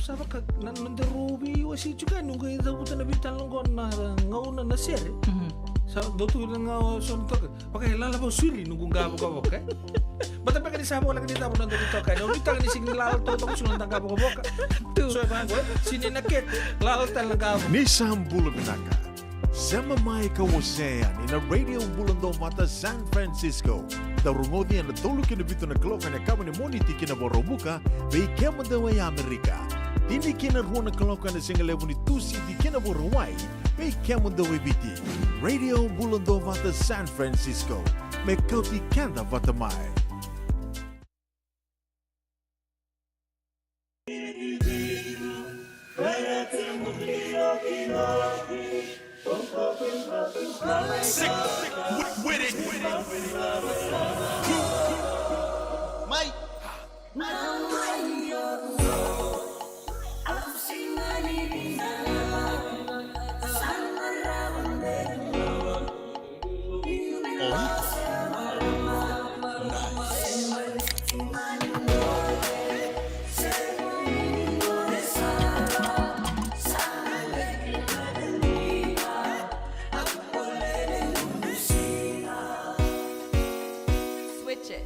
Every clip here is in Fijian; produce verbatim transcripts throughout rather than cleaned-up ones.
Sa vaka na noda rau veiwasei tiko yani, noqu cavuta na veitalanoa qo na gauna na sere. Mhm. Sa dau tu na gauna so na toka. Vaka e lala vau suri noqu qavokavoka, e? Bata beka ni sa voleka ni cava na noda toka yani. Au nuitaka ni sega ni lala toka, toka sega na noda qavokavoka. Tu. So e vaqo, e? Sega ni na kete, lala tale na qavo. Ni sa bula vinaka. Sema mai ka wasea yani na Radio Bula Duavata San Francisco. Dau rogoci ena tolu ki na vitu na kaloko ena yakavi ni Moniti ki na Vakaraubuka, vei kemudou e Amerika. Tini ki na rua na kaloko ena sigalevu ni Tusiti ki na Vakarauwai, vei kemudou e Viti. Radio Bula Duavata San Francisco, me kauti keda vata mai. Sick, sick with, with it. Mai. Switch it.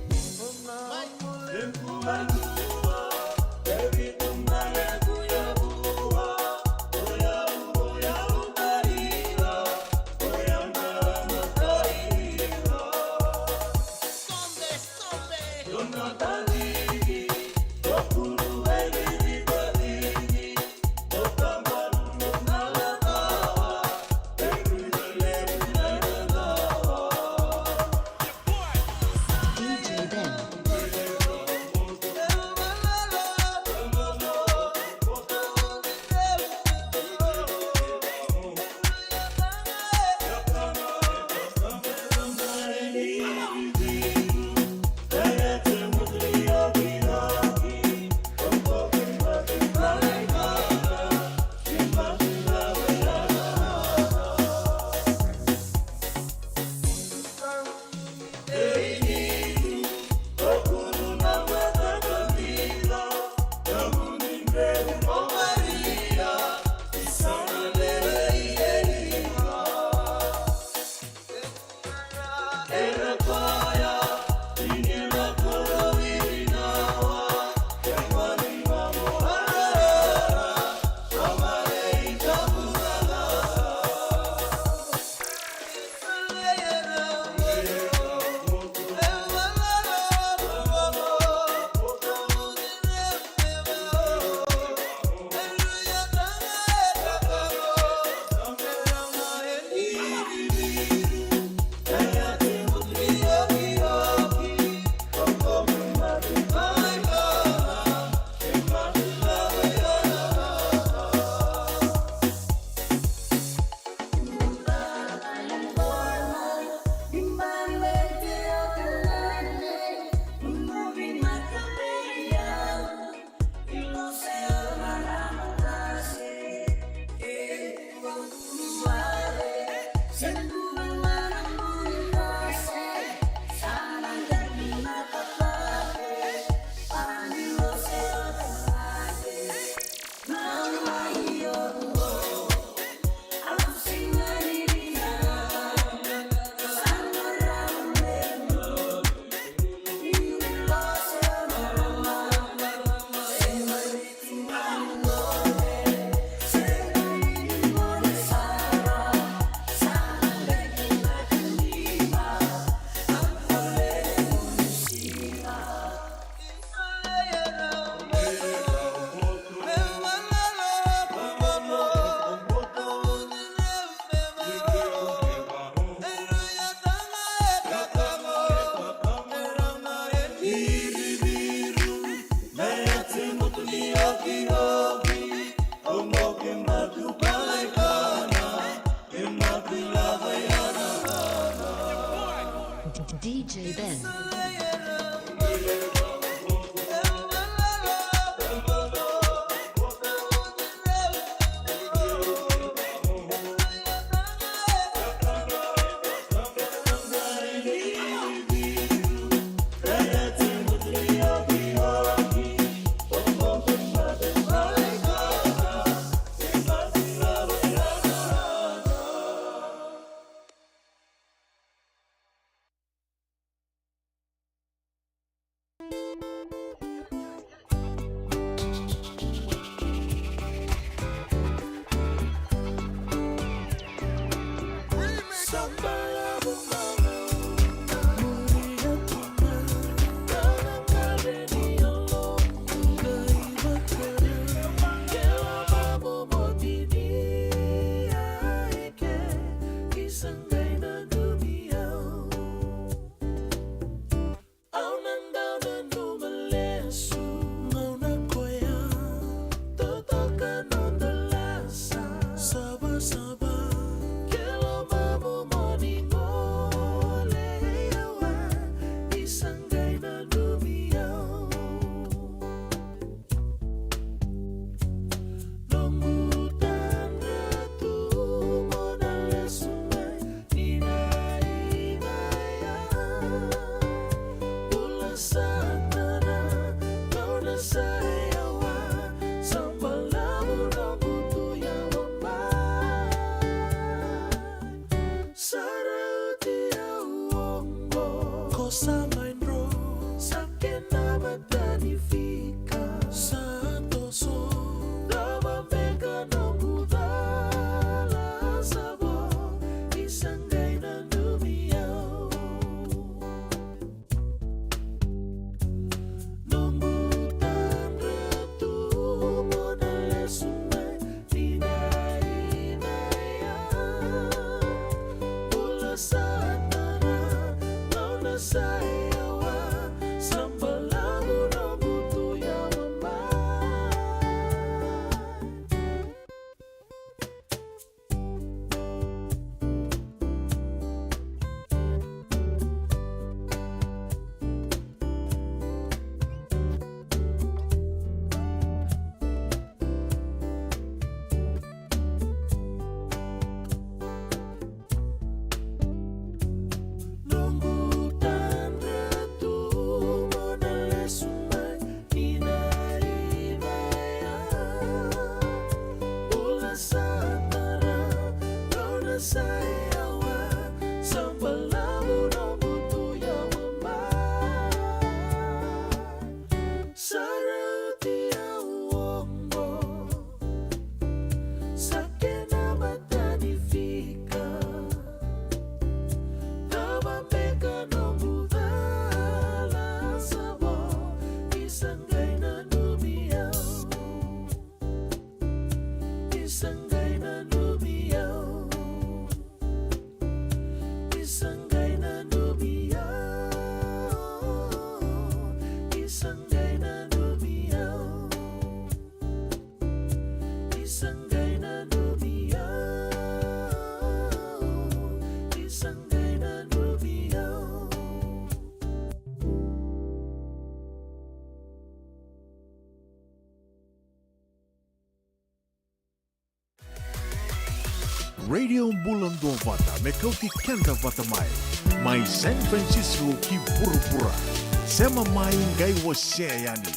Isa qai nanumi au. Isa qai nanumi au. Isa qai nanumi au. Isa qai nanumi au. Isa qai nanumi au. Radio Bula Duavata, me kauti keda vata mai. Mai San Francisco ki vuravura. Sema mai qai wasea yani.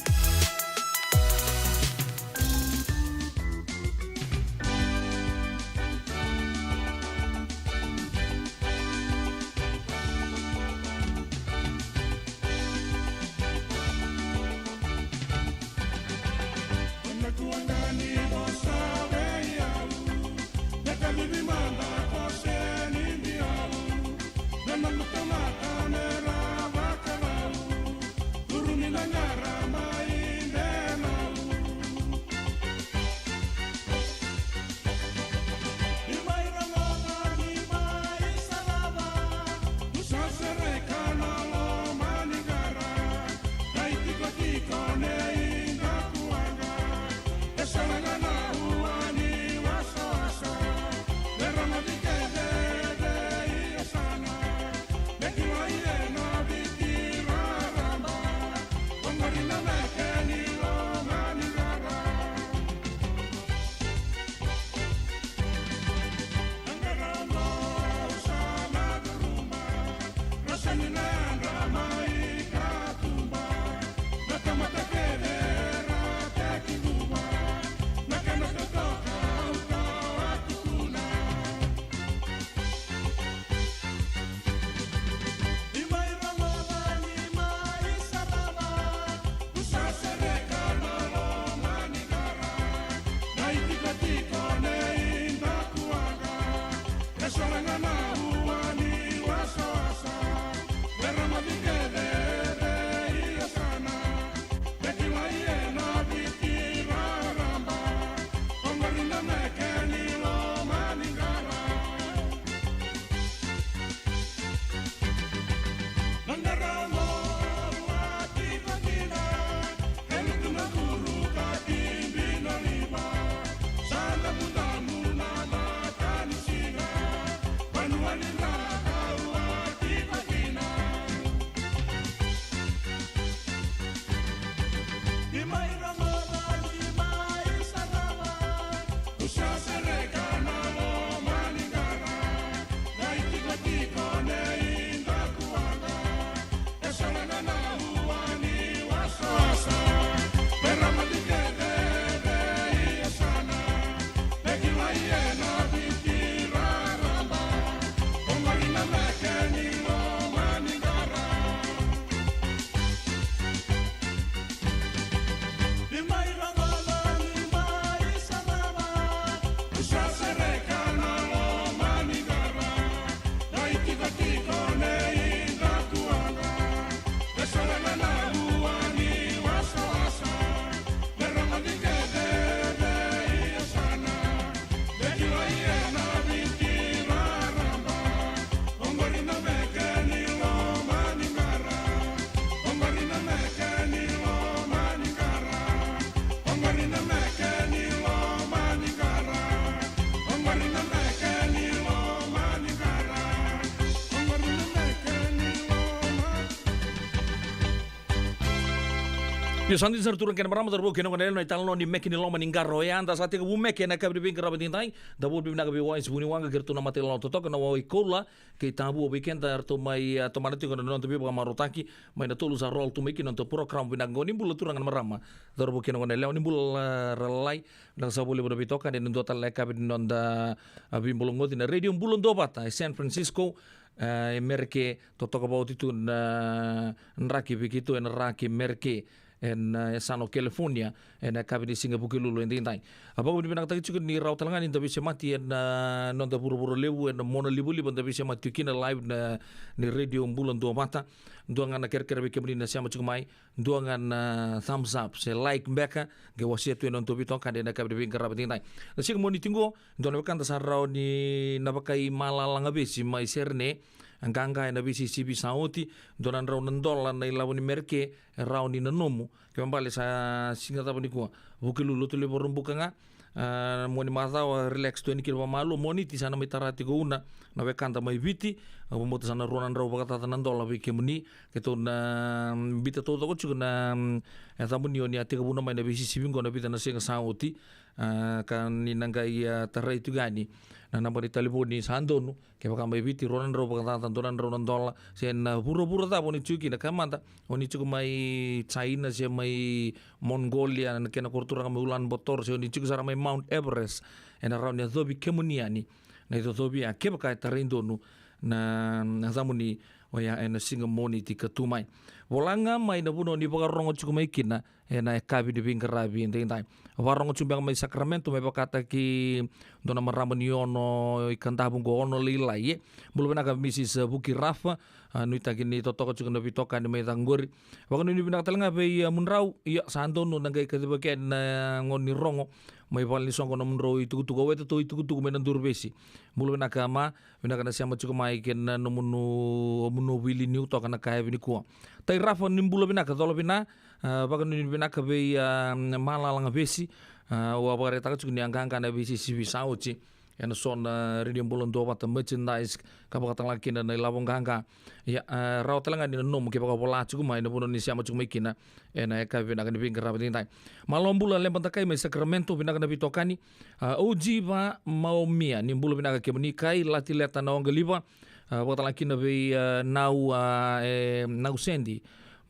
Io, sa dina sara turaga kei na marama, cauravou kei na goneyalewa, na italanoa ni meke ni loma ni qara oya. Eda sa tekivu meke ena yakavi ni veiqaravi edaidai. Da vakavinavinaka vei Wise Vuniwaqa kei ratou na mata ni lawa totoka, na Wai Koula kei Tavua, vei keda eratou mai, a, tomana tiko na noda veivakamarautaki mai na tolu sa roll tu mai kina na noda program. Vinaka qo, ni bula turaga na marama, cauravou kei na goneyalewa, ni bula, a, ra lalai. Vinaka saka vakalevu na veitokani ena dua tale na yakavi ni noda, a, veibologoci na Radio Bula Duavata e San Francisco, a, e Mereke, totoka vakaoti tu na draki vei keitou ena draki Mereke. ena, e, yasana o California, ena yakavi ni siga Vukelulu edaidai. A vakavinavinakataki tiko ni rawa tale ga ni da veisemati ena, a, noda vuravura levu, ena monalivaliva da veisemati tiko kina live na, ni Radio Bula Duavata. Dua ga na kerekere vei kemuni na sema tiko mai, dua ga na thumbs up, se like beka, qai wasea tu ena noda veitokani ena yakavi ni veiqaravi edaidai. Na siga Moniti qo, dua na wekada sa rawa ni na vakaimalalagavesi mai Serene, qaqa ena veisisivi sa oti, dua na drau na dola na ilavo ni Mereke, e rawa ni nanomu, kevaka bale sa siga cava nikua, Vukelulu, lotu levu Vakaraubuka ga, a, Moniti macawa, relax tu yani kina vakamalua, Moniti sa na mai tara tiko una, na wekada mai Viti, a, vakabauta sa na rua na drau vakacaca na dola vei kemuni, keitou na, mm, biuta taucoko tiko na, mm, yacamuni o ni a tekivuna mai na veisisivi qo na vica na siga sa oti, a, ka ni na qai, a, tarai tiko yani na naba ni talevoni sa donu, kevaka mai Viti, rua na drau vakacaca, dua na drau na dola, se na vuravura cava o ni tiko kina, kaya mada, o ni tiko mai China, se mai Mongolia, na kena koro turaga mai Ulaanbaatar, se o ni tiko sara mai Mount Everest, ena rawa ni yacovi kemuni yani na icocovi ya, kevaka e tarai donu na, na yacamuni oya ena siga Moniti ka tu mai. Vola ga mai na vanua o ni vakarorogo tiko mai kina, ena yakavi ni veiqaravi edaidai. Vakarorogo tiko beka mai Sacramento, me vakataki dua na marama ni Ono i Kadavu qo, Ono Lailai, e. Bula vinaka Misis Vuki Rafa, a, nuitaki ni totoka tiko na veitokani mai cake qori. Vakanuinui vinaka tale ga vei, a, mudrau, ia, sa donu na qai kacivaki yani na gauna ni rogo mai vale ni soqo nomudrau itukutuku, o Wete, tou itukutuku mai Naduruvesi. Bula vinaka ma, vinaka na sema tiko mai kei na nomuni, nomuni wili niu toka na yakavi nikua. Tai Rafa, ni bula vinaka, cola vina, a, vakanuinui vinaka vei, a, Malala Gavesi, a, au a vakaraitaka tiko ni a qaqa na veisisivi sa oti ena so na Radio Bula Duavata merchandise, ka vakatalega kina na ilavo qaqa. Ia, a, rawa tale ga ni na nomu kevaka o vola tiko mai na vanua ni sema tiko mai kina ena yakavi vinaka ni veiqaravi edaidai. Malo bula Leba Dakai mai Sacramento, vinaka na veitokani. A, Oji Vamaomia, ni bula vinaka kemuni. Kai Latileta Naoqaliva, a, vakatalega kina vei, a, Nau, a, e, Nau Sendi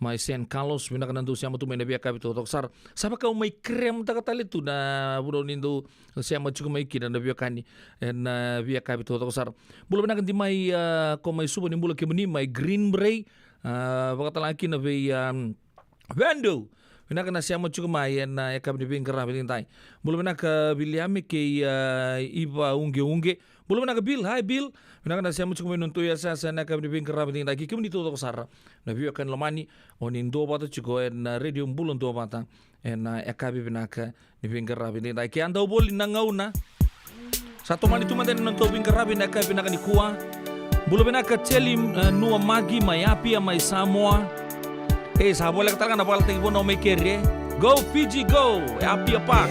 mai San Carlos, vinaka na dou sema tu mai na veiyakavi taucoko sara. Sa vaka au mai kremtaka tale tu na vanua ni dou sema tiko mai kina na veiwekani ena veiyakavi taucoko sara. Bula vinaka Di mai, a, ko mai Suva, ni bula kemuni mai Greenbrae, a, vakatalega kina vei, a, Vendo. Vinaka na sema tiko mai ena yakavi ni veiqaravi edaidai. Bula vinaka Viliame kei, a, Iva Uqeuqe. Bula vinaka Bill, hi Bill. Vinaka na sema tiko mai nodatou yasayasa ena yakavi ni veiqaravi edaidai. Kei kemuni taucoko sara na veiwekani lomani, o ni duavata tiko ena Radio Bula Duavata ena yakavi vinaka ni veiqaravi edaidai. Ke a dau voli na gauna, sa tomani tu mada na nodatou veiqaravi ena yakavi vinaka nikua. Bula vinaka Teli, e, Nua Magi mai Apia mai Samoa. E, sa voleka tale ga na vakayalataki vanua mai keri, e. Go Fiji go, e Apia Park.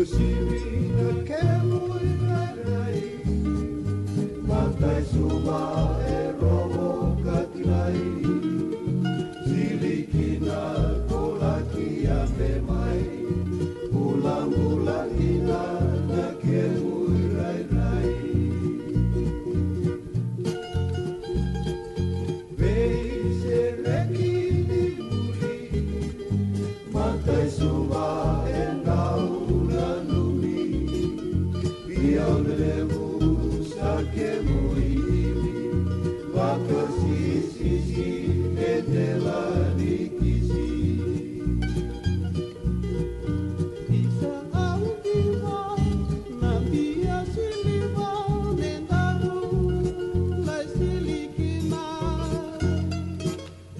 Sivia na kemu irairai, matai Suva e rogo ka kilai. Sili kina ko laki yabe mai, bulabula kina na kemu irairai. Veisereki ni muri, matai Suva e dau nanumi. Via levu sa kemu i imi, vakasisisi e dela ni kisi. Isa au diva, na bia siliva me daru lai sili kina.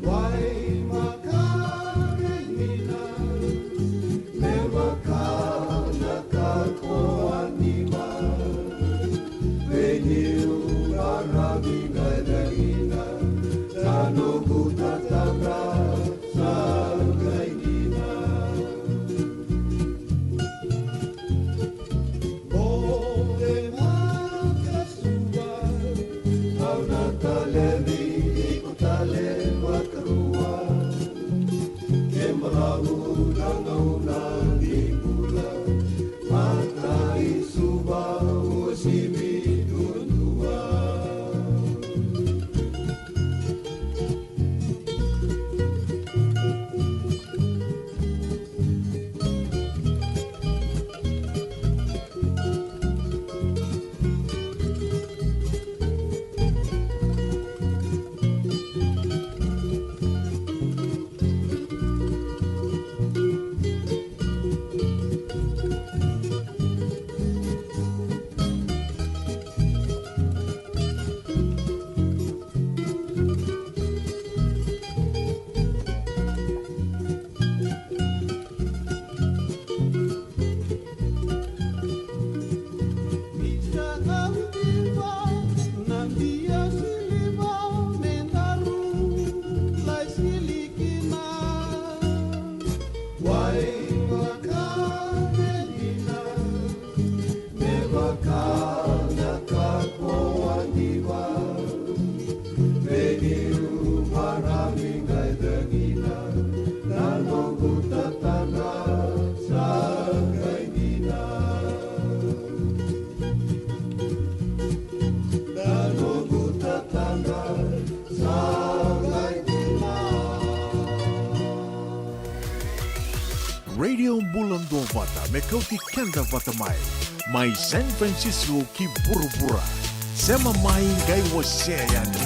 Wai makarenina, me vaka na kakoa ni ma. Veniu maravi ga dagina, sa noqu tatadra sa qai dina. Boe makasuva, au na talevi iko tale vakarua. Ke balavu na gauna ni bula, matai Suva uasivi duadua. Me vaka na kakoa ni va, me niu marami qai dagina, na noqu tatadra sa qai dina. Na noqu tatadra sa qai dina. Radio Bula Duavata, me kauti keda vata mai, mai San Francisco ki vuravura. Sema mai qai wasea yani.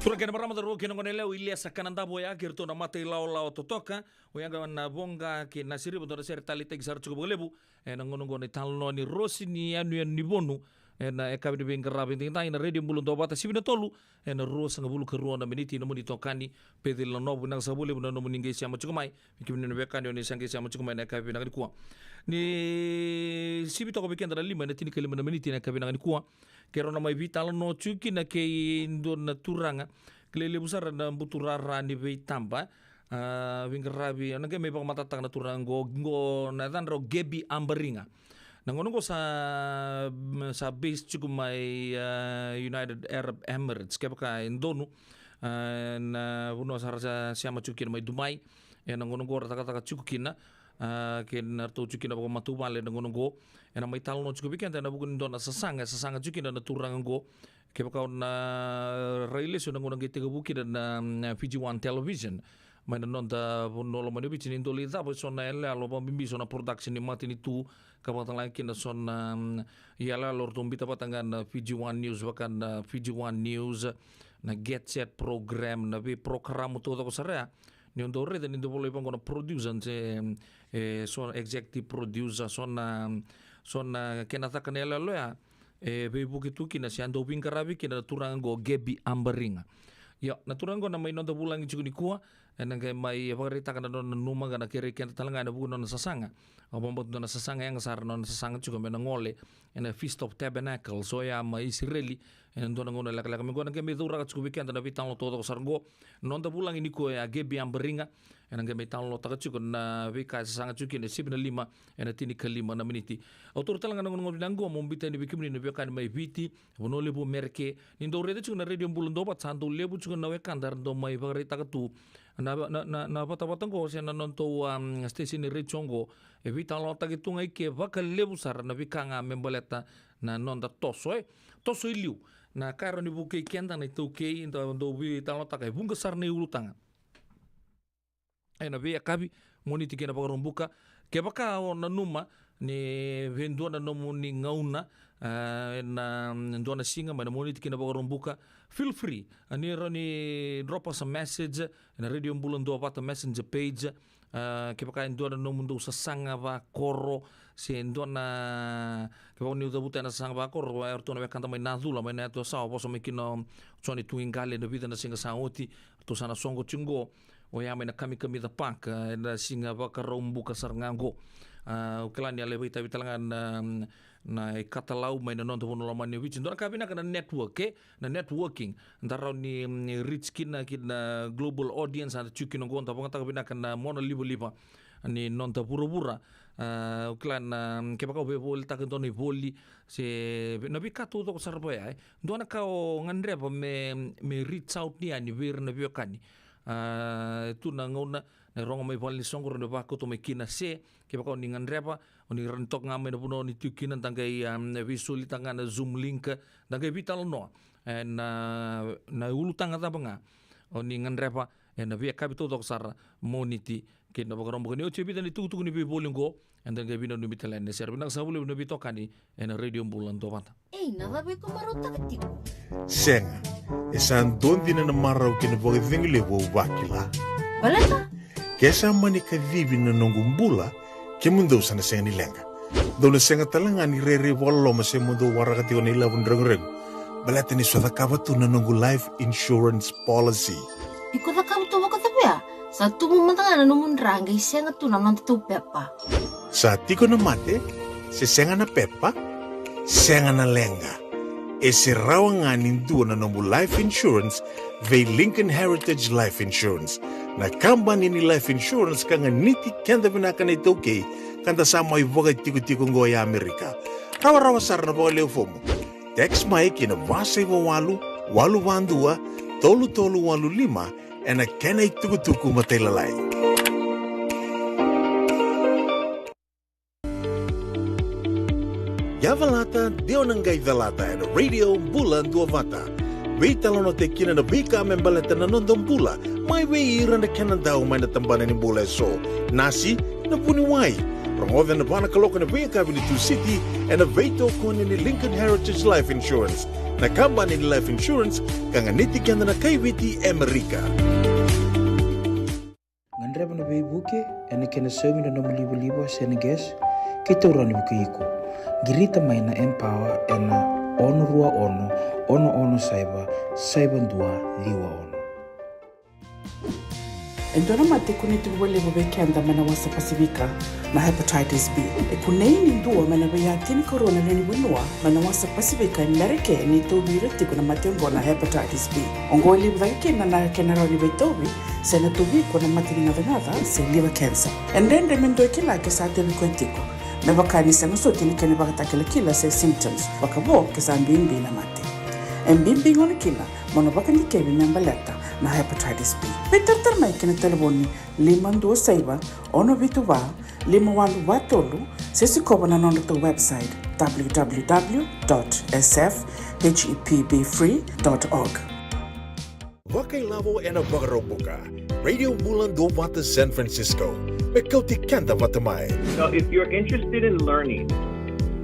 Turaga kei na marama, cauravou kei na goneyalewa, Iliesa Kanadavu oya kei iratou na mata ilawalawa totoka. Oya ga na Voqa kei Nasiriva, dua na sere taleitaki sara tiko vakalevu ena gauna oqo, na italanoa ni Rosi ni Yanuyanu ni Vonu. Ena yakavi ni veiqaravi edaidai na Radio Bula Duavata, sivi na tolu ena ruasagavulu ka rua na miniti. Nomuni itokani Peceli Nanovu, vinaka saka vakalevu na nomuni qai sema tiko mai. Vei kemuni na veiwekani o ni sa qai sema tiko mai ena yakavi vinaka nikua. Ni sivi toka vei keda na lima ena tinikalima na miniti ena yakavi vinaka nikua. Keirau na mai veitalanoa tiko kina kei dua na turaga, kilai levu sara na buturara ni veitaba. A, veiqaravi, au na qai mai vakamatatataka na turaga oqo, oqo na yacadra o Gabby Abariga. Na gauna oqo sa, sa base tiko mai, a, United Arab Emirates, kevaka e donu, a, na vanua sa ra sa sema tiko kina mai Dubai. Ena gauna oqo ra cakacaka tiko kina, a, kei na ratou tiko kina vakamatavuvale ena gauna oqo. Ena mai talanoa tiko vei keda ena vuku ni dua na sasaga e sasaga tiko kina na turaga oqo. Kevaka o na rai lesu ena gauna qai tekivu kina na, na Fiji One Television mai na noda vanua lomani o Viti, ni dau lai cava eso na iyaloyalo, vakabibi so na production ni matanitu, ka vakatalega kina so na, mm, iyaloyalo ratou biuta vata ga na Fiji One News, vaka na Fiji One News, na Get Set program, na veiporokaramu taucoko sara ya. Ni o dau raica ni dau volai vaqo na producer, se, e, so executive producer, so na, so na kena caka na iyaloyalo ya, e veivuke tu kina se a dau veiqaravi kina na turaga oqo Gabby Abariga. Io, na turaga oqo na mai noda vulagi tiko nikua, ena qai mai vakaraitaka na nona nanuma ka na kerei keda talega ena vuku ni nona sasaga. Au vakabauta dua na sasaga yaga sara na nona sasaga tiko me na gole ena Feast of Tabernacles, oya mai Isireli, ena dua na gauna lekaleka mai qo. Ena qai mai cauraka tiko vei keda na veitalanoa taucoko sara oqo. Noda vulagi nikua ya Gabby Abariga, ena qai mai talanoataka tiko na veika e sasaga tiko kina e sivi na lima ena tinikalima na miniti. Au taura talega na gauna vinaka oqo meu biuta yani vei kemuni na veiwekani mai Viti, Vanua Levu, Merika, ni dau raica tiko na Radio Bula Duavata, sa dau levu tiko na wekada era dau mai vakaraitaka tu na, na, na, na vatavata oqo se na nodatou, um, station ni retio oqo. E veitalanoataki tu ga i ke vakalevu sara na veika ga me baleta na noda toso, e toso i liu. Na ka e rawa ni vukei keda na iTaukei, da dau veitalanoataka e vuqa sara na iulutaga ena veiyakavi, Moniti kei na Vakaraubuka. Kevaka o nanuma ni vei dua na nomuni gauna, a, ena, mm, dua na siga mai na Moniti kei na Vakaraubuka, feel free, a, ni rawa ni drop us a message ena Radio Bula Duavata messenger page. A, kevaka e dua na nomudou sasaga vakoro, se dua na, kevaka ni cavuta ena sasaga vakoro, e ratou na wekada mai Nacula, mai na yatu Yasawa, vosa mai kina o Joni Tuiqale ena vica na siga sa oti, ratou sa na soqo tiko oqo, oya mai na Kamikamica Park, e, na siga Vakaraubuka sara ga oqo. A, au kila ni a lai vakaitavi talega na, na ikatalau mai na noda vanua lomani o Viti. Dua na ka vinaka na network, e? Na networking. Da rawa ni, mm, reach kina, kina global audience, a da tiko kina oqo, da vakayagataka vinaka na mona livaliva ni noda vuravura. A, au kila na, mm, kevaka au veivolitaka e dua na ivoli, se na veika taucoko sara vaya, e? Dua na ka o gadreva me, me reach out yani vei ira na veiwekani. A, tu na gauna na rogo mai vale ni soqo, rawa ni vakauta mai kina, se kevaka o ni gadreva, o ni rawa ni toka ga mai na vanua o ni tiko kina, da qai, um, veisolitaka ga na Zoom link, da qai veitalanoa. E, na, na ulutaga cava ga o ni gadreva ena veiyakavi taucoko sara, Moniti kei na Vakaraubuka. Ni oti e vica na itukutuku ni veivoli oqo, eda qai veinanumi tale yani. Sere vinaka saka vakalevu na veitokani ena Radio Bula Duavata. Ei, na cava iko marautaka tiko? Sega, e sa dua dina na marau kei na vakacegu levu au vakila. Baleta? Ke sa mani kacivi na noqu bula, kemudou sa na sega ni leqa. Dou na sega talega ni rairai vakaloloma se mo dou waraka tiko na ilavo ni reguregu. Baleta niu sa cakava tu na noqu life insurance policy. Iko cakava tu vakacava ya? Sa tubu mada ga na nomu dra qai sega tu na nodatou pepa. Sa tiko na mate, se sega na pepa, sega na leqa. E se rawa ga ni dua na nomu life insurance vei Lincoln Heritage Life Insurance, na kabani ni life insurance ka ganiti keda vinaka na iTaukei, ka da sa mai vakatikotiko oqo e Amerika. Rawarawa sara na vakalewe fomu. Text mai ki na va saiva walu, walu va dua, tolu tolu walu lima ena kena itukutuku matailalai. Yavalata, de o na qai calata ena Radio Bula Duavata. Veitalanoataki kina na veika me baleta na noda bula, mai vei ira na kena dau mai na tabana ni bula eso. Nasi, na vuniwai. Rogoca ena va na kaloko ena veiyakavi ni Tusiti, ena veitokoni ni Lincoln Heritage Life Insurance, na kabani ni life insurance ka ganiti keda na kai Viti e Amerika. Gadreva na veivuke ena kena saumi na nomu livaliva se na gas, keitou rawa ni vukei iko. Qirita mai na Empower ena ono rua ono, ono ono saiva, saiva dua ciwa ono. E dua na mate e kunei tiko vakalevu vei keda mai na wasa Pasifika, na hepatitis B. E kunei ni dua mai na veiya tinikarua na lewe ni vanua mai na wasa Pasifika e Merika e tauvi ira tiko na mate oqo na hepatitis B. Oqo e levu cake kina na kena rawa ni veitauvi se na tauvi iko na mate ni gacagaca se liver cancer. E dredre me dua e kila ke sa tauvi koya tiko, me vaka ni sega soti na kena ivakatakilakila se symptoms, vakavo ke sa bibi na mate. E bibi gona kina mo na vakadikevi me baleta na hepatitis B. Veitaratara mai ki na talevoni lima dua saiva, ono vitu va, lima walu va tolu, se sikova na nodratou website, w w w dot s f h e p b free dot org. Vakailavo ena Vakaraubuka. Radio Bula Duavata San Francisco. Me kauti keda vata mai. Now, if you're interested in learning,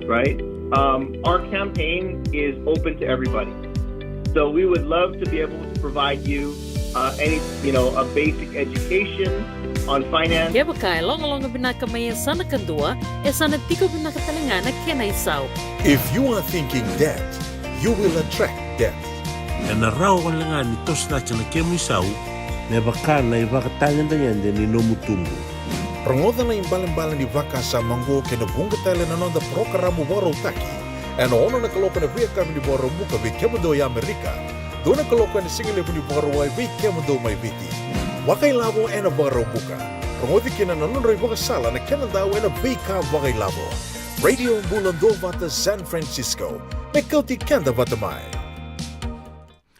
right, um, our campaign is open to everybody. So we would love to be able to provide you uh, any, you know, a basic education on finance. Kevaka e logaloga vinaka mai e sa na kadua, e sa na tiko vinaka tale ga na kena isau. If you are thinking debt, you will attract debt. Ena rawa wale ga ni toso cake na kemu isau me vaka na ivakatagedegede ni nomu tubu. Rogoca na ibalebale ni vakasama oqo kei na vuqa tale na noda parokaramu vakarautaki ena ono na kaloko ena veiyakavi ni Vakaraubuka vei kemudou e Amerika, dua na kaloko ena sigalevu ni Vakarauwai vei kemudou mai Viti. Vakailavo ena Vakaraubuka. Rogoci kina na nodrau ivakasala na kena dau ena veika vakailavo. Radio Bula Duavata San Francisco. Me kauti keda vata mai.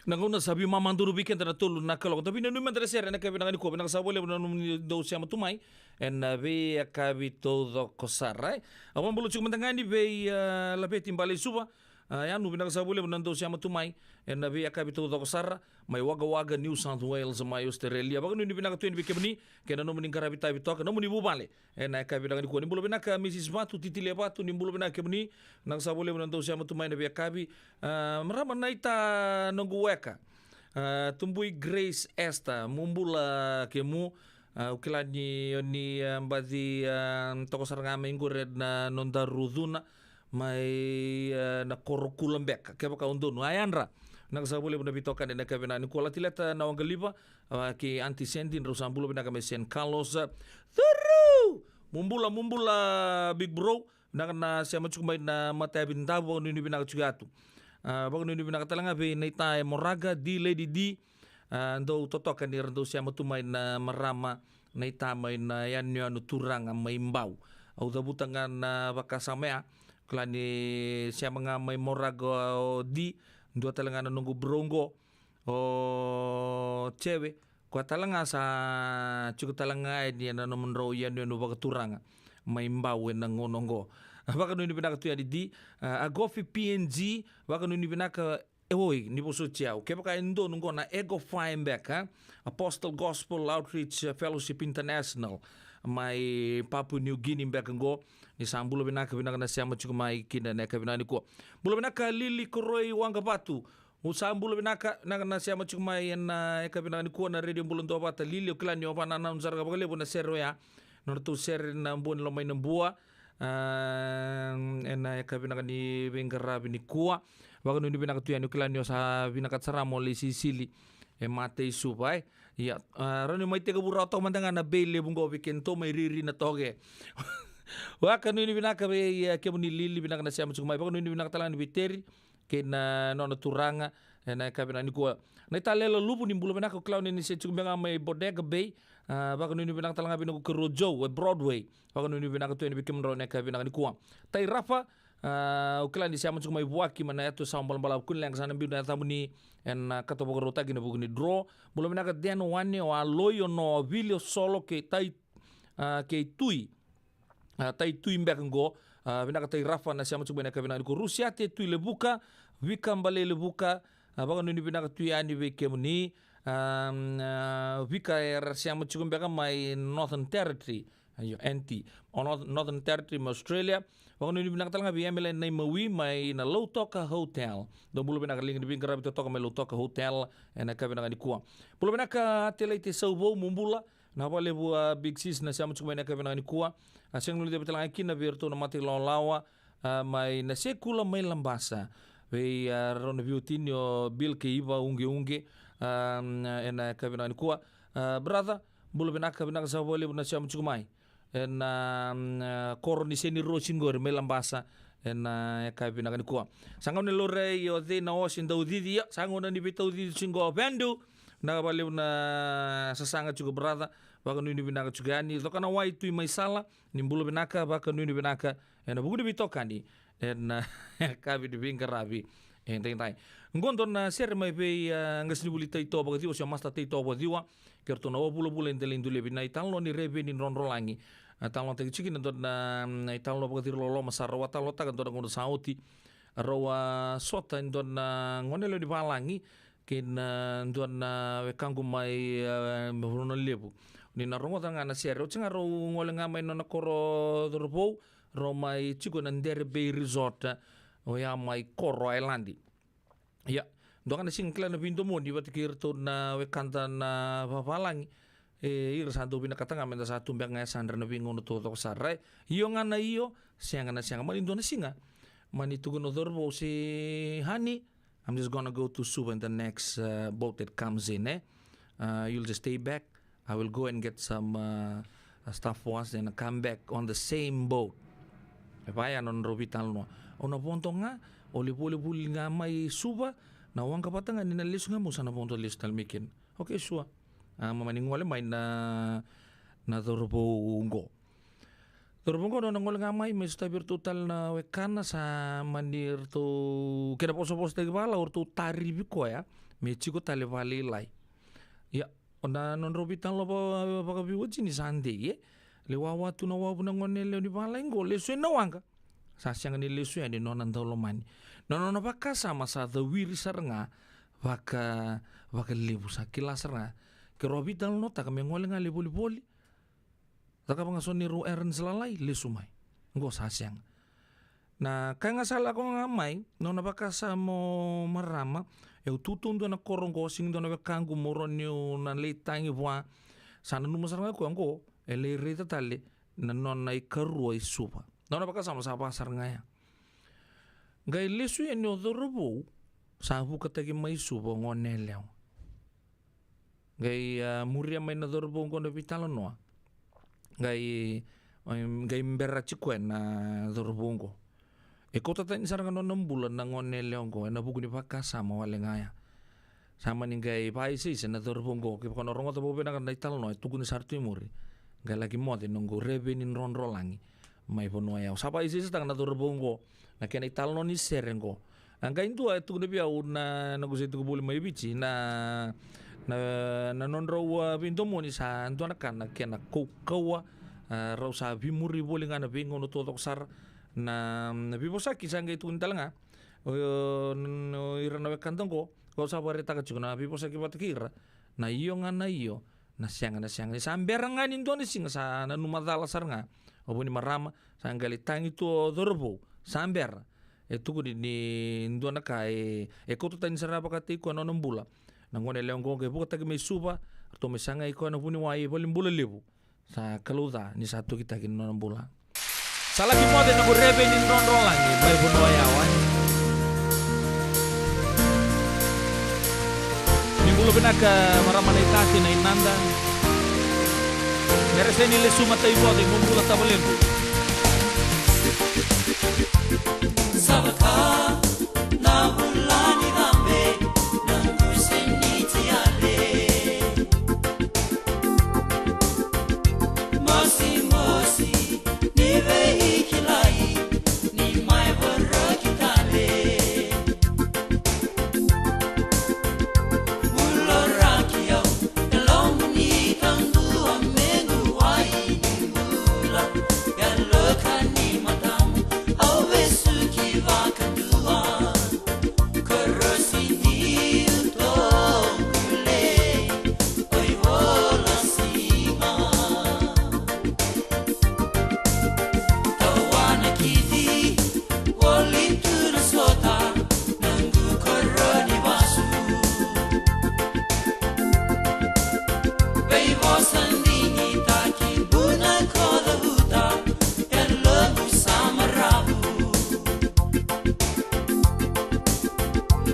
Na gauna sa veimama donu vei keda na tolu na kaloko. Da veinanumi mada na sere ena yakavi vinaka nikua, vinaka sa vakalevu na nomuni dau sema tu mai ena veiyakavi taucoko sara. Au vakabula tiko mada ga yani vei a Laveti Baleisuva. A Yanu, vinaka sa vakalevu na dau sema tu mai ena veiyakavi taucoko sara mai Wagga Wagga, New South Wales, mai Australia. Vakanuinui vinaka tu yani vei kemuni kei na nomuni qaravi tavi toka, nomuni vuvale. Ena yakavi vinaka nikua, ni bula vinaka Misis Vatu, Titilia Vatu, ni bula vinaka kemuni. Vinaka sa vakalevu na dau sema tu mai ena veiyakavi. A, marama Naita, noqu weka. A, tubui Grace Esther, mo bula kemu. A, au kila ni o ni a baci a toka sara ga mai qori ena nodaru cuna mai a na koro kula beka, kevaka o donu. A yadra. Vinaka sa vakalevu na veitokani ena yakavi vinaka nikua. Lati Leta na Waqaliva, a, kei Aunty Sandy, drau sa bula vinaka mai San Carlos. A, curu! Mo bula, mo bula, big bro. Vinaka na sema tiko mai na matayavi Davu, vakanuinui vinaka tiko yatu. A, vakanuinui vinaka tale ga vei Naita e Moraga, D Lady D. A, dau totoka ni ra dau sema tu mai na marama Naita mai na yanuyanu turaga mai Bau. Au cavuta ga na vakasama ya, kila ni sema ga mai Moraga o D, dua tale ga na noqu bro qo. O Cewe, koya tale ga sa tiko tale ga yani ena nomudrau yanuyanu vakaturaga mai Bau ena gauna oqo. Vakanuinui vinaka tu yani D. A, Agofi P N G, vakanuinui vinaka. E oi, ni vosoti au. Kevaka e donu oqo na Ego Fire beka, a, Apostle Gospel Outreach Fellowship International mai Papua New Guinea beka oqo. Ni sa bula vinaka, vinaka na sema tiko mai kina na yakavi vinaka nikua. Bula vinaka Lili Koroi Waqavatu. Au sa bula vinaka, vinaka na sema tiko mai ena yakavi vinaka nikua na Radio Bula Duavata. Lili, au kila ni o vakanananu sara ga vakalevu na sere oya. Nodratou sere na Bua ni Lomainabua. A, ena yakavi vinaka ni veiqaravi nikua. Vakanuinui vinaka tu yani, au kila ni o sa vinakata sara mo lai sisili e mata i Suva, e. Ia, a, rawa ni mai tekivu rawa toka mada ga na bei levu qo vei kedatou mai Riri na Toke. Vakanuinui vinaka vei, e, kemuni Lili, vinaka na sema tiko mai. Vakanuinui vinaka tale ga yani vei Teri kei na nona turaga ena yakavi vinaka nikua. Naita Lela Luvu, ni bula vinaka, au kila ni se tiko beka ga mai Bodega Bay. A, vakanuinui vinaka tale ga vei noqu karua Joe e Broadway. Vakanuinui vinaka tu yani vei kemudrau ena yakavi vinaka nikua. Tai Rafa, A, au kila ni sema tiko mai Vuaki mai na yatu e Sawa Balabalavu, kua ni leqa, sa na biu na yacamuni ena, a, kato vakarautaki ena vuku ni draw. Bula vinaka Deno Wane, o Aloi, o Noa, o Vili, o Solo, kei Tai, a, kei Tui. A, Tai Tui beka qo, a, vinaka Tai Rafa na sema tiko mai ena yakavi vinaka nikua. Rusiate Tui Levuka, Vika Bale Levuka, a, vakanuinui vinaka tu yani vei kemuni. A, a, Vika era sema tiko beka mai Northern Territory. Io, N T. O North-, Northern Territory mai Australia. Vakanuinui vinaka tale ga vei Emily Naimawi mai na Lautoka Hotel. Dou bula vinaka, liga ni veiqaravi totoka mai Lautoka Hotel ena yakavi vinaka nikua. Bula vinaka Adelaide Sauvou, mo bula. Na vakalevu a Big Sis na sema tiko mai ena yakavi vinaka nikua. A, sega ni guilecavi tale ga kina vei iratou na mata ilawalawa, a, mai na Sekula mai Labasa. Vei, a, rau na veiwatini o Bill kei Iva Uqeuqe, a, ena yakavi vinaka nikua. A, brother, bula vinaka, vinaka sara vakalevu na sema tiko mai ena, a, koro ni Senirosi qori mai Labasa ena yakavi vinaka nikua. Sa gauna ni laurai o Cei na Osi Daucici, ia sa gauna ni veitaucici tiko qo Vandu. Vinaka vakalevu na sasaga tiko brother, vakanuinui vinaka tiko yani. Cokanawai Tui mai Sala, ni bula vinaka, vakanuinui vinaka ena vuku ni veitokani ena yakavi ni veiqaravi edaidai. Qo dua na sere mai vei, a, qasenivuli Taito Vakaciwa, se o Master Taito Vakaciwa, kei ratou na wavulavula e Delaidulavi, na italanoa ni Reveni Drodrolagi. A, talanoataki tiko kina dua na, mm, italanoa vakaciri loloma sara, au a talanoataka dua na gauna sa oti. Rau a sota e dua na gonelewa ni valagi kei na dua na wekaqu mai, a, Vanua Levu. Ni na rogoca ga na sere, oti ga rau gole ga mai na nona koro cauravou, rau mai tiko na Dere Bay Resort, oya mai Koro, Ailadi. Ia, dua ga na siga kila na veidomoni vata kei iratou na wekada na vavalagi. E, ira sa dau vinakata ga meda sa tu beka ga e yasadra na veigauna taucoko sara, e. Io ga na io, sega na sega. Mani dua na siga, mani tukuna o cauravou, se, honey, I'm just gonna go to Suva in the next, uh, boat that comes in, e. Uh, you'll just stay back. I will go and get some, uh, uh, stuff for us and come back on the same boat. E vaya na nodrau veitalanoa. Au na vodo ga, o lai volivoli ga mai Suva, na waqa vata ga ni na lesu ga, meu sa na vodo lesu tale mai kina. Okay, sure. A, ma mani gole mai na, na cauravou qo. Cauravou qo nona gole ga mai, me sotavi iratou tale na wekana, sa mani ratou, kena vosavosataki vakalau, ratou tarivi koya me tiko tale vakalailai. Ia, o na nodrau veitalanoa va-, vakaveiwatini sa dei, e. Lai wawa tu na wavu na gone yalewa ni vavalagi qo, lesu yani na waqa. Sa sega ni lesu yani nona daulomani. Na nona vakasama sa cawiri sara ga vaka, vakalevu, sa kila sara ga. Keirau a veitalanoataka me gole ga lai volivoli, cakava ga so neirau errands lalai, lesu mai. Qo sa sega. Na ka ga sa lako ga mai, nona vakasama o marama, e, au tu tu dua na koro qo, sega ni dua na wekaqu meu rawa niu na lai tagi vua. Sa nanuma sara ga o koya qo e lai raica tale na nona ikarua i Suva. Nona vakasama sa vaka sara ga ya. Qai lesu yani o cauravou, sa vukataki mai Suva o gone yalewa. Qai, a, muria mai na cauravou qo na veitalanoa. Qai, em, qai berati koya na cauravou qo. E kauta tani sara ga nona bula na gone yalewa qo ena vuku ni vakasama wale ga ya. Sa mani qai vakaisaisa na cauravou qo, kevaka o na rogoca vakavinaka na italanoa e tukuni sara tu i muri. Qai laki moce noqu Reveni Drodrolagi mai Vanua Yawa. Sa vakaisaisataka na cauravou qo na kena italanoa ni sere qo. A, qai dua e tukuna vei au na, na noqu se tiko voli mai Viti, na, na, na nodrau, a, veidomoni sa dua na ka na kena kaukauwa, a, rau sa veimuri voli ga na veigauna taucoko sara. Na, na veivosaki sa qai tukuni tale ga o, o, n-, o ira na wekada qo, kau sa vakaraitaka tiko na veivosaki vata kei ira. Na io ga na io, na sega na sega. Ni sa bera ga ni dua na siga sa nanuma cala sara ga o vu ni marama, sa qai lai tagi tu o cauravou, sa bera. E tukuni ni dua na ka e, e kauta tani sara vakataki koya na nona bula. Na gone yalewa qo qai vukataki mai Suva, ratou mai sagai koya na vuniwai e valenibula levu. Sa kalouca ni sa tokitaki na nona bula. Sa laki moce noqu Reveni Drodrolagi mai Vanua Yawa. Ni bula vinaka marama na iTaukei na Inada. Ni ra sega ni lesu matai voce, mo bula tavalequ. Sa vaka na bula ni cabe, na quse ni tiale. Mosimosi ni veikilai, ni mai Sa digitaki buna ko cavuta, e lobu sa maravu.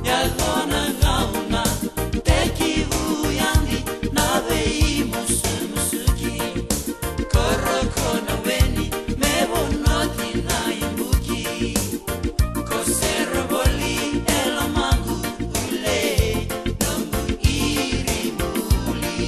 Yaco na gauna, tekivu yadi na veimusumusuki. Koroko na weni, me vonoti na ibuki. Ko sere voli e lomaqu, ule noqu irimuli.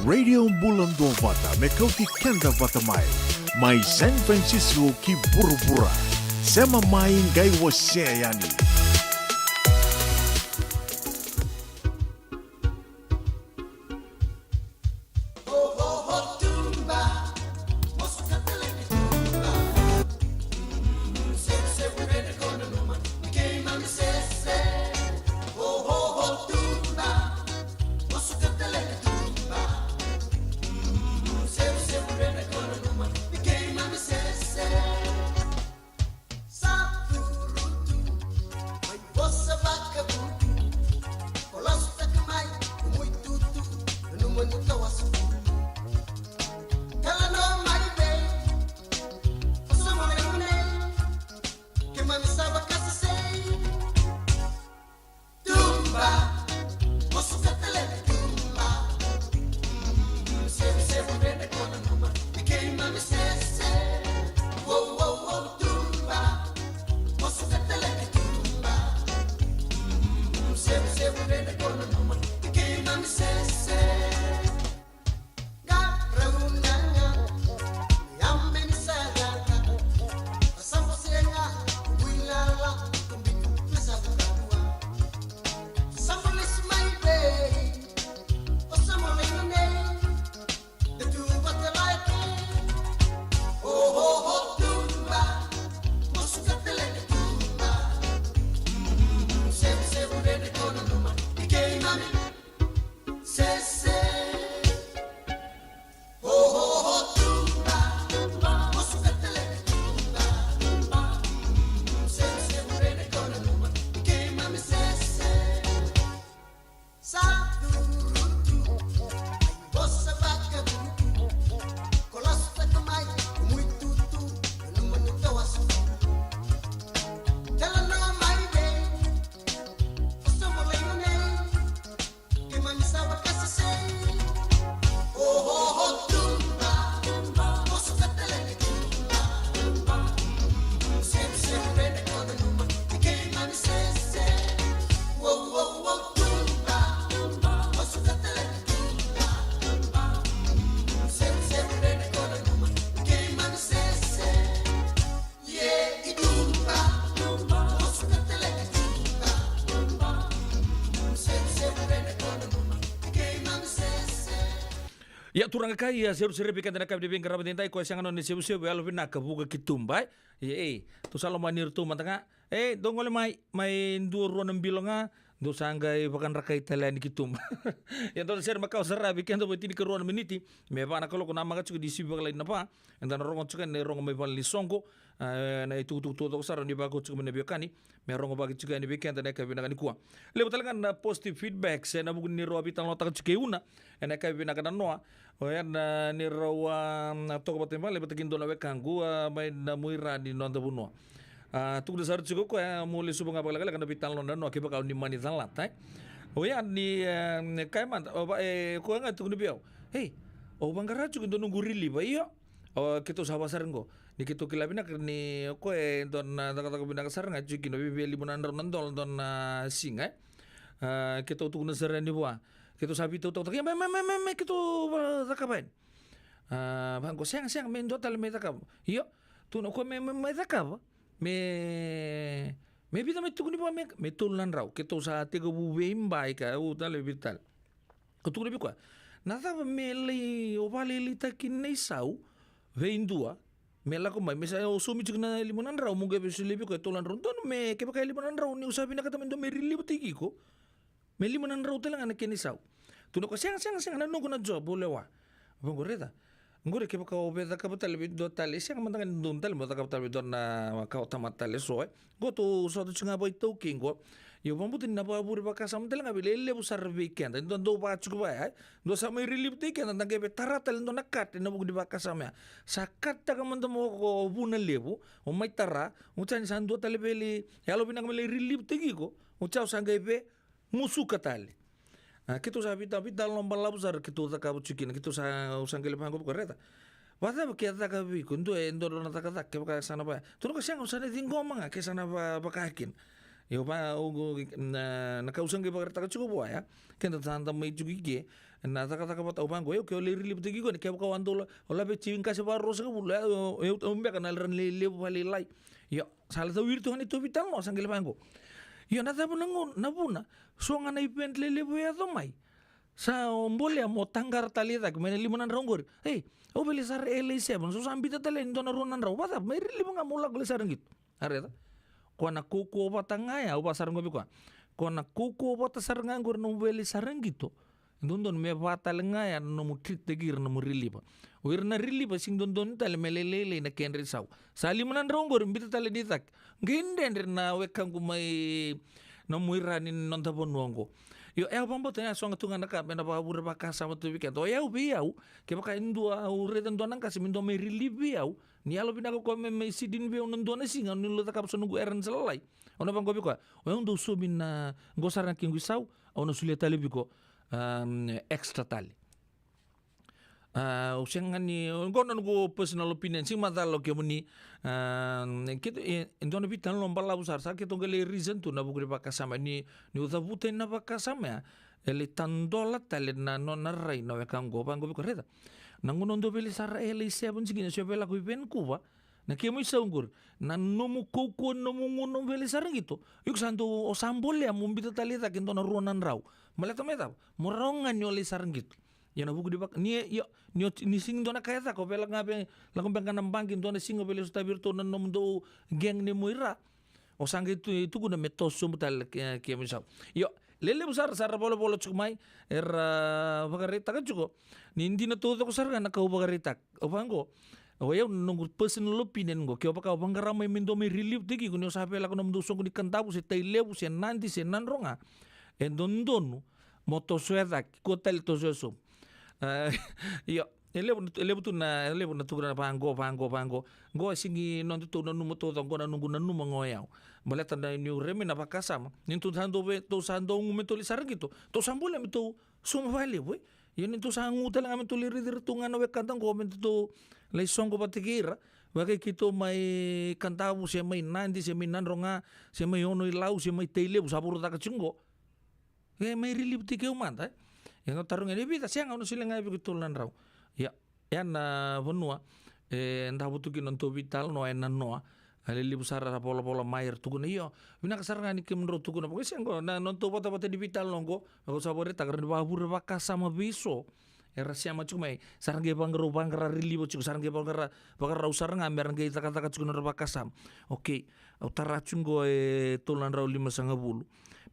Radio Bula Duavata me kauti keda vata mai. Mai San Francisco ki vuravura. Sema mai qai wasea yani. Ia turaga kai, ia seru sere vei keda na ka vei vei qarava didai ko e sega nona sevusevu, yalo vinaka vuka ki tuba, e. Ia, ei, tu sa lomani iratou mada ga. E, dou gole mai, mai dua rua na bilo ga, dou sa qai vakadrakai tale yani ki tuba. Ia dou na sere makawa sara vei keda vo tinikarua na miniti me va na kaloko, namaka tiko ni sivi vakalailai na va. Eda na rogo tiko yani na irogo mai vale ni soqo, a, na itukutuku taucoko sara ni vakau tiko mai na veiwekani me rogo vaki tiko yani vei keda na yakavi vinaka nikua. Levu tale ga na positive feedback se na vuku ni rau a veitalanoataka tiko e Una ena yakavi vinaka na noa. Oya na ni rau a toka vata i vale vata kei dua na wekaqu, a, mai na muira ni noda vanua. A, tukuna sara tiko o koya, e, mo lesuva ga vakalekaleka na veitalanoa na noa kevaka o ni mani calata, e. Oya ni, e, kaya mada, o va, e, koya ga tukuna vei au, ei, au vaqara tiko e dua noqu riliva, io. O, keitou sa vaka sara qo. Ni keitou kila vinaka ni o koya e dua na cakacaka vinaka sara ga, tiko kina vei, vei lima na drau na dola dua na siga, e. A, keitou tukuna sara yani vua. Keitou sa veitautau, ia, me, me, me, me, me keitou, a, cakava yani. A, vaqo, sega, sega, me dua tale me cakava. Io, tukuna o koya me, me, me cakava. Me, me vica me tukuni vua me, me tolu na drau. Keitou sa tekivu veiba, e kaya, u tale, vica tale. Ko tukuna vei koya, na cava me lai, o vakalailaitaka kina na isau vei dua me lako mai, me sa o saumi tiko na lima na drau, mo qai via solia vei koya e tolu na drau. Donu me, kevaka e lima na drau, niu sa vinakata me dua me rilivutaki iko, me lima na drau tale ga na kena isau. Tukuna o koya, sega, sega, sega, na noqu na job au lewa. Vaqo, raica. Qori kevaka o via cakava tale vei dua tale, e sega mada ga ni donu tale mo cakava tale vei dua na ka o tamata tale eso, e. Qo tou sota tiko ga vakaitaukei qo. Ia au vakabauta ni na vakavure vakasama tale ga vei lelevu sara vei keda. E dua dau vaka tiko vaya, e. Dua sa mai rilivutaki keda, da qai via tara tale e dua na cut ena vuku ni vakasama ya. Sa cut-taka mada mo ko vu na levu, o mai tara, oti ya ni sa dua tale vei lai, yalo vinaka me lai rilivutaki iko, oti ya au sa qai via musuka tale. A, keitou sa vita, vita loma balavu sara keitou cakava tiko kina, keitou sa, au sa qai lai vaqo vei koya, raica. Vakacava ke caka vei iko e dua, e dua na cakacaka, kevaka sa na vaka. Tukuna o koya, sega, au sa na ciqoma ga ke sa na va, vaka kina. Io, va, au, na, na ka au sa qai vakaraitaka tiko vua ya, keda tada mai tiko i ke, Ena cakacaka vata, au vaqo, io, ke o lai rilivutaki koya, ni kevaka o a dau la, o laveti qase vakarua sagavulu, e, e, e, au beka na lai ra na lelevu vakalailai. Io, sa lai tawiri tu ga na itovi tale no, sa qai lai vaqo. Io, na cava na gauna, na vuna, so ga na event lelevu e yaco mai. Sa o bolea mo taqara tale i cake mai na lima na drau qori. Ei, au vele sara L A seven, so sa biuta tale ni dua na rua na drau. Vacava, mai riliva ga mo lako lai sara qito. A raica. Ko na kaukauwa vata ga ya, au vaka sara qo vei koya. Ko na kaukauwa vata sara ga qori na nomu vele sara qito. E dodonu me vaka tale ga ya na nomu treat-taki ira na nomu riliva. O ira na riliva, sega ni dodonu tale me lailailai na kedra isau. Sa lima na drau qori, biuta tale ni cake. Qai dredre na wekaqu mai nomu ira ni noda vanua qo. Io, e au vakabauta ya, so ga tu ga na ka me na vakavure vakasama tu vei keda. O yau vei au, kevaka e dua, au raica dua na qase me dua mai relieve vei au, ni yalo vinaka koya me, me sitting vei au na dua na siga, ni lo cakava so noqu errands lalai. Au na vaqo vei koya, o yau dau saumi na qo sara na kequ isau, au na solia tale vei iko, um, extra tale. A, au sega ni, qo na noqu personal opinion, sega ni macala o kemuni, a, keitou, e, e dua na veitalanoa balavu sara, sa keitou qai lai reason tu ena vuku ni vakasama, ni, niu cavuta na vakasama ya, e lai tadola tale na nona rai na wekaqu, vaqo vei koya, raica. Na gauna au dau vele sara L A seven tikina, se au via lako i Vancouver, na kemu isau qori, na nomu kaukauwa, nomu gauna o vele sara qito, iko sa dau, o sa bolea mo biuta tale i cake e dua na rua na drau. Baleta me cava? Mo rawa ga ni o lai sara qito. Ia na vuku ni vaka, ni, ia, ni oti, ni sega ni dua na ka e caka, o via lako ga vei, lako beka ga na baqe dua na siga, o via lai sotavi iratou na nomudou gang ni mo ira. O sa qai tu, tukuna me toso sobu tale ke, kemu isau. Io, lelevu sara, sa ra volavola tiko mai, era vakaraitaka tiko. Ni dina taucoko sara ga na ka au vakaraitaka. Au vaqo, o yau na noqu personal opinion qo, ke o vaka o vaqara mai me dua mai relieve-taki iko ni o sa via lako nomudou soqo ni Kadavu, se Tailevu, se Nadi, se Nadroga. E dodonu mo toso e cake, kua tale toso e sobu. A, io, e levu, e levu tu na, e levu na tukuna vaqo, vaqo, vaqo. Qo e sega ni nodatou nanuma taucoko, qo na noqu nanuma ga o yau. Baleta na niu raica mai na vakasama, ni tou sa dau ve, tou sa dau gu me tou lai sara qito, tou sa bolea me tou sauma vakalevu, e. Ia ni tou sa gu tale ga me tou lai raici iratou ga na wekada qo me tou lai soqo vata kei ira. Vaka keitou mai Kadavu, se mai Nadi, se mai Nadroga, se mai Ono-i-Lau, se mai Tailevu, sa vuru cake tiko qo. E mai relieve-taki au mada, e. Ia na taroga ni vica, sega, au na solia ga vei iko e tolu na drau. Ia, ia na vanua e davo tu kina nodatou veitalanoa, e nanoa. A lelevu sara era volavola mai, era tukuna, io, vinaka sara ga ni kemudrau tukuna. Vaka sega qo, na nodatou vatavata ni veitalanoa qo, au sa vakaraitaka, ra ni vakavure vakasama vei so. Era sema tiko mai, sa ra qai vaqarau, vaqara relieve tiko, sa ra qai vaqara, vakarau sara ga me ra qai cakacaka tiko na nodra vakasama. Okei, au tara tiko qo e tolu na drau limasagavulu.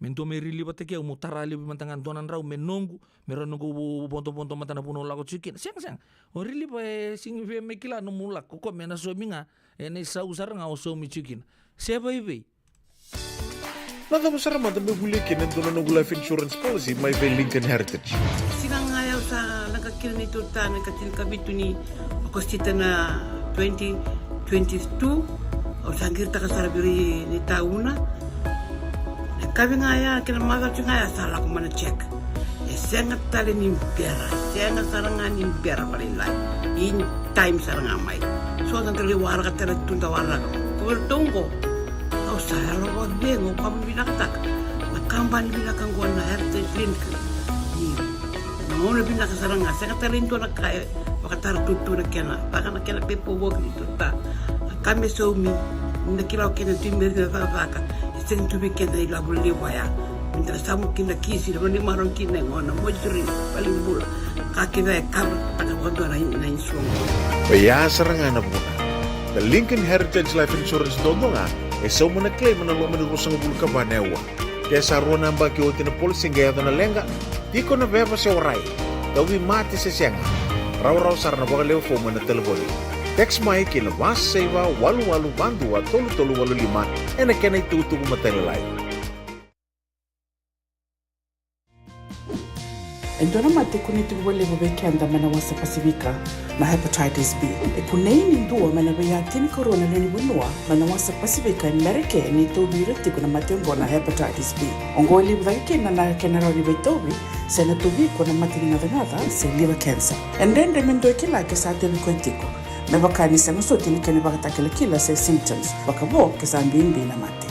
Me dua me relieve-taki au, meu tara levu mada ga dua na drau me noqu, me ra noqu vodovodo mada na vanua au lako tiko kina. Sega, sega. O relieve e sega ni via mai kila nomu lako, o koya me na saumi ga ena isau sara ga o saumi tiko kina. Se vaivei. Na cava sara mada me volia kina e dua na noqu life insurance policy mai vei Lincoln Heritage? Siga ga ya au sa leqa kina neitou ta na ikatinikavitu ni Okosita na twenty twenty-two. Au sa qiritaka sara vei ira na itauna. Na yakavi ga ya kei na macawa ga ya sa lako mai na check. E sega tale ni bera, sega sara ga ni bera vakalailai. In time sara ga mai. So da qai waraka tale tu, da waraka. Ko vei ratou qo, au sa yalo vakacegu, au vakavinavinakataka na kabani vinaka qo na Heritage Link. Io. Na gauna vinaka sara ga, sega tale ni dua na ka e vakatara tu na kena, vaka na kena paperwork ni tu ta. Na ka me saumi, ni da kila o keda tu me rina cakacaka, e sega tu vei keda na ilavo levu ya. Me da samu kina kisi, na vanua ni marau kina e gona, moituri, valenibula. Ka kece e cover taka vakadua na, na insurance. Oya sara ga na vuna. Na Lincoln Heritage Life Insurance duadua ga e sauma na claim ena loma ni ruasagavulu ka va na aua. Ke sa rua na yabaki oti na policy qai yaco na leqa, tiko na veva se warai, tauvimate se sega, rawarawa sara na vakalewe fomu ena telefoni. Text mai ki na va saiva walu walu va dua tolu tolu walu lima ena kena itukutuku matailalai. E dua na mate e kunei tiko vakalevu vei keda mai na wasa Pasifika, na hepatitis B. E kunei ni dua mai na veiya tinikarua na lewe ni vanua mai na wasa Pasifika e Merika ni tauvi ira tiko na mate oqo na hepatitis B. Oqo e levu cake kina na kena rawa ni veitauvi, se na tauvi iko na mate ni gacagaca se liver cancer. E dredre me dua e kila ke sa tauvi koya tiko, me vaka ni sega soti na kena ivakatakilakila se symptoms, vakavo ke sa bibi na mate.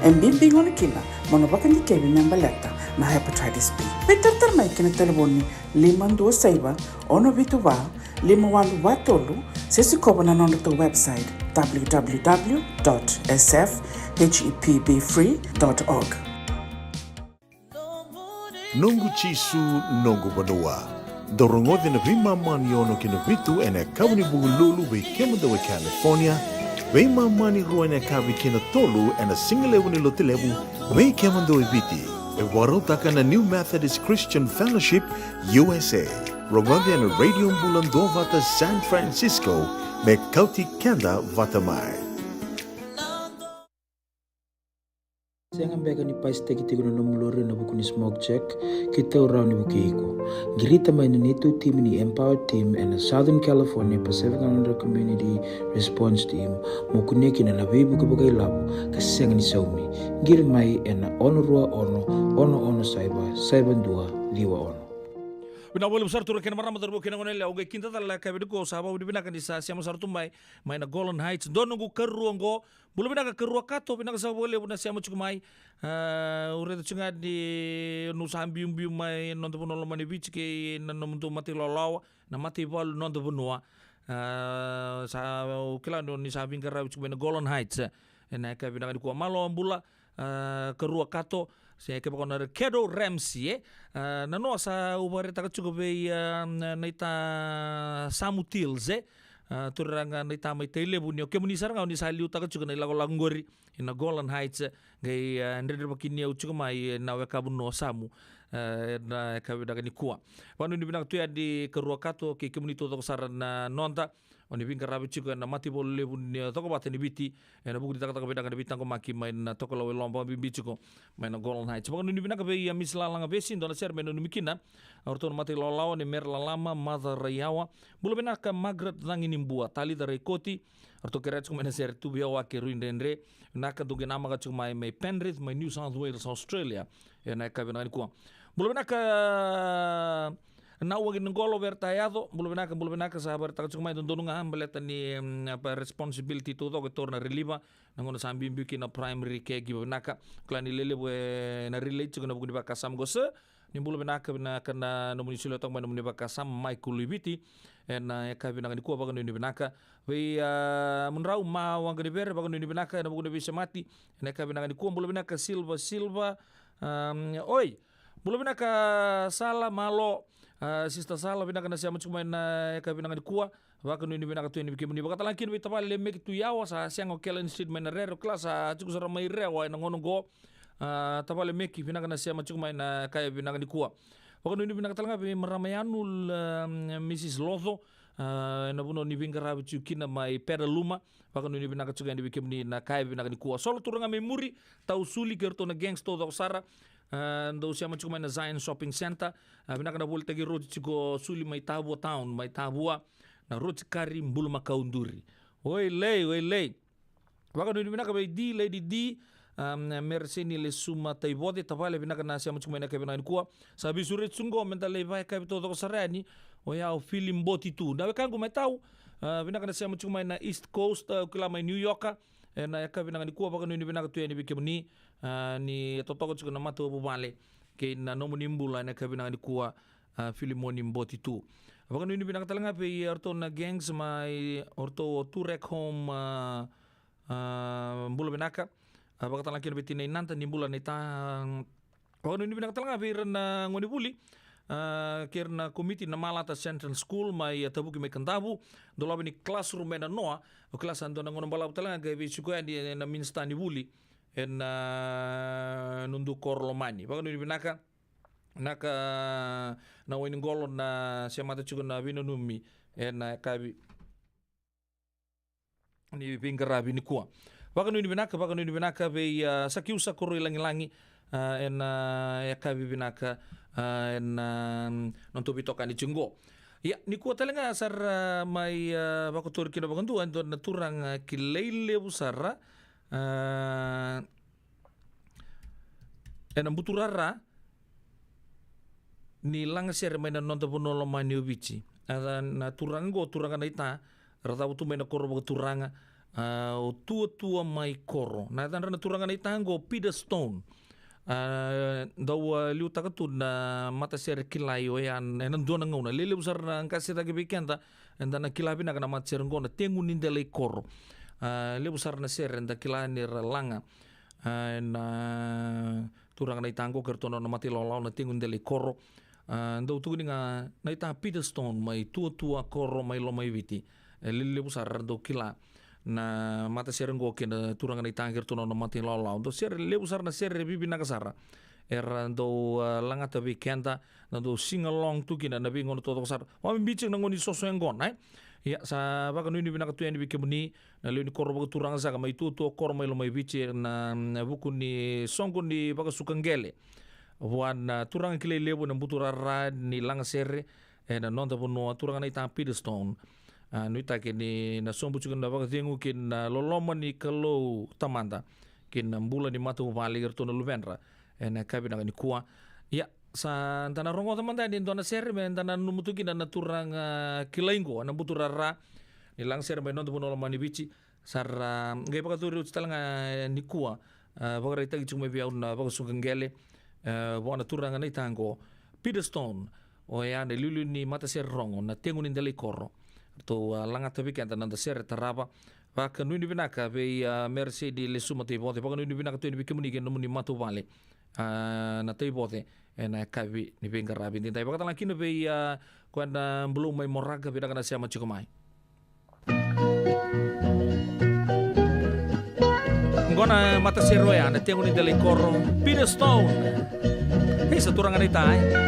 E bibi gona kina mo na vakadikevi me baleta na hepatitis B. Veitaratara mai ki na talevoni lima dua saiva, ono vitu va, lima walu va tolu, se sikova na nodratou website, www dot sfhepbfree dot org. Noqu Jisu, noqu vanua. Dou rogoca na veimama ni ono ki na vitu ena yakavi ni Vukelulu vei kemudou e California, veimama ni rua ena yakavi ki na tolu ena sigalevu ni Lotulevu vei kemudou e Viti. E vakarautaka na New Methodist Christian Fellowship U S A. Rogoca ena Radio Bula Duavata San Francisco, me kauti keda vata mai. Sega beka ni pasitaki tiko na nomu lori ena vuku ni smoke check? Keitou rawa ni vukei iko. Qirita mai na neitou timi ni Empower Team ena Southern California Pacific Islander Community Response Team, mo kunea kina na veivuke vakailavo ka sega ni saumi. Qiri mai ena ono rua ono, ono ono saiva, saiva dua, ciwa ono. Vinaka vakalevu sara turaga kei na marama, cauravou kei na goneyalewa, au qai kidacala na yakavi nikua, au sa vakavinavinaka ni sa sema sara tu mai, mai na Golan Heights. Dua noqu karua oqo, bula vinaka karua Kato, vinaka sara vakalevu na sema tiko mai. A, au raica tiko ga ni, niu sa biubiu mai na noda vanua lomani Viti kei na nomudou matailawalawa, na mataivalu ni noda vanua. A, sa, au kila ni sa veiqaravi tiko mai na Golan Heights ena yakavi vinaka nikua. Malo bula, a, karua Kato, se kevaka o na raica, Kedo Ramsey, e? A, nanoa sa au vakaraitaka tiko vei, a, na, naita Samu Tills, e? A, turaga naita mai Tailevu, ni o kemuni sara ga o ni sa liutaka tiko na ilakolako qori ena Golan Heights, qai, a, dredrevaki ni au tiko mai ena weka vanua o Samu, a, ena yakavi vinaka nikua. Vakanuinui vinaka tu yani karua Kato kei kemuni taucoko sara na noda, o ni veiqaravi tiko ena mataivalu levu ni cokovata ni Viti, ena vuku ni cakacaka vinaka ni veitaqomaki mai na Tokalau e Loba, vakabibi tiko mai na Golan Heights. Vakanuinui vinaka vei, a, Miss Lalaga Vesi, dua na sere me nanumi kina o ratou na matailawalawa nei Mere Lalama, Maca Raiyawa. Bula vinaka Margaret Cagi ni Bua, Talitha Raikoti, o ratou kerea tiko mai na sere tu vei au, Ake Rui Dredre. Vinaka, dou qai namaka tiko mai, mai Penrith, mai New South Wales, Australia, ena yakavi vinaka nikua. Bula vinaka Nau Wagi ni Qolo, Verta Yaco, bula vinaka, bula vinaka. Sa vakaraitaka tiko mai e dodonu ga baleta ni, mm, pa responsibility taucoko e taura na reliever, na gauna sa biubiu kina na primary caregiver. Vinaka, kila ni lelevu ena relate tiko na vuku ni vakasama qo. Sa ni bula vinaka, vinaka na nomuni solia toka mai na nomuni vakasama, Michael Iviti, ena yakavi vinaka nikua, vakanuinui vinaka. Vei, a, Mudrau Ma Waqa ni Vere, vakanuinui vinaka ena vuku ni veisemati ena yakavi vinaka nikua. Bula vinaka Silva Silva. Am, oi, bula vinaka Sala, malo, a, Sister Sala, vinaka na sema tiko mai na yakavi vinaka nikua. Vakanuinui vinaka tu yani vei kemuni. Vakatalega kina vei tavale Meki Tuyawa, sa sega o Kellen Street mai na Rere, o kila sa tiko sara mai Rewa ena gauna qo. A, tavale Meki, vinaka na sema tiko mai na yakavi vinaka nikua. Vakanuinui vinaka talega vei marama Yanu, a, Missus Loco, a, ena vanua ni veiqaravi tiko kina mai Petaluma. Vakanuinui vinaka tiko yani vei kemuni na yakavi vinaka nikua. Solo turaga mai muri, Tau Suli kei ratou na gangs taucoko sara. A, dou sema tiko mai na Zion Shopping Centre. A, vinaka na volitaki roti tiko Suli mai Tavua town, mai Tavua. Na roti kari, bulumakau, duri. Oi lei, oi lei. Vakanuinui vinaka vei D, Lady D, am, Mereseni Lesuma Taivoce, tavale, vinaka na sema tiko mai na yakavi vinaka nikua. Sa veisureti tu qo meda lai vakayakavi taucoko sara yani, o yau Fili Boti tu. Na wekaqu mai Tau, a, vinaka na sema tiko mai na East Coast, a, kila mai New York, ena yakavi vinaka nikua. Vakanuinui vinaka tu yani vei kemuni, a, ni totoka tiko na matavuvale kei na nomuni bula ena yakavi vinaka nikua, a, Filimoni Boti tu. Vakanuinui vinaka talega vei iratou na gangs mai, o ratou o Turek Home, a, a, bula vinaka. A, vakatalega kina vei Tina Inata, ni bula naita. Vakanuinui vinaka talega vei ira na gonevuli, a, kei ira na komiti na Malata Central School mai, a, Tavuki mai Kadavu, dolava ni classroom ena noa, o kila sa dua na gauna balavu talega qai veisiko yani ena minisita ni vuli ena, a, noda koro lomani. Vakanuinui vinaka. Vinaka na Wai ni Qolo na semata tiko na veinanumi ena yakavi ni veiqaravi nikua. Vakanuinui vinaka, vakanuinui vinaka vei, a, Sakiusa Koroilagilagi, a, ena, a, yakavi vinaka, a, ena, a, nodatou veitokani tiko qo. Ia, nikua talega sa ra mai, a, vakotori kina vakadua e dua na turaga kilai levu sara, a, ena buturara ni lagasere mai na noda vanua lomani o Viti. A, na turaga qo, turaga naita, ra cavutu mai na koro vakaturaga, a, o Tuatua mai Koro. Na yacadra na turaga naita qo, Peter Stone. A, dau, a, liutaka tu na matasere kilai oya ena dua na gauna. Lelevu sara na qase cake vei keda eda na kila vinaka na matasere oqo na Tegu ni Delai Koro. A, levu sara na sere eda kila ni ra laga, a, na turaga na ita qo kei ratou na nona mata ilawalawa na Tegu ni Delai Koro. A, dau tukuni ga na ita Peter Stone mai Tuatua Koro mai Lomaiviti. E lelevu sara era dau kila na matasere oqo kei na turaga na ita kei ratou na nona mata ilawalawa. Dau sere, levu sara na sere vivinaka sara era dau, a, lagata vei keda, na dau sing along tu kina na veigauna taucoko sara. Vakabibi tiko na gauna ni soso yaqona, e? Ia, sa vakanuinui vinaka tu yani vei kemuni na lewe ni koro vakaturaga saka mai Tuatua Koro mai Lomaiviti, na, na vuku ni soqo ni vakasuka qele vua na turaga kilai levu ena buturara ni lagasere ena noda vanua, turaga na ita Peter Stone. A, nuitaki ni na sobu tiko na vakacegu ki na loloma ni Kalou Tamada ki na bula ni matavuvale kei ratou na luvedra ena yakavi vinaka nikua. Ia, sa da na rogoca mada yani e dua na sere me da nanuma tu kina na turaga kilai qo ena buturara ni lagasere mai noda vanua lomani Viti. Sa ra qai vakacuri oti tale ga, e, nikua, e, vakaraitaki tiko mai vei au na vakasuka qele, e, vua na turaga na ita qo, Peter Stone, oya na iliuliu ni matasere rogo na Tegu ni Delai Koro. Ratou, a, lagata vei keda na noda sere tarava. Vakanuinui vinaka vei, a, Mereseidi Lesuma Taivoce, vakanuinui vinaka tu yani vei kemuni kei na nomuni matavuvale, a, na Taivoce ena yakavi ni veiqaravi edaidai. Vakatalega kina vei, a, koya na Bulou mai Moraga, vinaka na sema tiko mai. Qo na matasere oya na Tegu ni Delai Koro, Peter Stone. Isa, turaga na ita, e.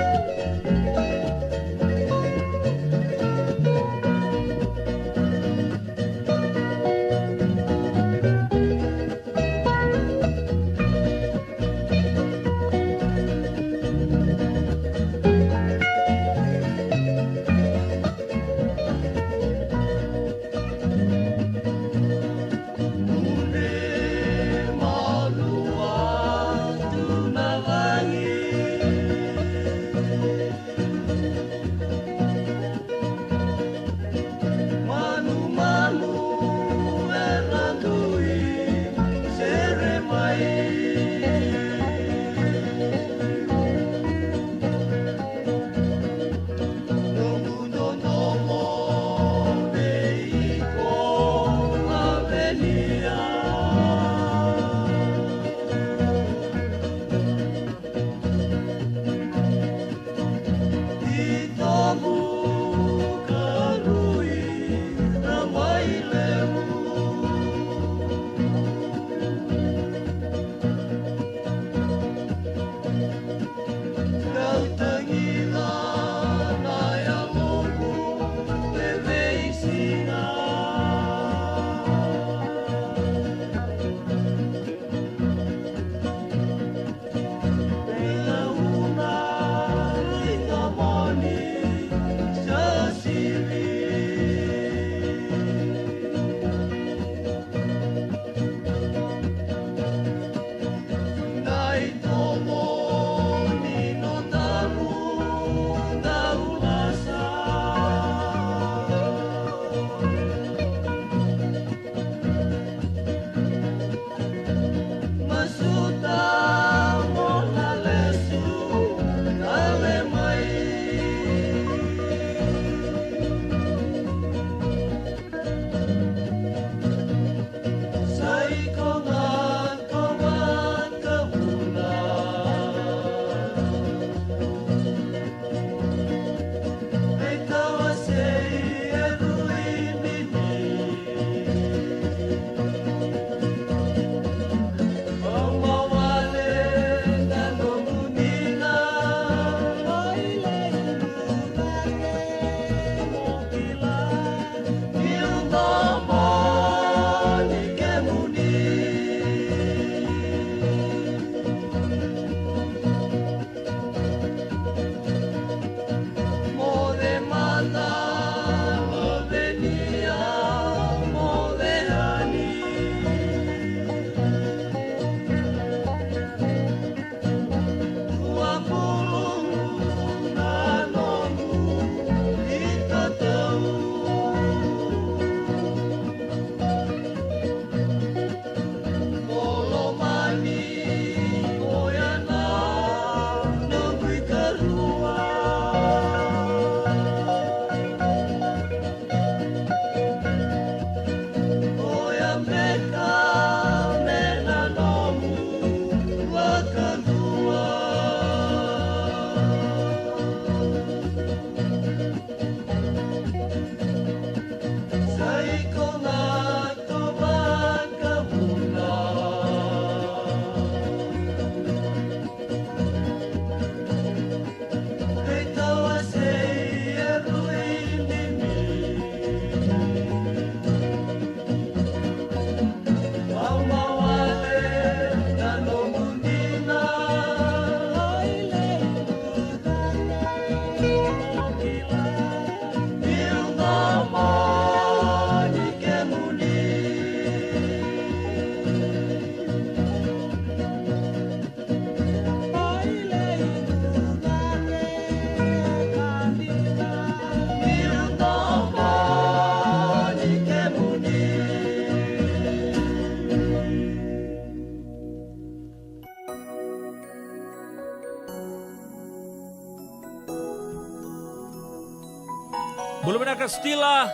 Bula vinaka Stila.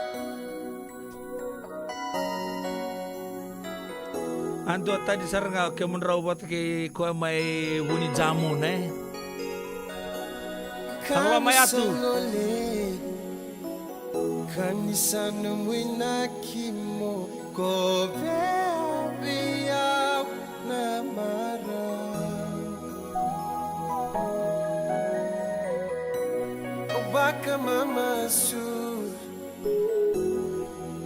A dua tani sara ga o kemudrau vata kei koya mai Vunijamu, ne? Aloha mai Atu. Ka ni sa nomu inaki mo kovea vei au na marau. Au vakamamasu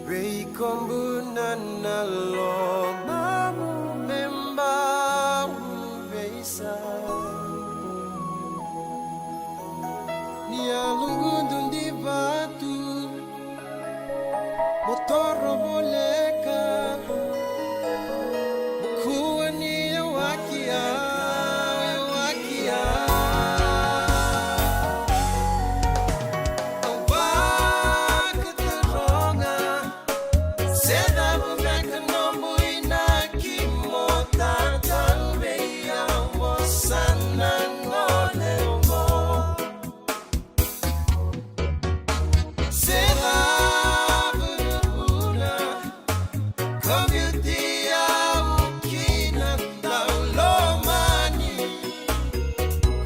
vei kobu na, na lomamu me bau veisau. Ni a lugudu di vatu mo toro voleka. Mo kua ni yawaki au, yawaki au. Au vakataroga, se cava beka nomu inaki mo tatau vei au, mo sa na gole oqo. Se cava na vuna ko biuti au kina, dau lomani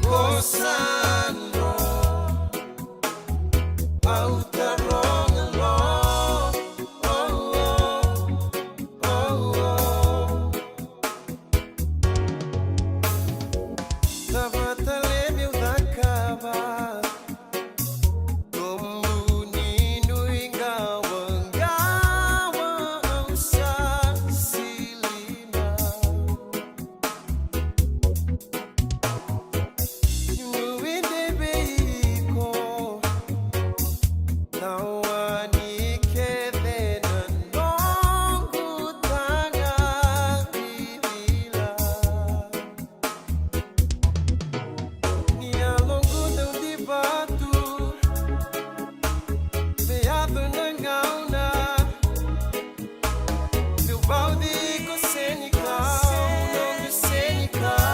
ko sa dro. Au taroga lo, oh, oh, oh, oh. Cava tale meu cakava? Nomu ni nuiqawaqawa au sa silina. Nuidei vei iko na wani kece na noqu taga vivila. Ni a loguda di vatu me yaco na gauna, meu vauci ko senikau, noqu senikau.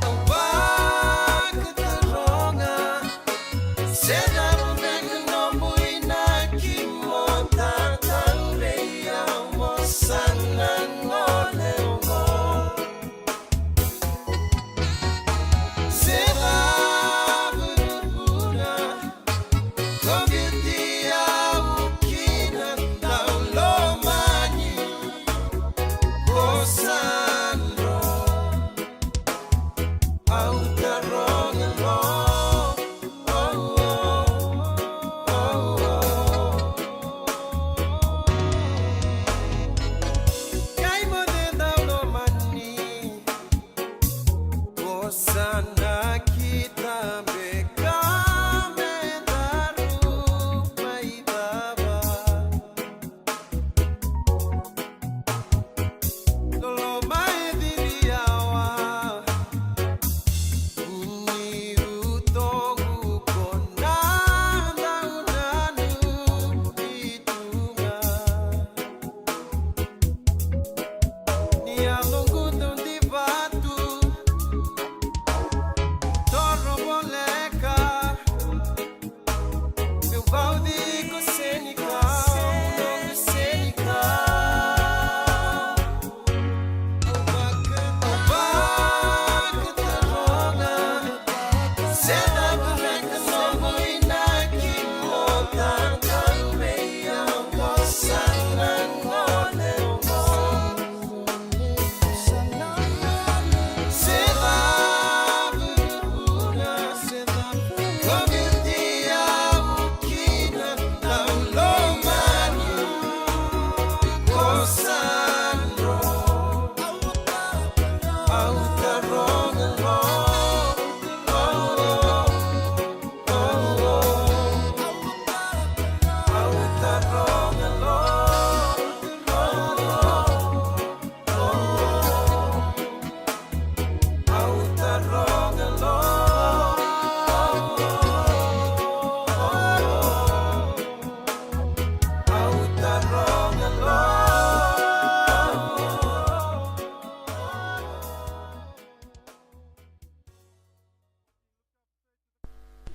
Au vakataroga, se cava beka nomu inaki mo tatau vei au, mo sa na gole oqo. Se cava na vuna ko biuti au kina, dau lomani ko sa dro. Au taroga lo, oh, oh, oh, oh. Kai mo de dau lomani. Ko sa na kita beka me daru mai cava? Lolo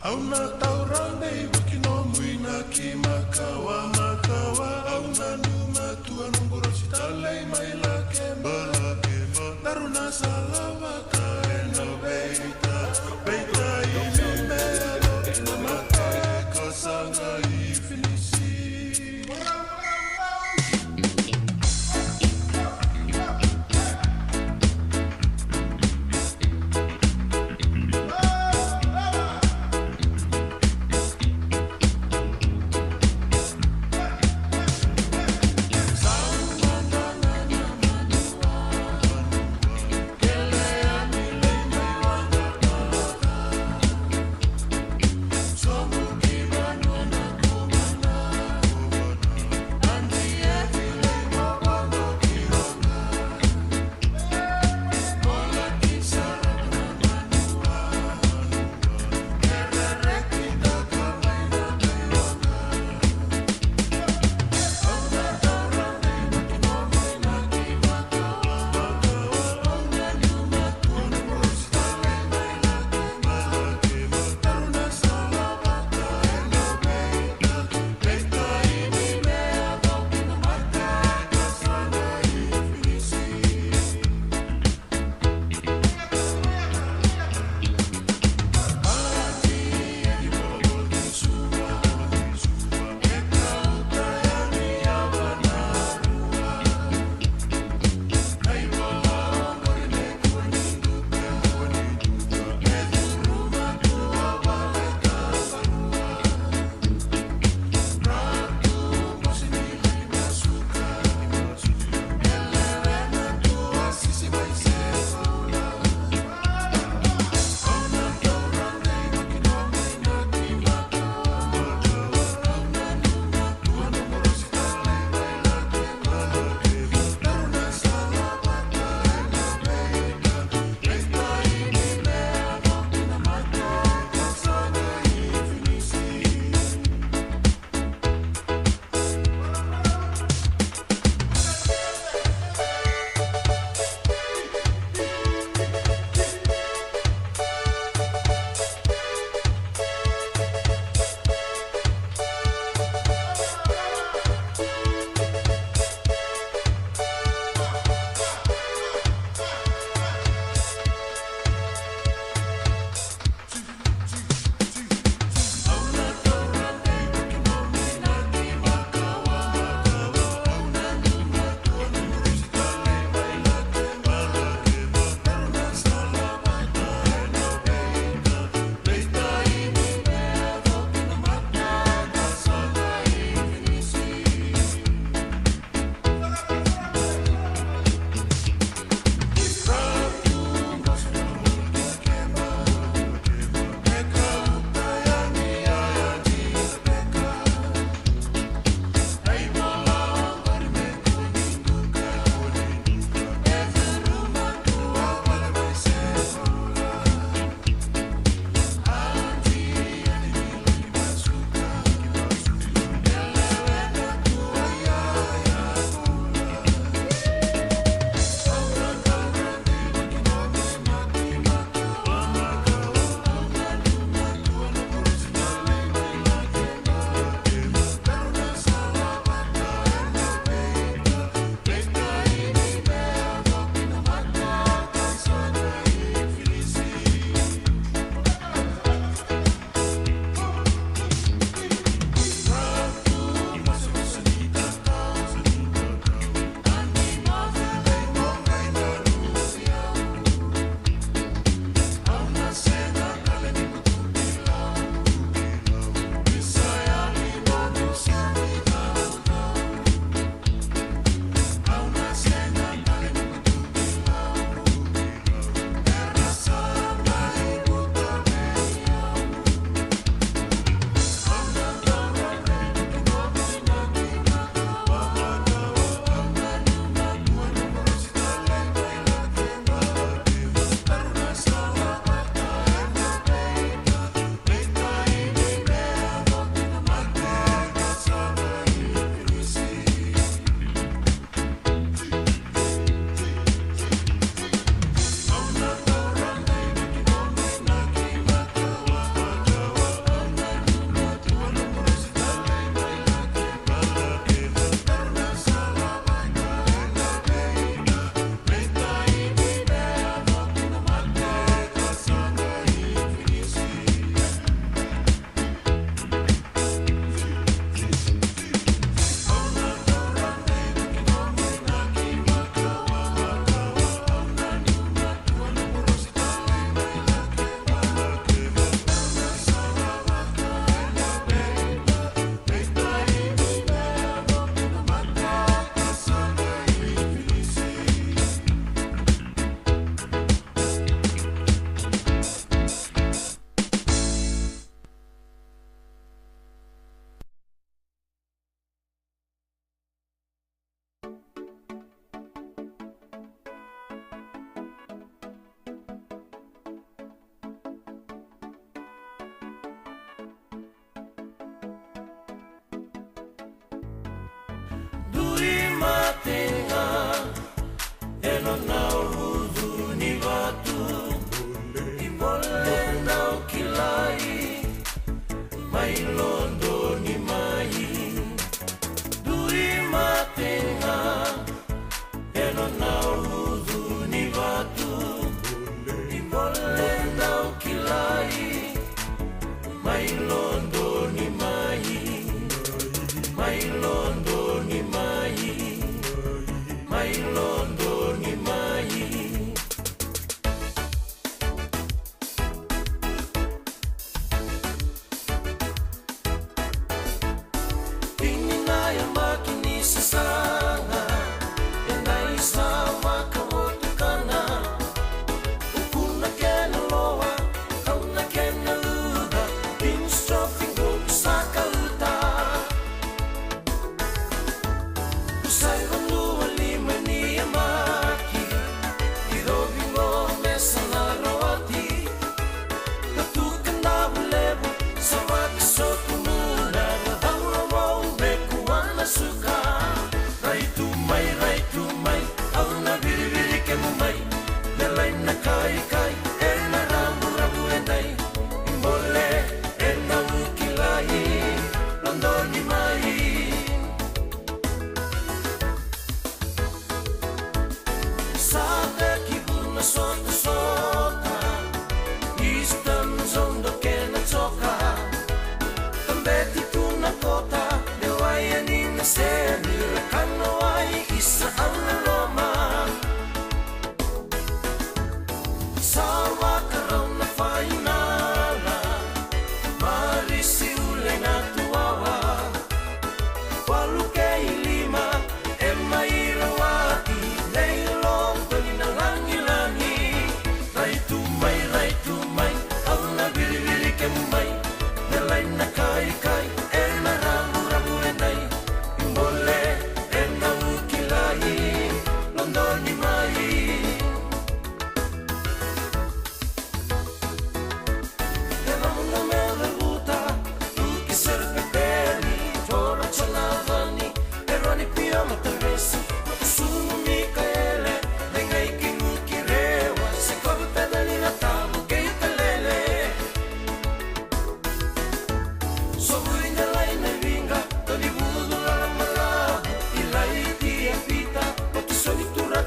Au na taura dei vaki nomu inaki makawa makawa. Au na duma tua noqu rosi talei mai Lakeba. Lakeba. Daru na salavata ena veita. Veita i me me alo ena makawa e ka saga i finisi.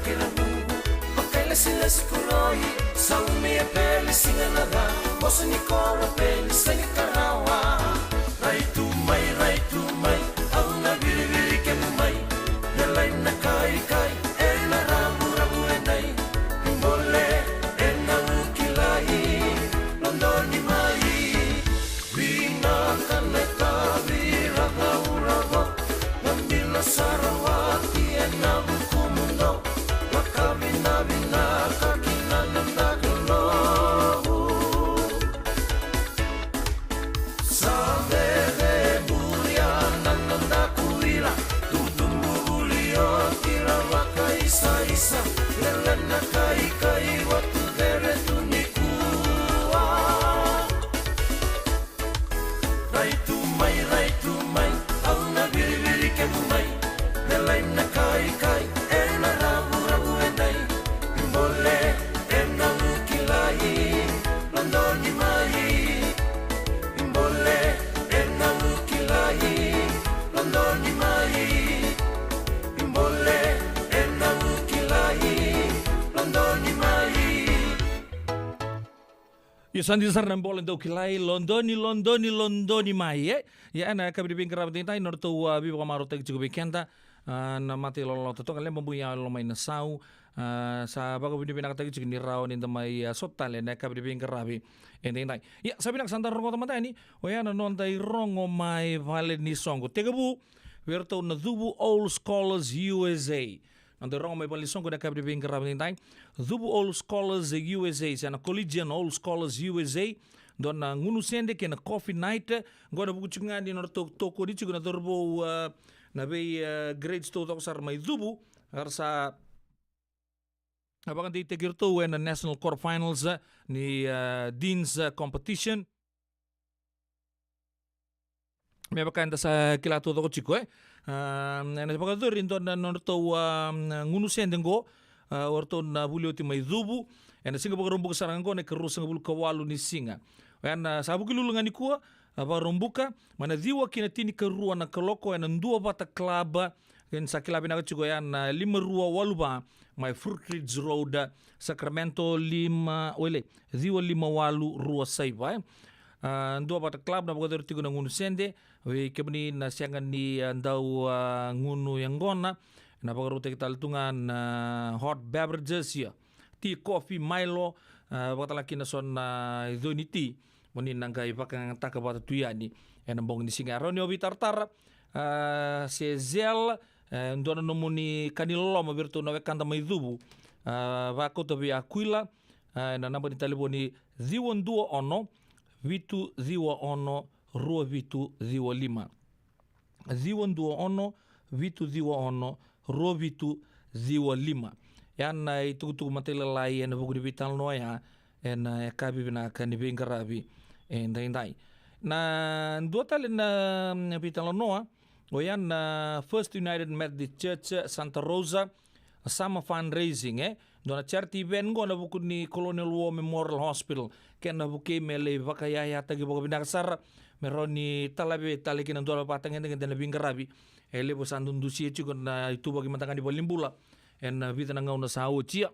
Kira mugu, vakailesile sikuroi, saumi e peli siga na ra, boso ni koro peli seni karawa. Rai tu mai, rai tu mai, au na viriviri kemu mai, na lai na kaikai, e na ravuravu e nai, bole, e na ukilai, lodoni mai. Vinaka na tavi ragauravo, na dina sara vati e na vukumudo, na ka vinavinaka ki na noda Kalou. Sa veve muria na noda kuila, tutubu vuli o tira vakaisaisa, lele na kaikai vatu vere tu nikua. Rai tu mai, rai tu mai, au na viriviri kemu mai, na lai na kaikai, e na ravuravu e nai, bole, e na ukilai, lodoni mai, bole, e na ukilai, lodoni mai, bole, e na ukilai, lodoni mai. Io, sa dina sara na bole dau kilai, lodoni, lodoni, lodoni mai, e? Ia, ena yakavi ni veiqaravi edaidai, nodratou, a, veivakamarautaki tiko vei keda, a, na mata i Loloto Toga, Leba Bui, Yalo Mai Nasau, a, sa vakavinavinakataki tiko ni rawa ni da mai, a, sota tale ena yakavi ni veiqaravi edaidai. Ia, sa vinaka sa da rogoca mada yani, oya na noda irogo mai vale ni soqo. Tekivu, vei iratou na Cuvu Old Scholars U S A. Noda irogo mai vale ni soqo ena yakavi ni veiqaravi edaidai. Cuvu Old Scholars U S A, se na Collegian Old Scholars U S A. Dua na gunu sede kei na coffee night. Qo ena vuku tiko ga ni nodratou tokoni tiko na cauravou, a, na vei, a, grades taucoko sara mai Cuvu. Era sa, a, vakadeitaki iratou ena National Quarter Finals, a, ni, a, Dean's, a, Competition. Me vaka eda sa kila taucoko tiko, e. A, ena vakayacori e dua na nodratou, a, gunu sede qo, a, o ratou na vuli oti mai Cuvu. Ena siga Vakaraubuka sara ga qo, na ikaruasagavulu ka walu ni siga. Oya na sa Vukelulu ga nikua, a, Vakaraubuka, mai na ciwa ki na tinikarua na kaloko, ena Duavata Club, kei na sa kila vinaka tiko oya na lima rua walu va, mai Fruitridge Road, Sacramento, lima, wele, ciwa lima walu rua saiva, e. A, Duavata Club na vakayacori tiko na gunu sede, vei kemuni na sega ni, a, dau, a, gunu yaqona, na vakarautaki tale tu ga na hot beverages, ia tea, coffee, Milo, a, vakatale kina so na iconi tea, mo ni na qai vakayagataka vata tu yani ena bogi ni siga. Rawa ni o veitaratara, a, se Zelle, e, dua na nomuni ka ni loloma vei iratou na wekada mai Cuvu, a, vakauta vei Akuila, a, ena naba ni talevoni ciwa dua ono, vitu ciwa ono, rua vitu ciwa lima. Ciwa dua ono, vitu ciwa ono, rua vitu ciwa lima. Ya na itukutuku matailalai ena vuku ni veitalanoa ya, ena yakavi vinaka ni veiqaravi edaidai. Na dua tale na, mm, veitalanoa, oya na First United Methodist Church Santa Rosa, Summer Fundraising, e? Dua na charity event qo ena vuku ni Colonial War Memorial Hospital. Kena vukei me lai vakayayataki vakavinaka sara, me rawa ni talave tale kina dua na vakatagedegede na veiqaravi e levu sa dudusia tiko na ituvaki mada ga ni valenibula ena vica na gauna sa oti. Ia,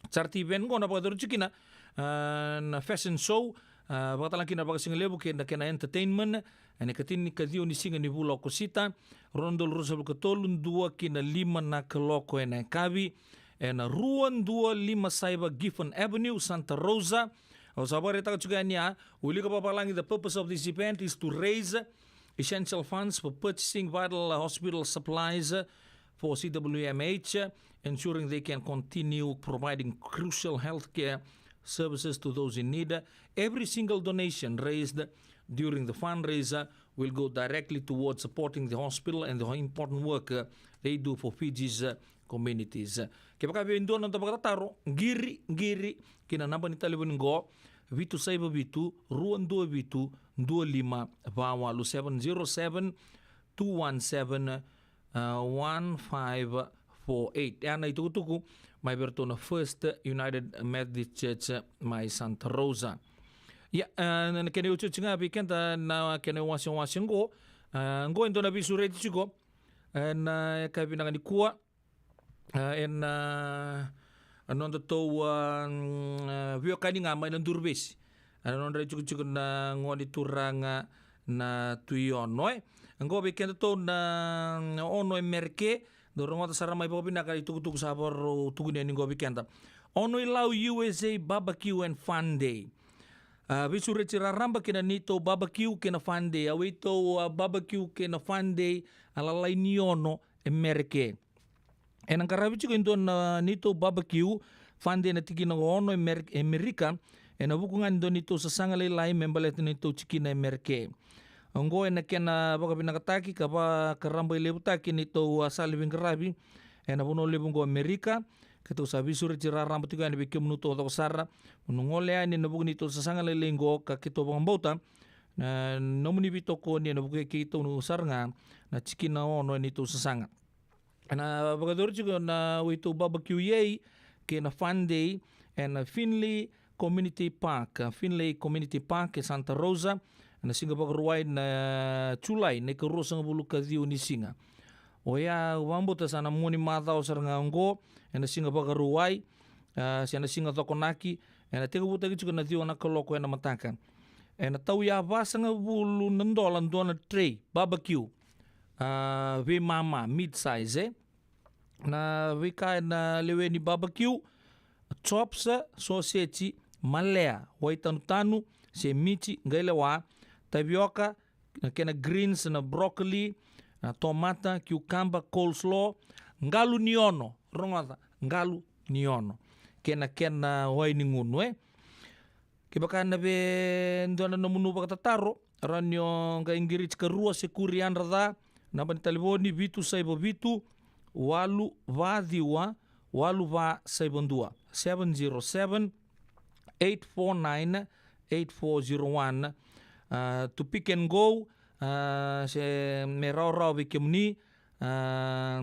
charity event qo na vakayacori tiko kina, a, na fashion show, a, vakatale kina na vakasigalevu kei na kena entertainment, ena ikatini ka ciwa ni siga ni vula o Okosita, rua na udolu ruasagavulu ka tolu, dua ki na lima na kaloko ena yakavi, ena rua dua lima saiva Gifford Avenue, Santa Rosa. Au sa vakaraitaka tiko yani, a, wilika vakavalagi, the purpose of this event is to raise essential funds for purchasing vital hospital supplies for C W M H, ensuring they can continue providing crucial healthcare services to those in need. Every single donation raised during the fundraiser will go directly towards supporting the hospital and the important work, uh, they do for Fiji's, uh, communities. Kevaka e dua na noda vakatataro, qiri, qiri ki na naba ni talevoni qo, vitu saiva vitu, rua dua vitu, dua lima va walu, seven zero seven, two one seven, uh, one five four eight. Ya na itukutuku mai vei iratou na First United Methodist Church mai Santa Rosa. Ia, uh, na kena iotioti ga vei keda na kena iwasewase qo, uh, qo e dua na veisureti tiko, uh, na yakavi vinaka nikua. a, ena, a, noda tou, a, mm, a, veiwekani ga mai na Duruvesi. A, na nodra itikotiko na gone turaga na Tui Ono, e. Oqo vei keda tou na, mm, Ono e Mereke, dou rogoca sara mai vakavinaka na itukutuku sa vakarau tukuni yani oqo vei keda. Ono i Lau U S A Barbecue and Fun Day. A, veisureti raraba kei na neitou barbecue kei na fun day. A, veitou, a, barbecue kei na fun day, a, Lalai ni Ono e Mereke. Ena qaravi tiko e dua na neitou barbecue fun day ena tikina ko Ono e Mer-, e Merika, ena vuku ga ni dua neitou sasaga lailai me baleta neitou tikina e Mereke. Oqo ena kena vakavinakataki ka vakarabailevutaki neitou, a, sala ni veiqaravi ena vanua levu oqo Merika. Keitou sa veisureti raraba tiko yani vei kemunu taucoko sara. Mo ni gole yani ena vuku neitou sasaga lailai oqo ka keitou vakabauta na nomuni veitokoni ena vuku kei keitou sara ga na tikina Ono e neitou sasaga. Ena vakayacori tiko na veitou barbecue kei na fun day ena Finley Community Park, a, Finley Community Park e Santa Rosa, ena siga Vakarauwai na Julai, na ikaruasagavulu ka ciwa ni siga. Oya au vakabauta sa na mua ni macawa sara ga oqo, ena siga Vakarauwai, a, se na siga Cokonaki, ena tekivutaki tiko na ciwa na kaloko ena mataka. Ena tauya vasagavulu na dola dua na tray barbecue, a, veimama, mid size, e. Na veika ena lewe ni barbecue: chops, soseji, malea, wai tanutanu se miji qai lewa, tavioka, na kena greens, na broccoli, na tomata, cucumber, coleslaw, qalu ni ono, rogoca, qalu ni ono, kei na kena wai ni gunu, e. Kevaka ena via dua na nomuni vakatataro, rawa ni o qai qiriti karua se kuri yadra ca. Naba ni talevoni: vitu saiva vitu, walu va ciwa, walu va saiva dua, seven zero seven, eight four nine, eight four zero one. A, to Pick and Go, a, se me rawarawa vei kemuni, a,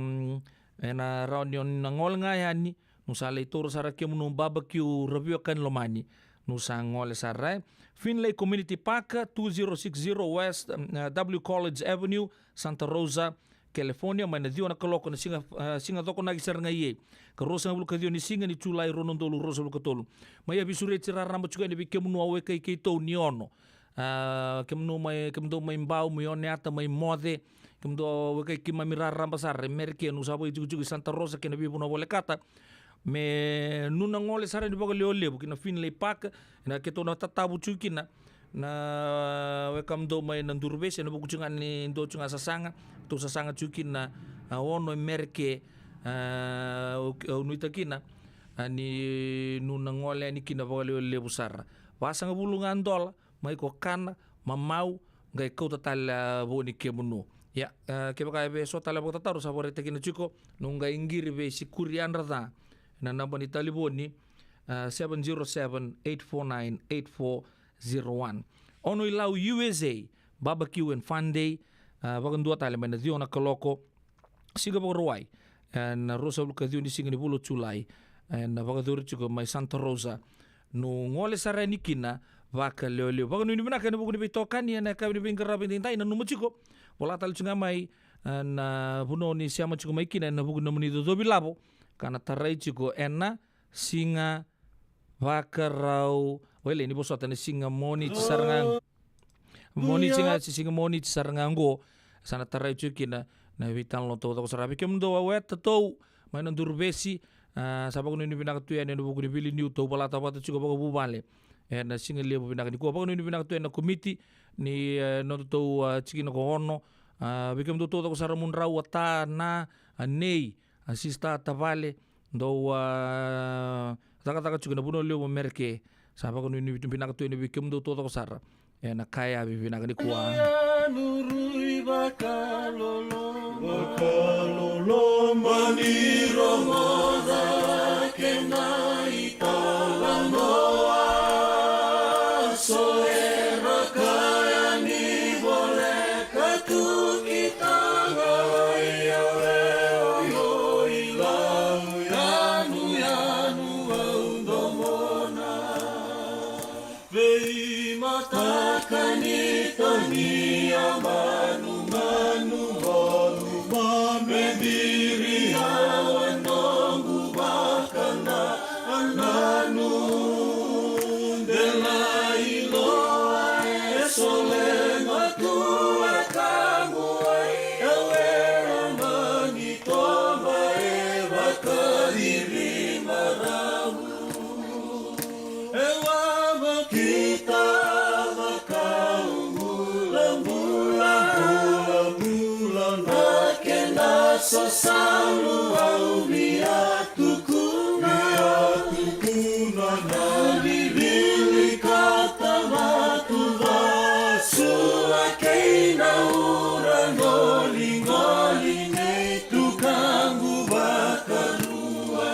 ena rawa ni o na gole ga yani, niu sa lai taura sara kemunu barbecue ra veiwekani lomani, niu sa gole sara, e. Finley Community Park, two zero six zero West, um, a, W College Avenue, Santa Rosa, California, mai na ciwa na kaloko na siga, a, siga Cokonaki sara ga e, ka ruasagavulu ka ciwa ni siga ni Julai, rua na udolu ruasagavulu ka tolu. Mai a veisureti raraba tiko yani vei kemunu a wekai keitou ni Ono. A, kemunu mai, kemudou mai Bau, mai Oneata, mai Moce, kemudou a wekai keimami raraba sara e Mereke, niu sa vakaitikotiko i Santa Rosa kei na veivanua volekata, me nu na gole sara ni vakalevulevu ki na Finley Park, ena keitou na tatavu tiko kina na wekamudou mai na Duruvesi, ena vuku tiko ga ni dua tiko ga sasaga, tou sasaga tiko kina, a, Ono e Mereke, a, au, au nuitaka kina, a, ni nu na gole yani kina vakalevulevu sara. Vasagavulu ga dola, mai ko kana, mamau, qai kauta tale, a, vua ni kemunu. Ia, a, kevaka e vei so tale vakatataro sa vakaraitaki kina tiko, niu qai qiri vei se kuri yadra ca, na naba ni talevoni, a, seven zero seven, eight four nine, eight four zero one. Ono i Lau U S A, Barbecue and Fun Day, a, vakadua tale mai na ciwa na kaloko, siga Vakarauwai, ena ruasagavulu ka ciwa ni siga ni vula o Julai, ena vakayacori tiko mai Santa Rosa. Nu gole sara yani kina vakalevulevu. Vakanuinui vinaka ena vuku ni veitokani ena yakavi ni veiqaravi edaidai, nanuma tiko, vola tale tiko ga mai, ena vanua ni sema tiko mai kina ena vuku ni nomuni icocovi lavo, ka na tarai tiko ena siga Vakarau, wele ni vosota, na siga Moniti sara ga. Moniti ga, se siga Moniti sara ga oqo, sa na tarai tiko kina na veitalanoa taucoko sara. Vei kemudou a weta tou mai na Duruvesi, a, sa vakanuinui vinaka tu yani ena vuku ni veiliutaki tou volata vata tiko vakavuvale ena siga levu vinaka nikua. Vakanuinui vinaka tu yani na komiti ni, e, nodatou, a, tikina ko Ono. A, vei kemudou taucoko sara, Mudrau, a Ta, Na, a Nei, a sista tavale, dou, a, cakacaka tiko ena vanua levu o Mereke. Sa vakanuinui vinaka tu yani vei kemudou taucoko sara ena yakavi vinaka nikua. Yanuyanu rui vakaloloma, vakaloloma ni rogoca kena italanoa. So era kaya ni voleka tu ki taga, ia o io i Lau, yanuyanu au domona. Veimataka ni tania manumanu, manumanu, me viri au e no Salu au via tukuna, via tukuna na vivili ka tavatu vasua kei na ura qoliqoli nei tukaqu vakarua.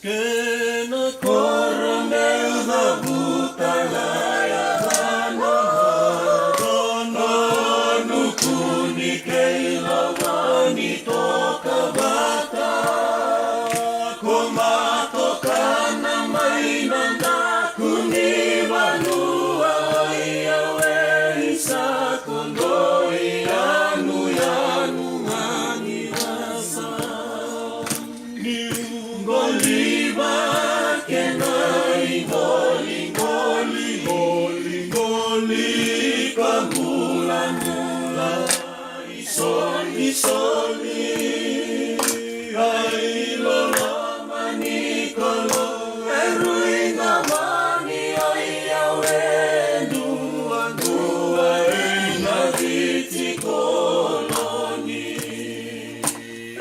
Kena koro meu cavuta laya dana, dana nukuni kei lavani toka vata. Ko matokana mai na daku ni vanua, ia wei sa ko doi yanuyanu ga ni rasa. Ni qoliva kena iqoliqoli, qoliqoli ka bulamula, isolisoli, ai loloma ni kolo e rui na mani, ai au e duadua e na viti koloni.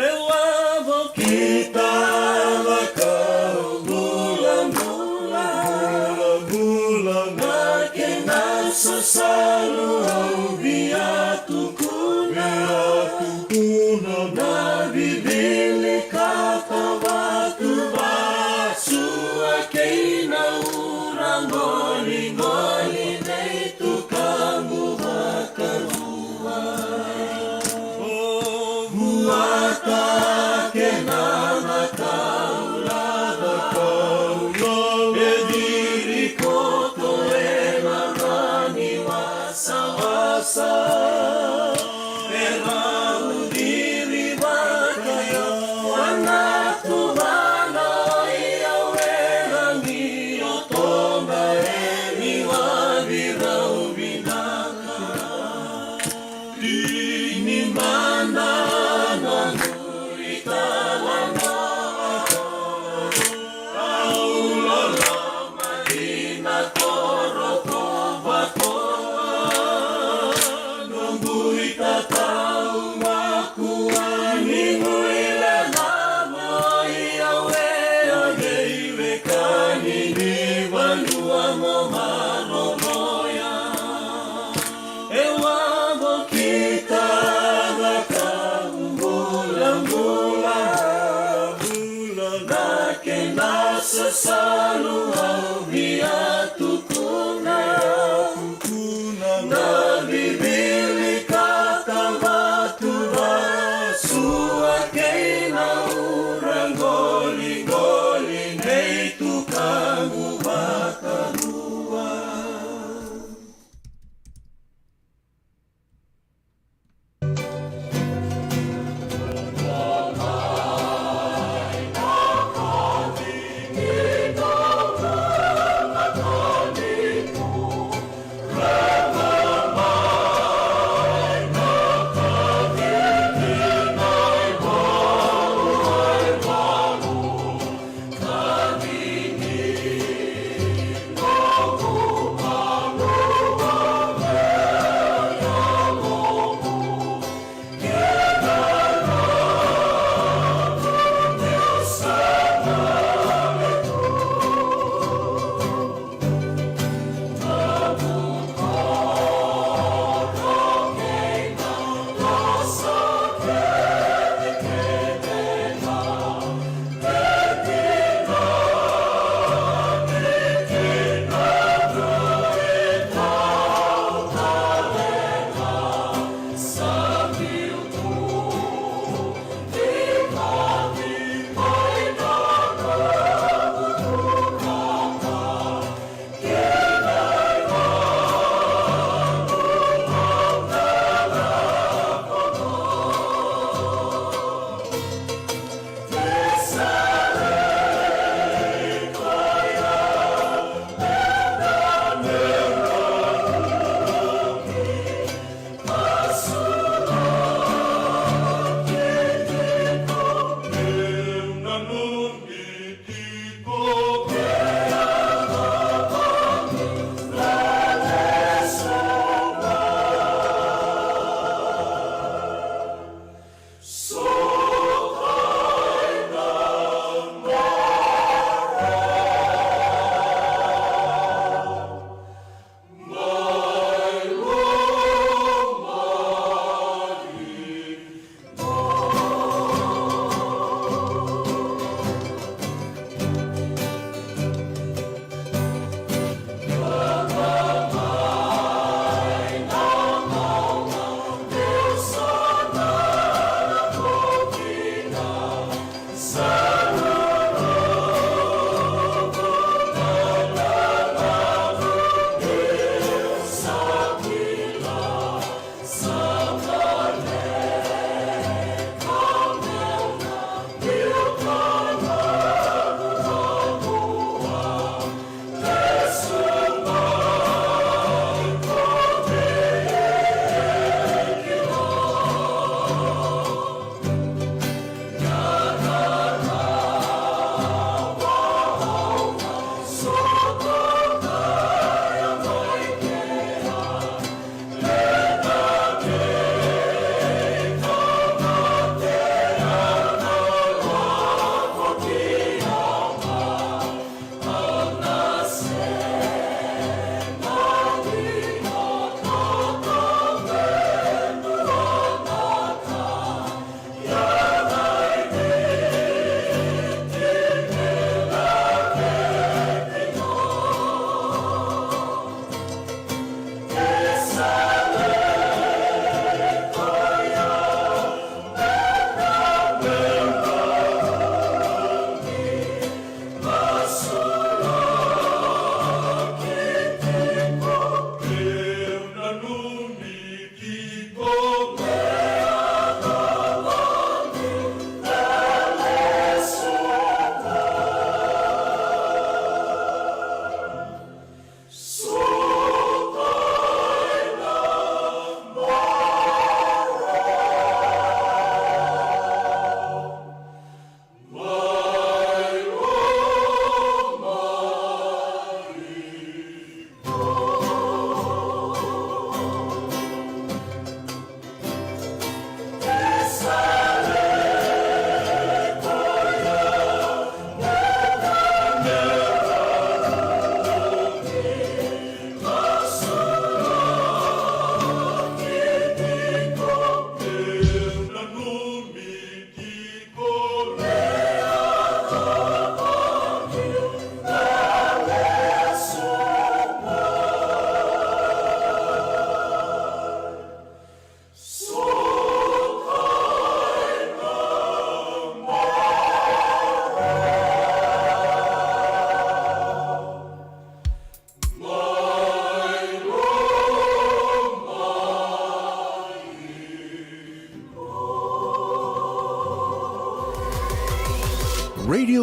E lavo ki tavakau bulabula, bulabula na kena sasalu au via tukuna, tukuna na vivili ka tavatu vasua kei na ura qoliqoli nei tukaqu vakarua. O vuata kena na kaula, na kaula e diri koto e na rani wasawasa. E rau diri vakayawa na tuvana, ia wera ni o toba e ni wavi rau vinaka. Tini mada na nui talanoa, au loloma dina toro tovatoa. Noqu itatau makua ni guilecava, ia wea veiwekani ni vanua mo maroroya. E wavo ki tavakau bulabula, bula na kena sasalu au via tukuna, tukuna na vivili ka tavatu vasua kei na ura qoliqoli nei tukaqu vakarua.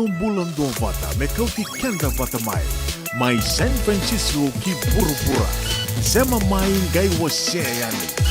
Bula duavata me kauti keda vata mai, mai San Francisco ki vuravura. Sema mai, qai wasea yani.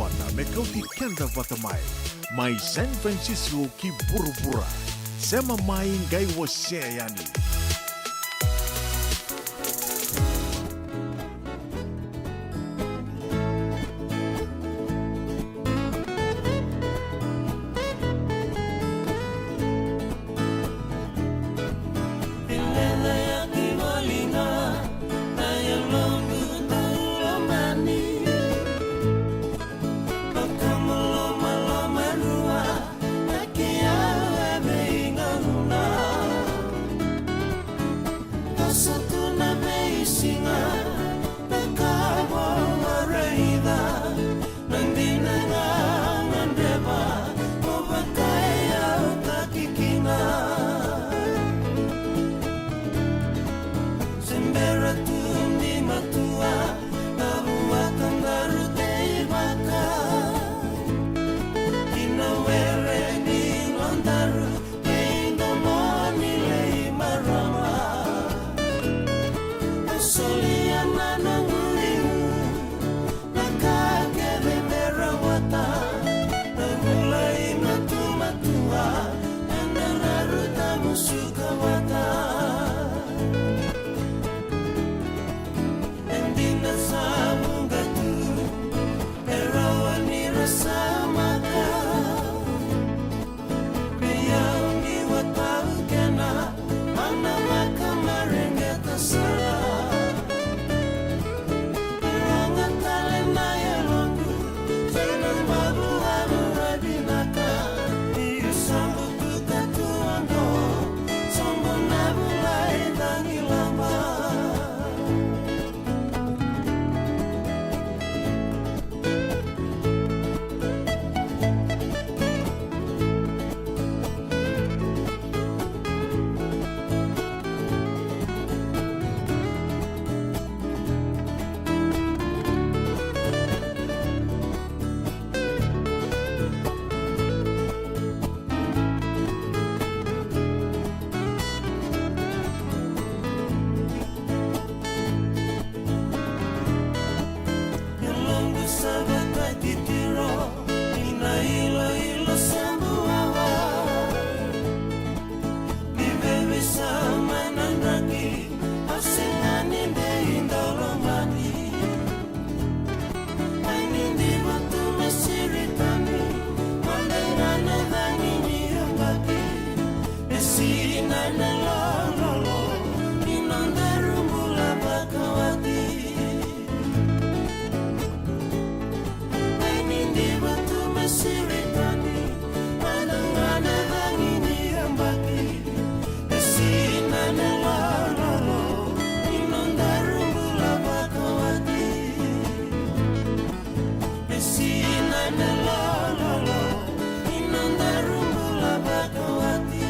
Vata me kauti keda vata mai, mai San Francisco ki vuravura. Sema mai, qai wasea yani. Vakamalomalomarua na kei au e veigauna. Toso tu na veisiga na ka vou a raica. Na dina ga gadreva mo vakaiyautaki kina. Se bera tu ni matua na vuata daru teivaka. Ki na were ni nodaru kei domoni lei marama. A solia na noqu liu na ka kece me rawata na vula i matumatua. Eda na ruta musuka vata. E dina sa vuqa tu e rawa ni ra samaka. Vei au ni watau kena mana vakamareqeta sara. Rogo tale na yaloqu, sa na mavu avu e vinaka. Ni sa butuka tu oqo, soqo na vula e cagilaba. Yaloqu sa vakatitiro ni na iloilo sa buawa. Ni veiveisau mai na draki, au sega ni dei dau lomani. Ai ni diva tu me siri tani, mada ga na cagi ni yabaki. E sinai na lololo ni nodaru bula vakawati. Ai ni diva tu me siri tani, mada ga na cagi ni yabaki. E sinai na lololo ni nodaru bula vakawati. E sinai na lololo ni nodaru bula vakawati.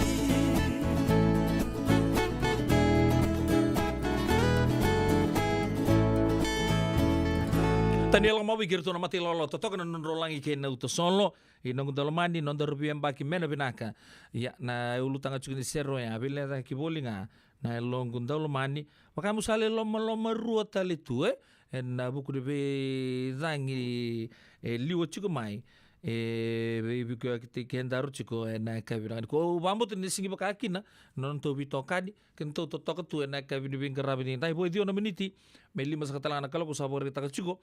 Tani e lako mai vei kei iratou na mata ilawalawa totoka na nodrau lagi kei na uta solo. I noqu daulomani, nodaru veiyabaki me na vinaka. Ia, na ulutaga tiko ni sere oya, veilecayaki voli ga na yaloqu daulomani. Vaka meu sa lai lomalomarua tale tu, e? Ena vuku ni veicagi e liwa tiko mai. E veivukiyaki kedaru tiko ena yakavi vinaka nikua. Au vakabauta ni sigi vaka kina na nodatou veitokani, kedatou totoka tu ena yakavi ni veiqaravi ni dai vo e ciwa na miniti me lima saka tale ga na kaloko. Sa vakaraitaka tiko,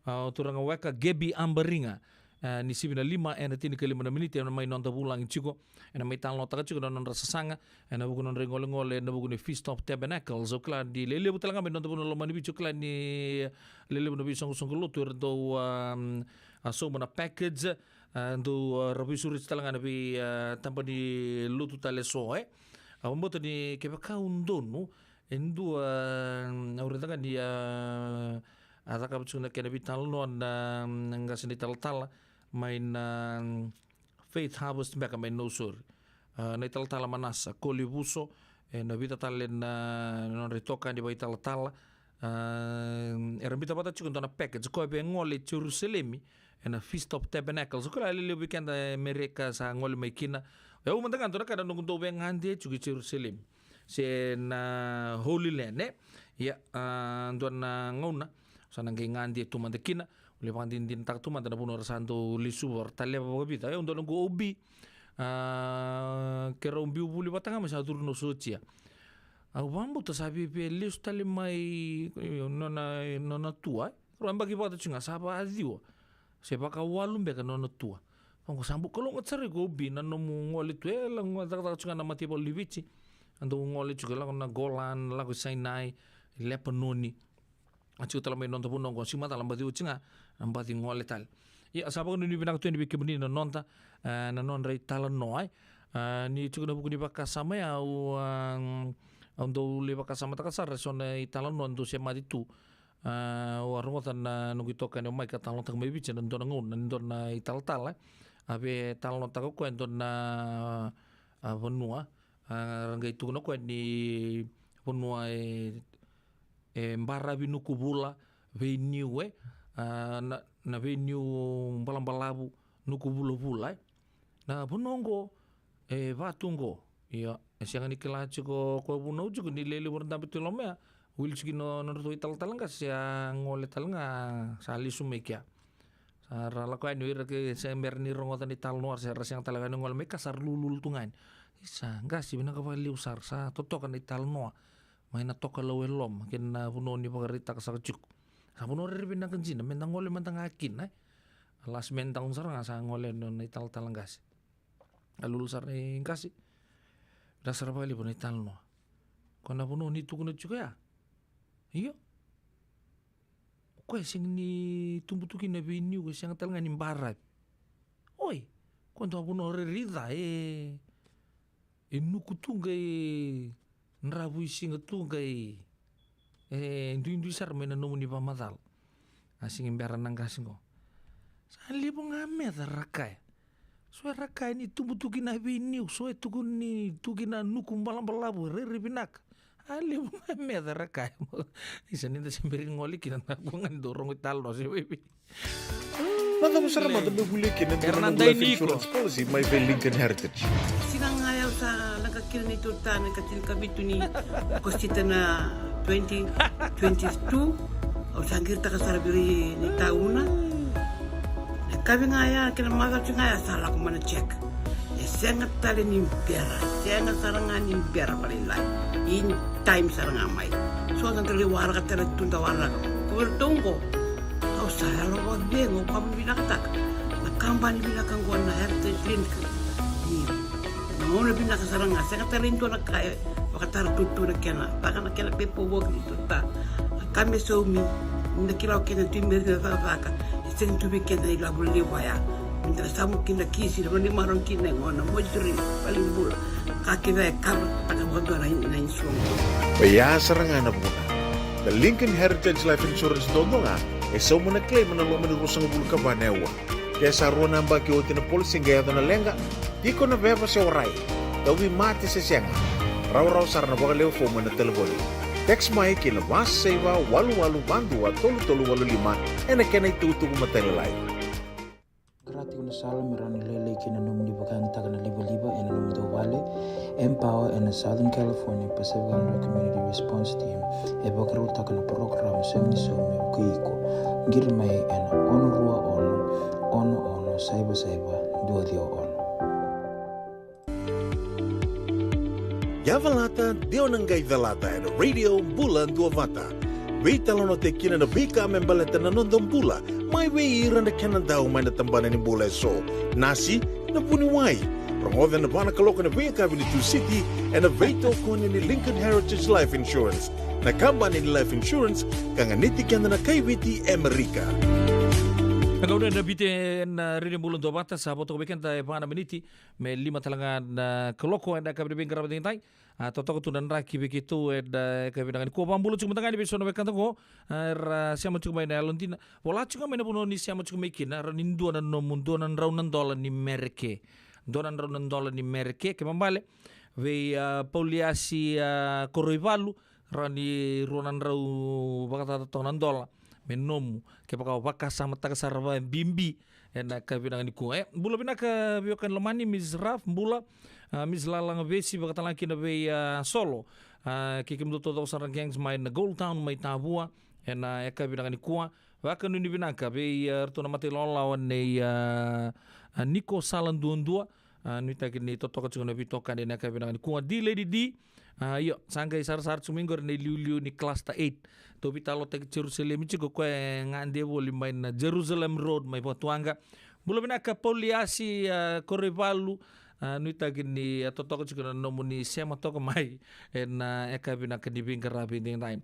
a, o turaga weka Gebi Abariga. A, ni sivi na lima ena tinikalima na miniti, ena mai noda vulagi tiko, ena mai talanoataka tiko na nodra sasaga ena vuku ni nodra igolegole ena vuku ni Feast of Tabernacles. Au kila ni lelevu tale ga mai noda vanua lomani Viti, au kila ni lelevu na veisoqosoqo lotu era dau, a, a, sauma na package, a, dau, a, ra veisureti tale ga na vei, a, tabana ni lotu tale eso, e. Au vakabauta ni kevaka au donu, e dua, a, au raica ga ni, a, a cakava tiko na kena veitalanoa na, na qase na italatala mai na, mm, Faith Harvest beka mai Nausori. A, na italatala Manasa Kolivuso, e, na vica tale na, na nodra itokani vakaitalatala. A, era biuta vata tiko e dua na package, koya vei gole i Jerusalemi, ena Feast of Tabernacles. Au kila lelevu vei keda e Merika sa gole mai kina. E au mada ga dua na ka na noqu dau via gade tiko i Jerusalemi, se na Holy Land, e? Ia, a, dua na gauna sa na qai gade tu mada kina. Vuli vakadinadinataka tu mada na vanua ra sa dau lesuva, ra taleva vakavica. E, au dau noqu O B. A, keirau biu vuli vata ga mai sa curu na sotia. Au vakabauta sa via lesu tale mai, e, nona, nona tua, e. Rau yabaki vata tiko ga sa vakaciwa se vakawalu beka nona tua. Vaqo sa bau kalougata sara iko O B na nomu gole tu, e, lako cakacaka tiko ga na mataivalu ni Viti. A dau gole tiko, lako na Golan, lako i Sinai, i Lepanoni. A tiko tale mai noda vanua oqo, siga macala baci oti ga, a baci gole tale. Ia, sa vakanuinui vinaka tu yani vei kemuni na noda, e, na nodra italanoa, e. A, ni tiko na vuku ni vakasama ya, au, a, au dau lai vakasamataka sara eso na italanoa dau semati tu. A, au a rogoca na noqu itokani o Maika talanoataka mai Viti ena dua na gauna, na dua na italatala, e. A veitalanoataka o koya e dua na, a, vanua, a, ra qai tukuna o koya ni vanua e, e baravi nuku vula, veiniu, e, a, na, na veiniu balabalavu nuku vulavula, e. Na vanua oqo, e, vatu oqo. Ia, e sega ni kila tiko o koya, vunau tiko ni lelevu ra dabe tu i loma ya. Wili tiko kina nodratou italatala qase, a gole tale ga, sa lesu mai kea. Sa ra lako yani o ira ke se bera ni rogoca na italanoa, se ra sega tale ga ni gole mai ka sa ra lululu tu ga yani. Isa, qase, vinaka vakalevu sara, sa totoka na italanoa mai na Tokalau e Loma kei na vanua ni vakaraitaka saka tiko. Sa vanua rairai vinaka dina, meda gole mada ga kina, e. A last man down sara ga sa gole na, na italatala qase. A lululu sara na i qase. Vinaka sara vakalevu na italanoa. Ko na vanua ni tukuna tiko ya. Io. Ko e sega ni tubu tu kina veiniu, ko e sega tale ga ni baravi. Oi, ko dua vanua rairai ca, e, e nuku tu qai dravuisiga tu qai, e, duidui sara mai na nomuni vakamacala. A sega ni bera na qase qo. Sa levu ga meca ra kaya. So era kaya ni tubu tu kina veiniu, so e tukuni tu kina nuku balabalavu, rairai vinaka. A levu ga meca ra kaya. Isa, ni da se bera ni gole kina, na kua ga ni dau rogo italanoa se vei vei. Macava sara mada me volia kina e dua na noqu life insurance policy mai vei Lincoln Heritage. Siga ga ya au sa leqa kina na neitou ta na ikatinikavitu ni Okosita na twenty twenty-two. Au sa qiritaka sara vei ira na itauna. Na yakavi ga ya kei na macawa ga ya sa lako mai na check. E sega tale ni bera, sega sara ga ni bera vakalailai. In time sara ga mai. So da dau lai waraka tale tu, da waraka. Ko iratou qo, au sa yalo vakacegu, au vakavinavinakataka na kabani vinaka qo na Heritage Lincoln. Ni na gauna vinaka sara ga, sega tale ni dua na ka e vakatara tutu na kena, vaka na kena paperwork ni tuta. Na ka me saumi, ni na kila o kena tu i meri na cakacaka, e sega ni tu vei keda na ilavo levu ya. Ni da na samu kina kisi, na vanua ni marau kina e gona, moituri, valenibula. Ka kece e kava taka vakadua na, na insurance. Oya sara ga na vuna. Na Lincoln Heritage Life Insurance dodonu ga e sauma na claim ena loma ni ruasagavulu ka va na aua. Ke sa rua na yabaki oti na policy qai yaco na leqa, tiko na veva se warai, tauvimate se sega, rawarawa sara na vakalewe fomu ena talevoni. Text mai ki na va saiva walu walu va dua tolu tolu walu lima ena kena itukutuku matailalai. Qara tiko na sala me rawa ni lailai kina na nomuni vakayagataka na livaliva ena nomudou vale. Empower ena Southern California Pacific Islander Community Response Team e vakarautaka na parokaramu Saumi ni Saumi me vukei iko. Qiri mai ena ono rua ono, ono ono, saiva saiva, dua ciwa ono. Yavalata, de o na qai calata ena Radio Bula Duavata. Veitalanoataki kina na veika me baleta na noda bula, mai vei ira na kena dau mai na tabana ni bula eso. Nasi, na vuniwai. Rogoca ena va na kaloko ena veiyakavi ni Tusiti, ena veitokoni ni Lincoln Heritage Life Insurance. Na kabani ni life insurance ka ganiti keda na kai Viti e Amerika. Na gauna ena Viti ena Radio Bula Duavata, sa vo toka vei keda e va na miniti me lima tale ga na kaloko ena yakavi ni veiqaravi edaidai. A, totoka tu na draki vei keitou ena yakavi vinaka nikua. Vakabula tiko mada ga yani vei so na wekada qo, a, era sema tiko mai na yalodina. Vola tiko ga mai na vanua ni sema tiko mai kina, rawa ni dua na nomu, dua na drau na dola ni Mereke. Dua na drau na dola ni Mereke, kena ibalebale vei, a, Pauliasi, a, Koroivalu, rawa ni rua na drau vakacaca toka na dola me nomu, kevaka o vakasamataka sara vakabibi ena yakavi vinaka nikua. E, bula vinaka veiwekani lomani, Miss Raf, bula, a, Miss Lalaga Vesi, vakatalega kina vei, a, Solo, a, kei kemudou taucoko sara na gangs mai na Gold Town mai Tavua ena yakavi vinaka nikua. Vakanuinui vinaka vei, a, ratou na mata ilawalawa nei, a, a, Niko Sala Duadua. A, nuitaki ni totoka tiko na veitokani ena yakavi vinaka nikua, D Lady D. A, io, sa qai sarasara tiko mai qori na iliuliu ni Cluster eight. Tou veitalotaki Jerusalemi tiko, koya e gade voli mai na Jerusalem Road mai Vatuwaqa. Bula vinaka Pauliasi, a, Koreivalu. A, nuitaki ni, a, totoka tiko na nomuni sema toka mai ena, a, yakavi vinaka ni veiqaravi edaidai.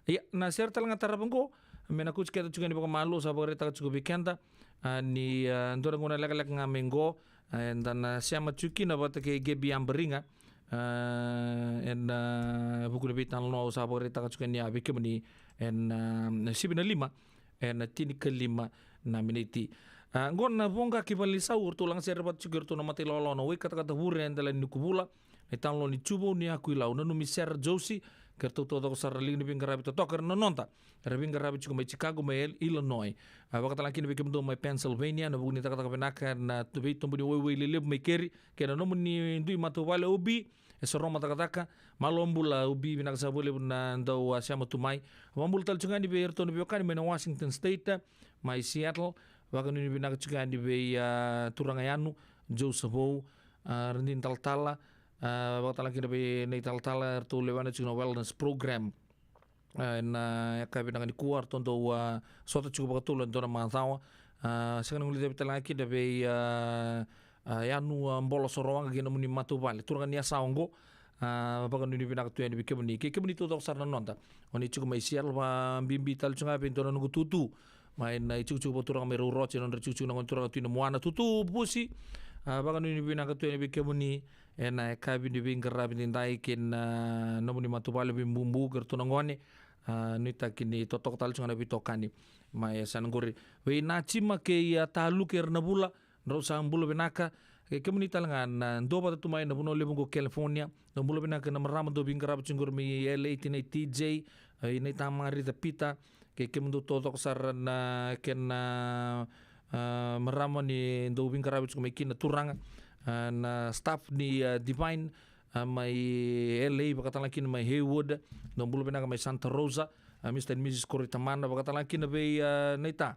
Ia, na sere tale ga tarava qo, me na kauti keda tiko yani vakamalua, sa vakaraitaka tiko vei keda, a, ni, a, dua na gauna lekaleka ga mai qo, a, eda na sema tiko kina vata kei Gebi Abariga, a, ena, a, vuku ni veitalanoa au sa vakaraitaka tiko yani vei kemuni ena, a, sivi na lima, ena tinikalima na miniti. A, qo na Voqa ki Valeniciau, o ratou lagasere vata tiko o ratou na mata ilawalawa na Wai Katakata Vure, eda lai ni Kuvula, na italanoa ni Juvou ni Yaku i Lau, nanumi Sera Josi, kei ratou taucoko sara na liga ni veiqaravi totoka era na noda. Era veiqaravi tiko mai Chicago, mai El-, Illinois. A, vakatalega kina vei kemudou mai Pennsylvania, na vuku ni cakacaka vinaka na tu-, veitobu ni waiwai lelevu mai keri, kei na nomuni dui matavuvale Obi, e Soroma cakacaka, malo bula Obi, vinaka sara vakalevu na dau, a, sema tu mai. Vakabula tale tiko ga yani vei iratou na veiwekani mai na Washington State, mai Seattle, vakanuinui vinaka tiko ga yani vei, a, turaga Yanu, Joe Savou, a, Radini Talatala, a, vakatalega kina vei na italatala, eratou lewena tiko na wellness program. A, ena yakavi vinaka nikua, eratou dau, a, sota tiko vakatolu ena dua na macawa. A, sega ni guilecavi tale ga kina vei, a, a, Yanu, a, Bolo Sorowaqa kei na nomuni matavuvale, turaga ni Yasawa qo. A, vakanuinui vinaka tu yani vei kemuni, kei kemuni taucoko sara na noda. O ni tiko mai Seattle, vakabibi tale tiko ga vei dua na noqu tutu mai na itikotiko vakaturaga mai Rauroci, na nodra itikotiko na gone turaga Tui Namuana, tutu Pusi. A, vakanuinui vinaka tu yani vei kemuni ena yakavi ni veiqaravi edaidai kei na nomuni matavuvale, veibubu kei ratou na gone. A, nuitaki ni totoka tale tiko ga na veitokani mai yasana qori. Vei Najima kei, a, Taluke era na Vula, drau sa bula vinaka. Kei kemuni tale ga na duavata tu mai na vanua levu qo California, dou bula vinaka na marama dou veiqaravi tiko qori mai L A, tinai T J, a, i nai ta Marica Pita, kei kemudou taucoko sara na kena, a, marama ni dou veiqaravi tiko mai kina, turaga, a, na staff ni, a, Divine, a, mai L A, vakatalega kina mai Haywood, dou bula vinaka mai Santa Rosa, a, Mister and Missus Koritamana, vakatalega kina vei, a, nai ta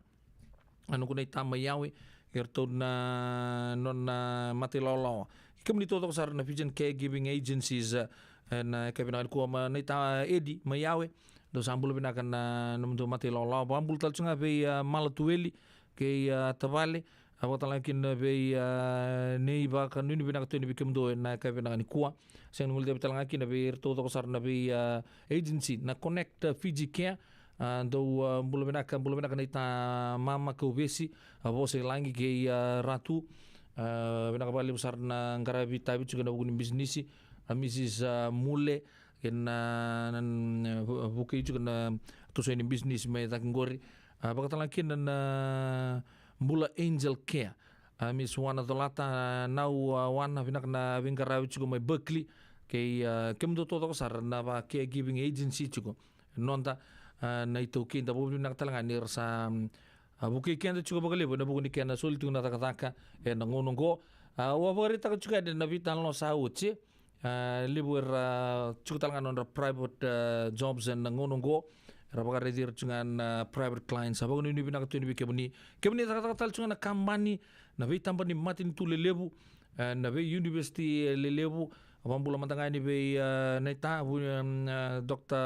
a noqu nai ta mai Yawe, eratou na nona mata ilawalawa. Kemuni taucoko sara na Fijian Caregiving Agencies, e, na yakavi vinaka nikua, mai nai ta Edi mai Yawe, dou sa bula vinaka na nomudou mata ilawalawa. Vakabula tale tiko ga vei, a, Malatueli kei, a, tavale, a, vakatalega kina vei, a, nei, vakanuinui vinaka tu yani vei kemudou ena yakavi vinaka nikua. Sega ni guilecavi tale ga kina vei iratou taucoko sara na vei, a, agency na Connect Fiji Care, a, dou, a, bula vinaka, bula vinaka nai ta mama Kauvesi, a, Vosa i Lagi kei, a, Ratu, a, vinaka vakalevu sara na qaravi tavi tiko ena vuku ni bisinisi, a, Missus, a, Mule, kei na, na, na, vu-, vukei tiko na toso ni bisinisi mai cake qori. A, vakatalega kina na Bula Angel Care, a, Miss Wana Colata, a, Nau, a, Wana, vinaka na veiqaravi tiko mai Berkeley, kei, a, kemudou taucoko sara na va caregiving agency tiko. Noda, a, na iTaukei, da vakavinavinaka tale ga ni ra sa, mm, a, vukei keda tiko vakalevu ena vuku ni kena soli tiko na cakacaka ena gauna oqo. A, au a vakaraitaka tiko yani na veitalanoa sa oti, a, levu era tiko tale ga na nodra private, a, jobs ena gauna oqo. Era vakaraici ira tiko ga na private clients. A, vakanuinui vinaka tu yani vei kemuni. Kemuni cakacaka tale tiko ga na kabani, na veitaba ni matanitu lelevu, e, na veiuniversity lelevu, a, vakabula mada ga yani vei, a, nai ta, vu-, em, a, Doctor,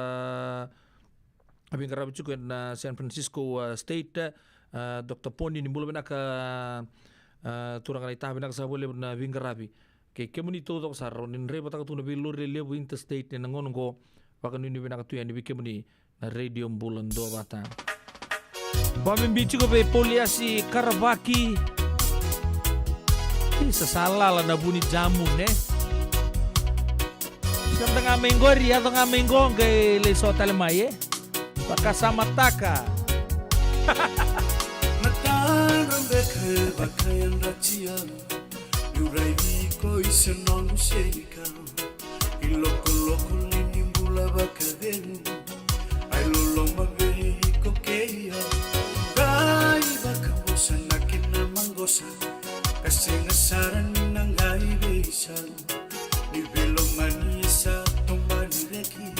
a, veiqaravi tiko ena San Francisco, a, State, a, Doctor Poni, ni bula vinaka, a, turaga nai ta, vinaka sara vakalevu na veiqaravi. Kei kemuni taucoko sara, o ni draivataka tu na veilori lelevu interstate ena gauna oqo, vakanuinui vinaka tu yani vei kemuni. Na Radio Bula Duavata. Vakabibi tiko vei Pauliasi Karavaki. Isa sa lala na vu ni jamu, ne? Sa mada ga mai qori, yaco ga mai qo, qai lai so tale mai, e? Vakasamataka. Na tadra beka e vakayadrati au. Niu raici iko i se noqu senikau. I lokoloko ni bula vakacegu. Ai loloma vei iko kei au. Qai vakavosa na kena maqosa. Ka sega sara ni na qai veisau. Ni veilomani e sa tomani reki.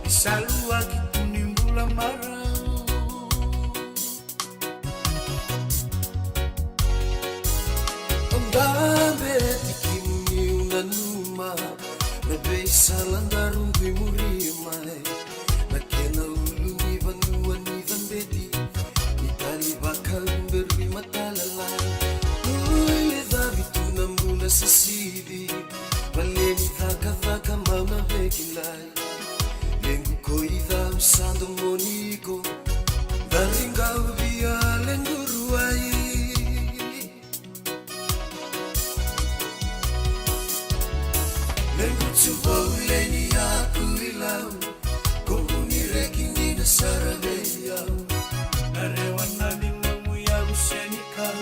Ni saluaki tu ni bula marau. Veisala daru dui muri mai, na kena ulu ni vanua ni cabeti, ni tali vakaluberui matalalai. Ui le cavi tu na bula sisili, vale ni cakacaka mau na vekilai. Lequ ko i cau sa domoni iko, dari qau via lequ ruai. Lequ tu vou leni aku i lau, ko uni reki dina sara vei au. Na rewa na limamu i au se ni kau,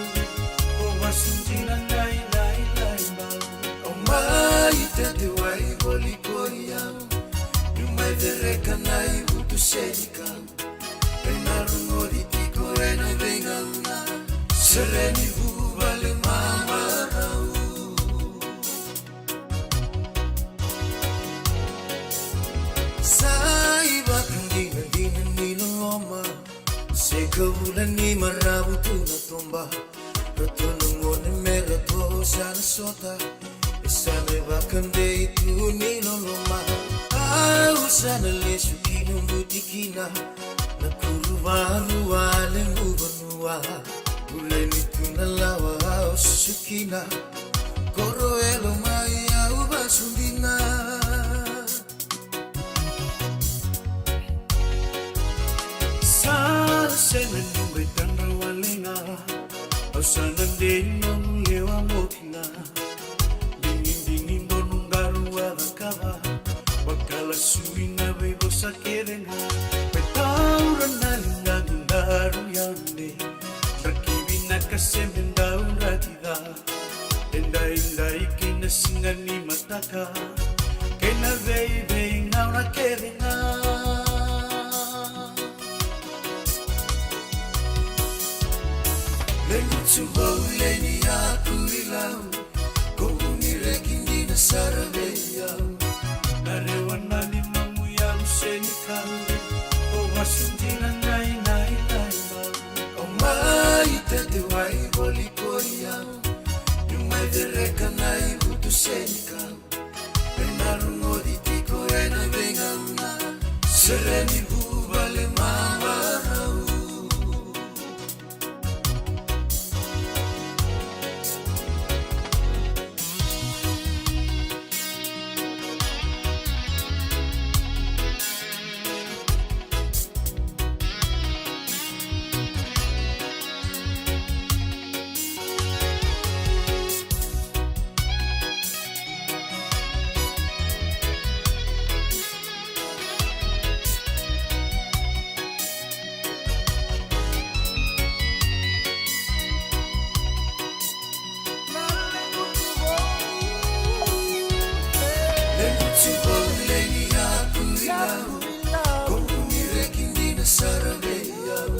ko vasu dina na ilailai bau. Au mai tete wai voli ko i au, niu mai cereka na ivutu se ni kau. Ena rogoci tiko ena veigauna, sere ni vuvale mamarau. Sa ivakadinadina ni loloma, se kavula ni maravu tu na toba. Ratou na gone me ratou sa na sota. E sa me vakadei tu ni loloma. Au sa na lesu ki noqu tikina, na kuru valu a lequ vanua. Uleni tu na lawa au susu kina, koro e lomai au vasu dina. Sa sega ni qai tadra wale ga, au sa na dei noqu lewa mo kina. Digidigi donu qaru a cakava, vakala sui na veivosa kece ga. Me taura na ligaqu daru yade, draki vinaka se me dauraki ca. Edaidai kei na siga ni mataka, kei na veiveigauna kece ga. Lequ tu vou leni aku i lau, ko uni reki dina sara vei au. Na rewa na limamu i au se ni kau, ko vasu dina na ilailai bau. Au mai tete wai voli ko i au, niu mai cereka na ivutu se ni kau. Ena rogoci tiko ena veigauna, sere ni vuvale mamarau. Lequ tu vou leni aku i lau, ko uni reki dina sara vei au.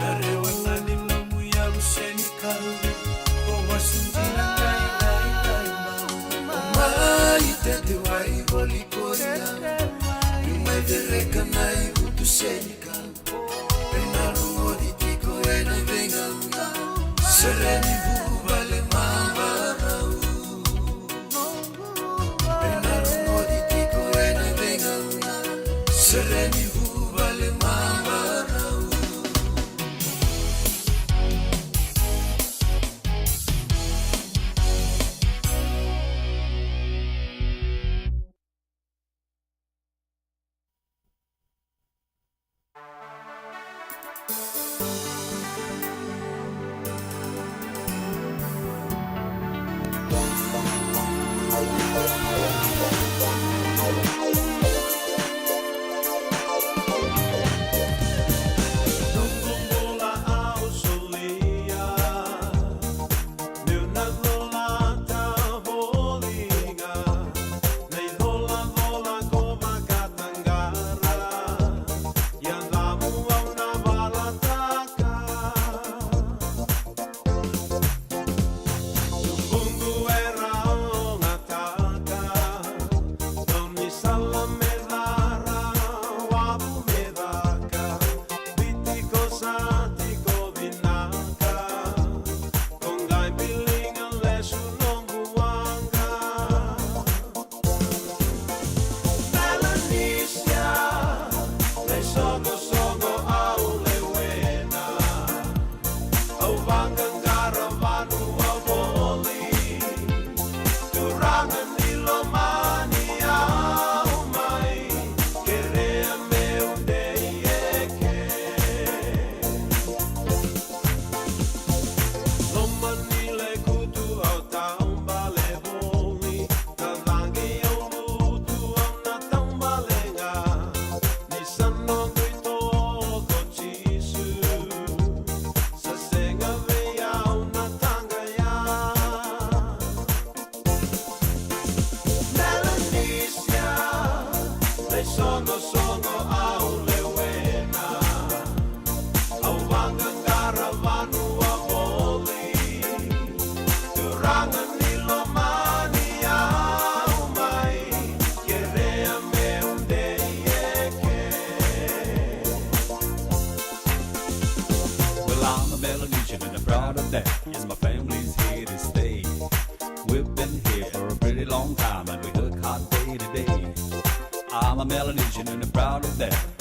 Na rewa na limamu i au se ni kau, ko vasu dina na ilailai bau. Au mai tete wai voli ko i au, niu mai cereka na ivutu se ni kau. Ena rogoci tiko ena veigauna, sere ni vuvale mamarau. Ena rogoci tiko ena veigauna, sere ni vuvale mamarau.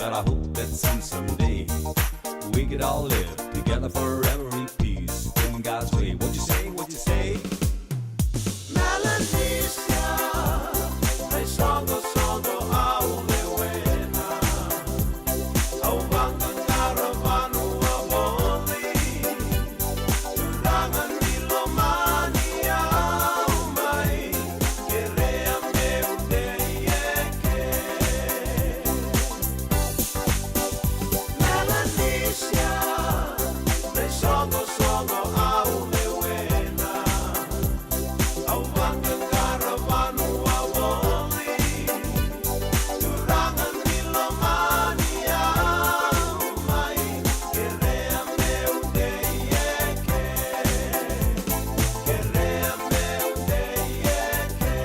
But I hope that some someday we could all live together forever in peace in God's way. What you say? What you say? Melanesia, na isoqosoqo au lewena, au vaqaqara vanua voli, turaga ni lomani au mai, kerea meu dei eke. Melanesia, na isoqosoqo au lewena, au vaqaqara vanua voli, turaga ni lomani au mai, kerea meu dei eke, kerea meu dei eke.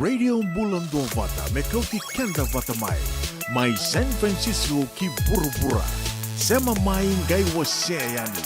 Radio Bula Duavata, me kauti keda vata mai, mai San Francisco ki vuravura. Sema mai, qai wasea yani.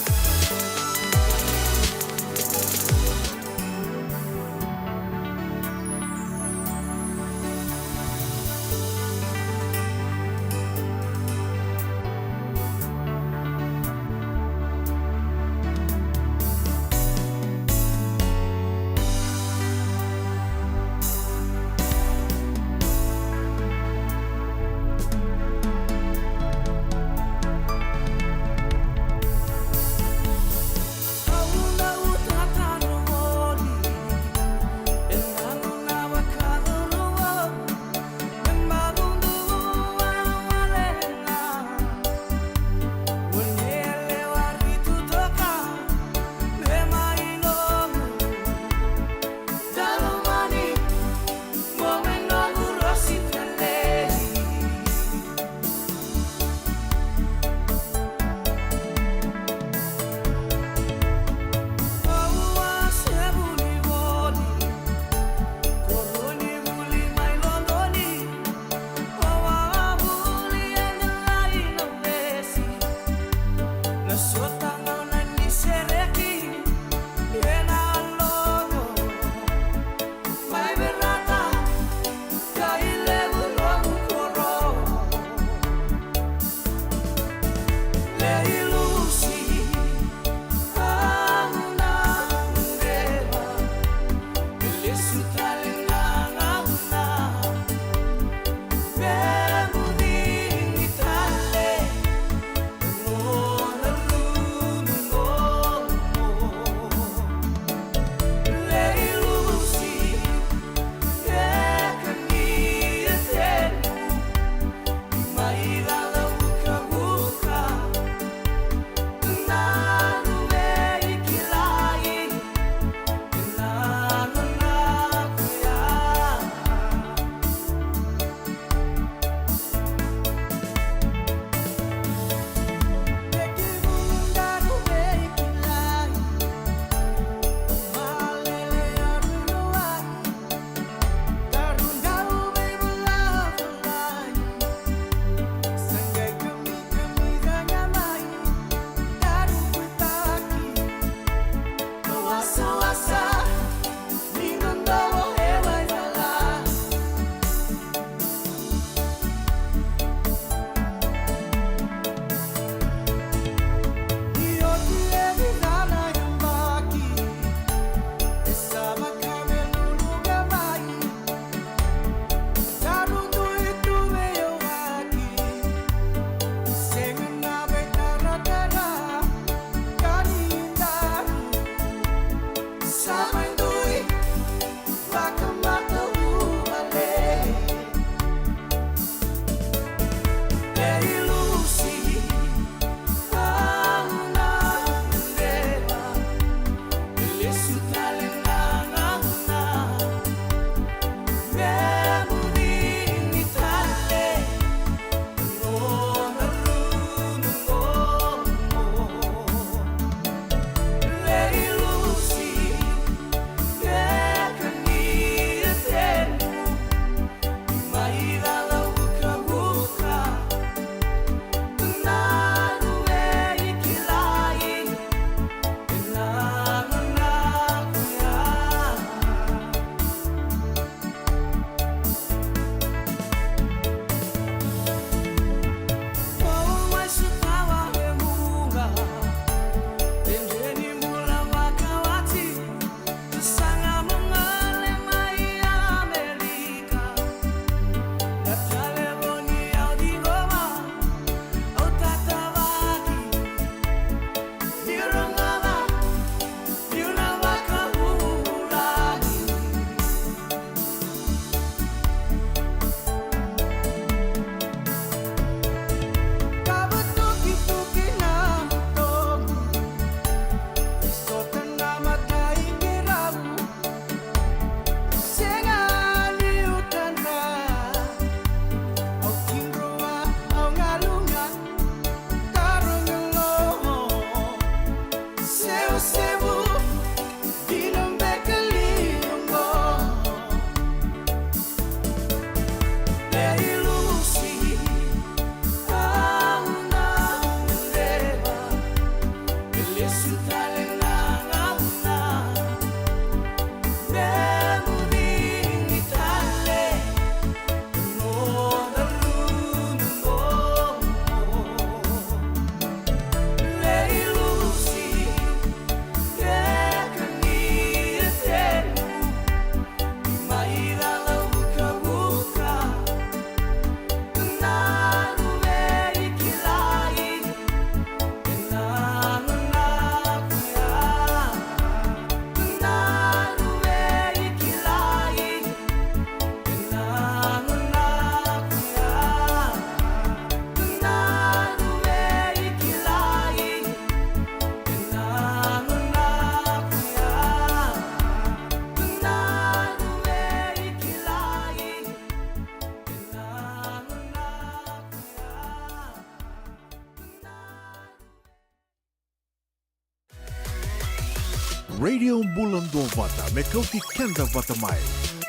Radio Bula Duavata, me kauti keda vata mai.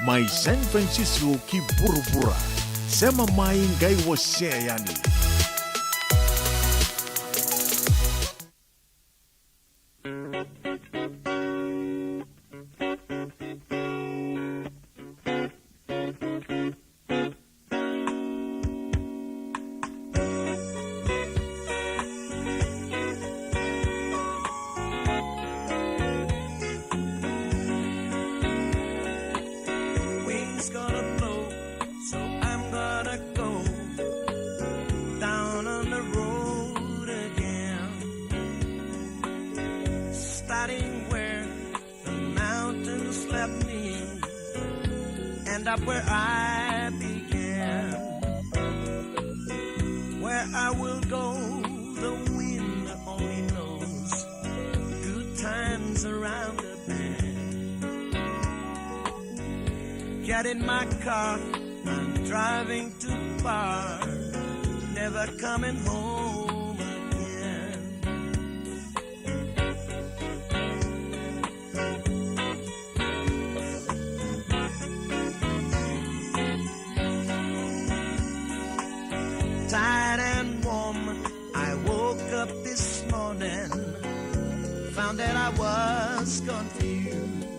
Mai San Francisco ki vuravura. Sema mai, qai wasea yani. Wind's gonna blow, so I'm gonna go down on the road again. Starting where the mountains left me, end up where I began. Where I will go, the wind only knows. Good times around the bend. Get in my car, I'm driving too far. Never coming home again. Tired and warm, I woke up this morning, found that I was confused.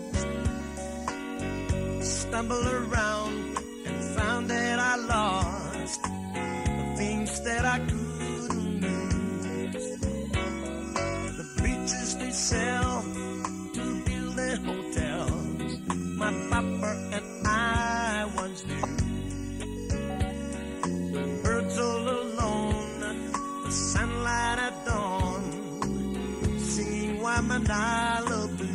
Stumbled around and found that I lost the things that I couldn't lose. The bridges they sell to build their hotels. My papa and I once knew. Birds all alone, the sunlight at dawn, singing Waimānalo blues.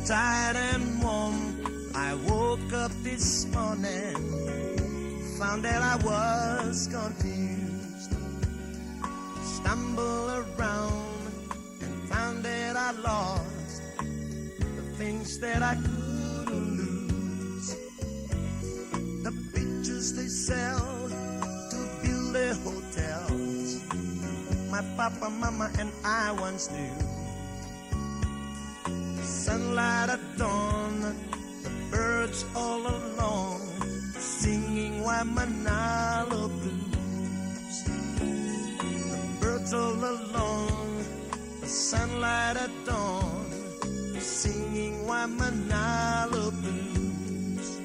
Tired and warm, I woke up this morning, found that I was confused. Stumble around and found that I lost the things that I couldn't lose. The pictures they sell to build their hotels. My papa, mama, and I once knew. Sunlight at dawn, the birds all along, singing Waimānalo blues. The birds all along, the sunlight at dawn, singing Waimānalo blues.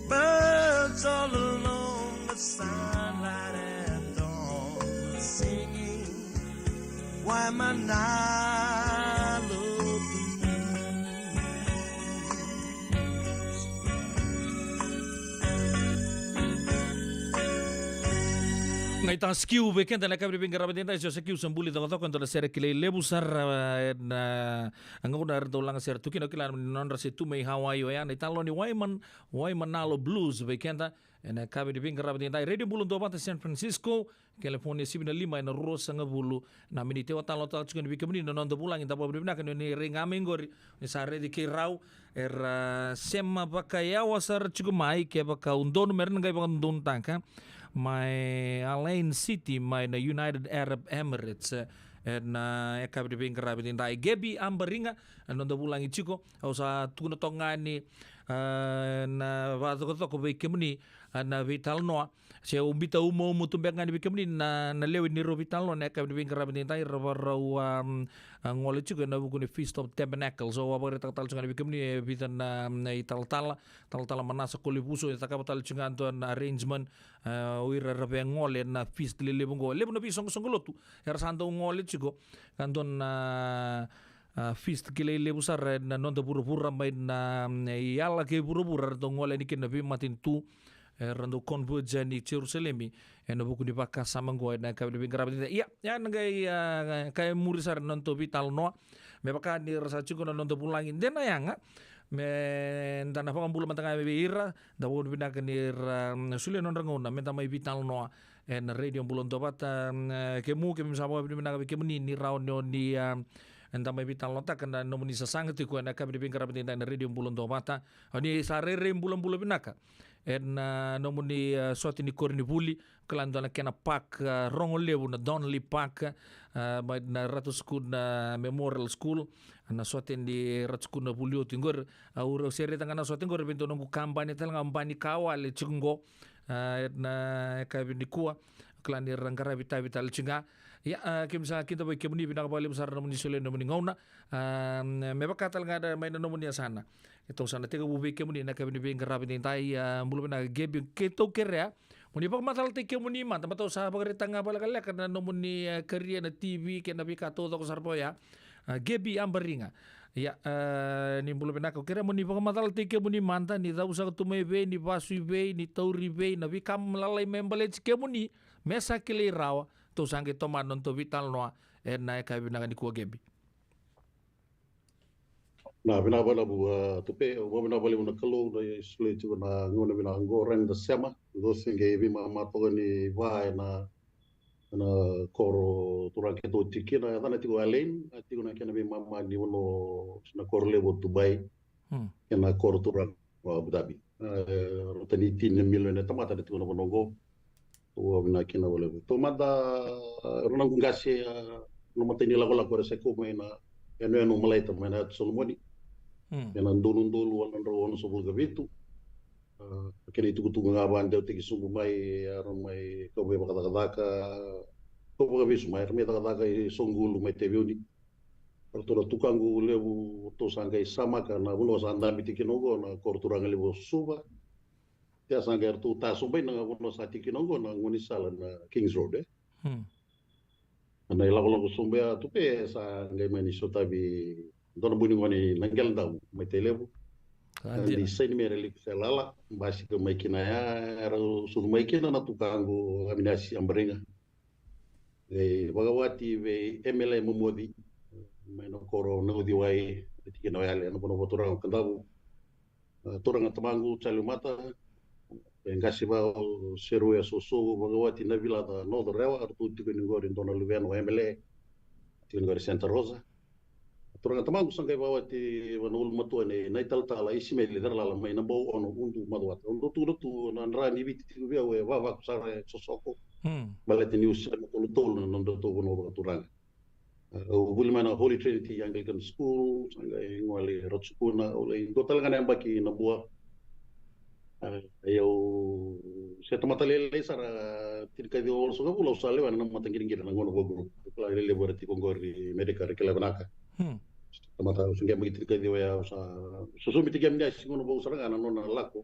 Birds all along, the sunlight at dawn, singing Waimānalo blues. Nai ta sikiu vei keda na kavi ni veiqaravi dai, so sikiu sa buli cokocoko e dua na sere kilai levu sara, e, na gauna era dau laga sere tu kina, o kila ni nodra se tu mai Hawaii oya, na italanoa ni Waiman, Waimanalo Blues vei keda, e na kavi ni veiqaravi dai, Radio Bula Duavata San Francisco, California, sivi na lima e na ruasagavulu na miniti. Au a talanoataka tiko yani vei kemuni na noda vulagi, da vakavinavinaka ni o ni rai ga mai qori, ni sa raici kei rau, era sema vakayawa sara tiko mai, kevaka au donu me ra na qai vakadodonutaka, mai Al Ain City, mai na United Arab Emirates, e na yakavi ni veiqaravi dai. Gebi Abariga, e na noda vulagi tiko, au sa tukuna toka ga ni, a, na vakacokocoko vei kemuni, a, na veitalanoa, se au biuta umoumo tu beka ga ni vei kemuni na, na lewe ni rau veitalanoa na yakavi ni veiqaravi dai, ra vakarau, a, a, gole tiko e na vuku ni Feast of Tabernacles. So au a vakaraitaka tale tiko ga ni vei kemuni e vica na, na italatala, talatala Manasa Kolivuso, e cakava tale tiko ga dua na arrangement, a, o ira ra via gole na feast lelevu oqo. Levu na veisoqosoqo lotu era sa dau gole tiko, ka dua na, a, feast kilai levu sara e na noda vuravura mai na, mm, iyala kei vuravura, ra dau gole yani kina na veimatanitu, e, ra dau converge yani i Jerusalemi, e na vuku ni vakasama oqo, e na yakavi ni veiqaravi dai. Ia, ia na qai, a, ka e muri sara na noda veitalanoa, me vaka ni ra sa tiko na noda vulagi de na yaga, me da na vakabula mada ga vei ira, da vakavinavinaka ni ra, mm, solia nodra gauna me da mai veitalanoa e na Radio Bula Duavata. Mm, e, kemu, kemu sa vakavinavinaka vei kemuni ni rawa ni o ni, a, da mai veitalanoataka na nomuni sasaga tiko e na yakavi ni veiqaravi dai na Radio Bula Duavata. O ni sa rairai bulabula vinaka e na nomuni, a, sote ni koronivuli, kila dua na kena park, a, rogo levu na Donnelly Park, a, mai na Ratu Sukuna Memorial School, na sote ni Ratu Sukuna Vulioti qori. A, au rau se raica ga na sote qori vei dua noqu kabani tale ga, bani ka wale tiko qo, a, na yakavi nikua. Kila ni ra qaravi tavi tale tiko ga. Ia, a, kemu sa kidavaki kemuni, vinaka vakalevu sara na nomuni solia na nomuni gauna. A, me vaka tale ga mai na nomuni yasana. Keitou sa na tekivu vei kemuni na yakavi ni veiqaravi dai, a, bula vinaka Gebi, keitou kerea mo ni vakamacalataki kemuni mada, baleta au sa vakaraitaka ga vakalekaleka na nomuni, a, karia na T V kei na veika taucoko sara vaya. A, Gebi Abariga. Ia, a, ni bula vinaka, au kerea mo ni vakamacalataki kemuni mada, ni cavu saka tu mai vei, ni vasu i vei, ni tauri vei, na veika lalai me baleti kemuni, me sa kilai rawa, tou sa qai tomana na nodatou veitalanoa e na yakavi vinaka nikua Gebi. Na, vinaka vakalevu, a, Tupe, au vakavinavinaka vakalevu na Kalou na solia tiko na gauna vinaka oqo, rawa ni da sema, dou se qai veimama toka ni va e na, na koro turaga keitou tiko kina, e yacana tiko Al Ain, a tiko na kena veimama ni vanua, na koro levu o Dubai, Hmm. kei na koro turaga o Abu Dhabi. E, rauta ni tini na milioni na tamata na tiko na vanua oqo. Au vakavinavinaka kina vakalevu. Taumada, e, rau na qu qase, e, na matai ni lakolako era sa kau mai na yanuyanu o Malaita mai na Yatu Solomoni. Hmm. E na donu dolu walu na drau onosagavulu ka vitu. A, kena itukutuku ga vakadeitaki sobu mai, era mai kau mai vakacakacaka, kau vakavesu mai, era mai cakacaka i Soqulu mai Taveuni. Ratou na tukaqu levu, ratou sa qai samaka na vanua sa dabe tiko kina oqo na koro turaga levu o Suva. Ia sa qai ratou ta sobu mai na vanua sa tiko kina oqo na gaunisala na Kings Road, e. Hmm. Na ilakolako sobu ya Tupe sa qai mani sotavi dua na bui ni gone na Qeledau mai Tailevu. Sa dina. Di saini mai Raliku se Lala, basika mai kina ya, era sucu mai kina na tukaqu Aminasi Abariga. E vakawati vei M L A Momoci, mai na koro na Uciwai, e tikina o Yale, na vanua vakaturaga o Kadavu. A, turaga tamaqu, Charlie Mata, e qase vaka o Serua Sosovu, vakawati na vilaca North Rewa, ratou tiko ni qori dua na luvena o M L A, tiko ni qori Santa Rosa. Turaga tamaqu sa qai vakawati vua na ulumatua nei, na italatala Isimeli Cerelala mai na Bau Ono, Udu, Macuata. Au dau tukuna tu na dra ni Viti tiko vei au e vavaku sara, e sosoko. Hmm. Baleta niu sema tolutolu na nodatou vanua vakaturaga. Au vuli mai na Holy Trinity Anglican School, sa qai gole Ratu Sukuna, au lai dua tale ga na yabaki Nabua. A, ia au se tamata lailai sara, tinikaciwa walusagavulu, au sa lewena na mataqiriqiri na gauna vou. Au kila e levu era tiko qori Amerika era kila vinaka. Hmm. Tamata au se qai yabaki tinikaciwa ya, au sa sosomitaki Aminasi gauna vou sara ga na nona lako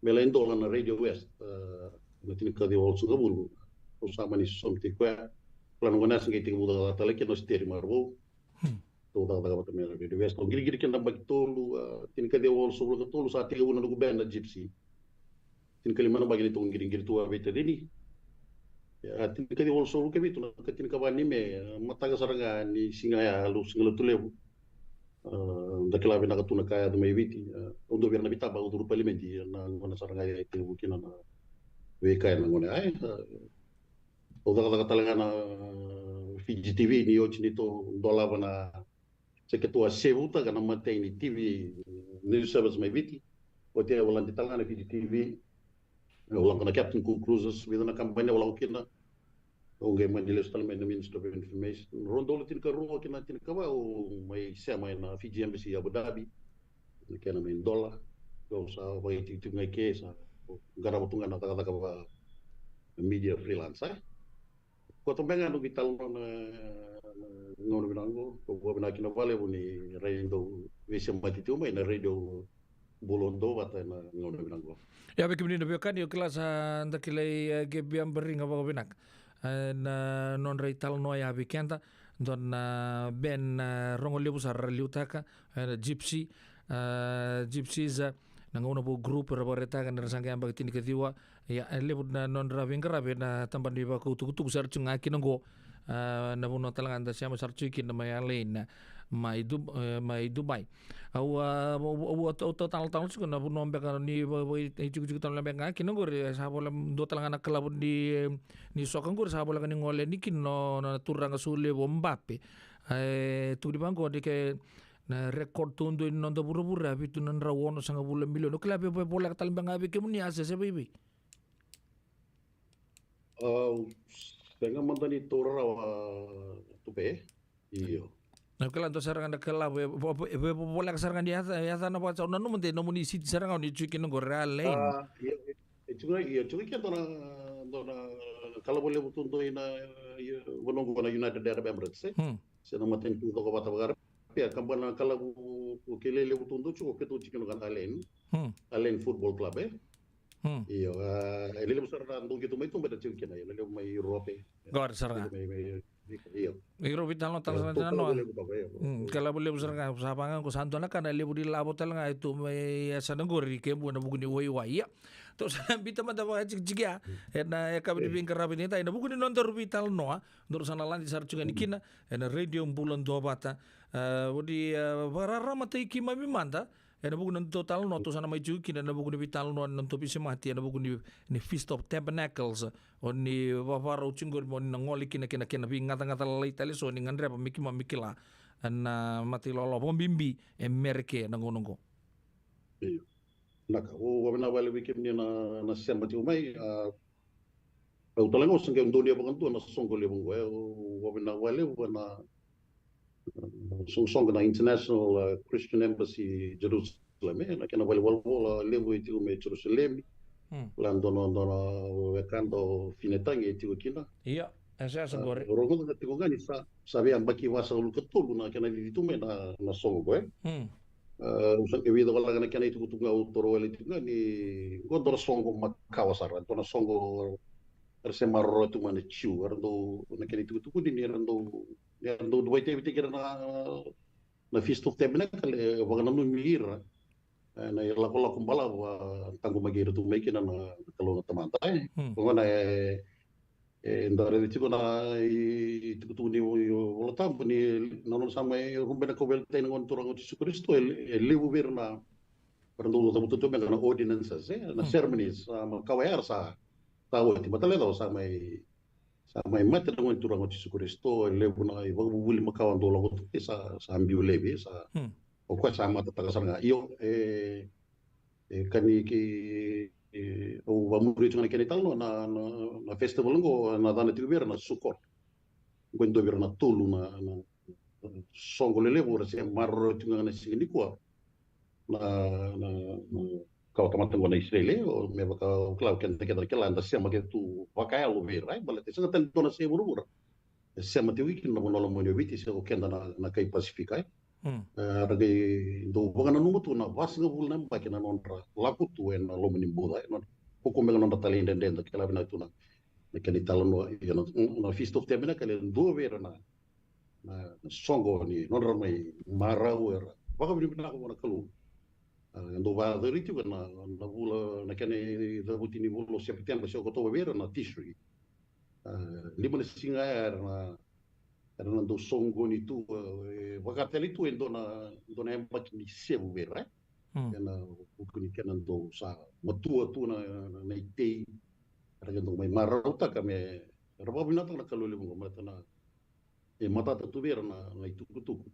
me lai dola na Radio West, a, na tinikaciwa walusagavulu. Au sa mani sosomitaki koya. Kila na gauna ya sa qai tekivu cakacaka tale kina o Steri Marvou. Hmm. Tou cakacaka vata mai na Radio West. Tou qiriqiri kina na yabaki tolu, a, tinikaciwa walusagavulu ka tolu sa tekivu na noqu band na Gypsy. Tinikalima na yabaki ni tou qiriqiri tu vakaveitacini. Ia, tinikaciwa walusagavulu ka vitu, na ka tinikava ni Me, mataka sara ga ni siga ya, Lotu, siga Lotulevu. A, da kila vinaka tu na ka yaco mai Viti. A, au dua vei ira na veitaba, au curu palimedi, na gauna sara ga ya e tekivu kina na veika ena gauna ya. A, au cakacaka tale ga na Fiji T V ni oti ni tou dolava na, se keitou a sevutaka na imatai ni T V news service mai Viti. Oti au lade tale ga na Fiji T V. Au lako na Captain Cook Cruises, vica na kabani au lako kina. Au qai mani lesu tale mai na Ministry of Information. Rua na udolu tinikarua ki na tinikava, au mai sema ena Fiji Embassy Abu Dhabi. Na kena mai dola. Au sa vakaitikotiko ga i ke, sa qarava tu ga na cakacaka va media freelance, e. Koto beka ga noqu italanoa na, na gauna vinaka qo, ko vakavinavinaka vakalevu ni rawa ni dou veisemati tiko mai na Radio Bula Duavata ena gauna vinaka qo. Ia, vei kemuni na veiwekani, au kila sa da kilai, e, qai biabariga vakavinaka, e, na nodra italanoa ya vei keda, dua na band, e, rogo levu sara ra liutaka, e, na Gypsy, e, Gypsies, e, na gauna vou group era vakaraitaka ni ra sa qai yabaki tinikaciwa. Ia, e levu na nodra veiqaravi ena tabana ni vakautukutuku sara tiko ga kina qo. A, na vanua tale ga da sema sara tiko kina mai Al Ain, mai Du-, e, mai Dubai. Au, a, au, au, au, au talatala tiko na vanua beka ni va-, va-, itikotiko tale beka ga kina qori, e sa vola dua tale ga na kalavu ni, ni soka qori, sa voleka ni gole yani kina na turaga Saulevu Mbappe. E tukuni vaqo ni ke na record taudua ni noda vuravura, vitu na drau onosagavulu milioni. Au kila via voleka tale beka ga vei kemuni, a se, se vei, vei. Au sega mada ni taura rawa, a, Tupe. Io. Na kila dua sara ga na kalavu e vo-, vo-, e vo-, voleka sara ga ni yaca, yaca na vaka, au nanuma de nomuni city sara ga ni tiko kina qori, Al Ain. A, io, e tiko ga, io, tiko ga kina dua na, dua na kalavu levu taudua ina, io, vanua qo na United Arab Emirates, e. Hmm. Se na matanitu cokovata vakaRapea, kabana kalavu kilai levu taudua tiko, keitou tiko kina qo na Al Ain. Hmm. Al Ain Football Club, e. Hmm. Io, a, e lelevu sara na dau qito mai tu, mai da tiko kina, e lelevu mai Europe. Qori sara ga. Mai, mai, io. Iro veitalanoa tale sara ga na noa. Hmm, kalavu levu sara ga, sa vaka ga qo sa dua na ka na levu ni lavo tale ga e tu mai yasana qori, ke bua na vuku ni waiwai. Ia. Tou sa na biuta mada vakajikijiki ya. Ena yakavi ni veiqaravi edaidai, ena vuku ni nodaru veitalanoa, daru sa na lade sara tiko yani kina ena Radio Bula Duavata. A, vodi, a, vakararamataki keimami mada ena vuku ni nodatou talanoa, tou sa na mai tiko kina ena vuku ni veitalanoa ni nodatou veisemati ena vuku ni, ni Feast of Tabernacles, o ni vavarau tiko qori mo ni na gole kina kei na kena veigacagaca lalai tale eso ni gadreva me keimami kila na matailawalawa vakabibi e Merika ena gauna oqo. Io. Vinaka, au vakavinavinaka vakalevu vei kemuni na, na sema tiko mai, a, au tale ga au se qai donuya vakadua na soqo levu oqo, e, au vakavinavinaka vakalevu na, na soqosoqo na International, a, Christian Embassy Jerusalem, e, na kena valenivolavola levu e tiko mai Jerusalemi. Hmm. Lai dua na, dua na wekada o Finetagi e tiko kina. Ia, e sa, sa qori. Au rogoca tiko ga ni sa, sa veiyabaki vasagavulu ka tolu na kena cici tu mai na, na soqo qo, e. Hmm. A, au sa qai vica wale ga na kena itukutuku ga au taura wale tiko ga ni qo dua na soqo makawa sara, dua na soqo era se maroroya tu mai na Jiu, era dau, na kena itukutuku ni, ni era dau, ni era dau vakaitavitaki ira na, na Feast of Tabernacle, e vakananumi ira, e, na ilakolako balavu a taqomaki ira tu mai kina na, na Kalou na Tamada, e. Hmm. Oqo na, e, e, da raica tiko na i, itukutuku ni, i, Vola Tabu ni na nona sa mai rube na kauveilatai na Gone Turaga o Jisu Karisito, e, e levu vei ira na, era dau cavuta tu beka na ordinances, e, na, hmm, ceremonies, a, makawa era sa, sa oti, baleta sa mai, sa mai mate na Gone Turaga o Jisu Karisito, e levu na ivakavuvuli makawa dau lako tu, e sa, sa biu laivi, sa, hmm, o koya sa matataka sara ga. Io, e, e ka ni kei, e, au vakamuria tiko ga na kena italanoa, na, na, na festival oqo, na yacana tiko vei ira na Sukkot. Oqo e dua vei ira na tolu na, na soqo lelevu era se maroroya tiko ga na siga nikua na, na, na kawa tamata oqo na Isireli, o me vaka au kila, o keda, keda, keda na kila, eda sema kece tu vakayalo vei ira, e, baleta e sega tale ni dua na yasai vuravura e sema tiko kina na vanua lomani o Viti, se o keda na, na kai Pasifika, e. Hmm. E, era qai dau vakananuma tu na vasagavulu na yabaki na nodra lako tu ena loma ni buca, e, nodra, kaukaua beka na nodra talaidredre, da kila vinaka tu na, na kena italanoa, ia na, na Feast of Tabernacle e dua vei ira na, na, na soqo ni nodra mai marau, era vakavinavinaka vua na Kalou. A, e dau vakayacori tiko na, na vula, na kena icavuti ni vula o Sepiteba se Okotova vei ira na Tishri. A, lima na siga ya era na, era na dau soqoni tu, e, vakatale tu e dua na, dua na yabaki ni sevu vei ira, e. Hmm. Ena vuku ni kena dau sa matua tu na, na, na itei. Era qai dau mai marautaka me, era vakavinavinakataka na Kalou levu qo, me tana, e matata tu vei ira na, na itukutuku.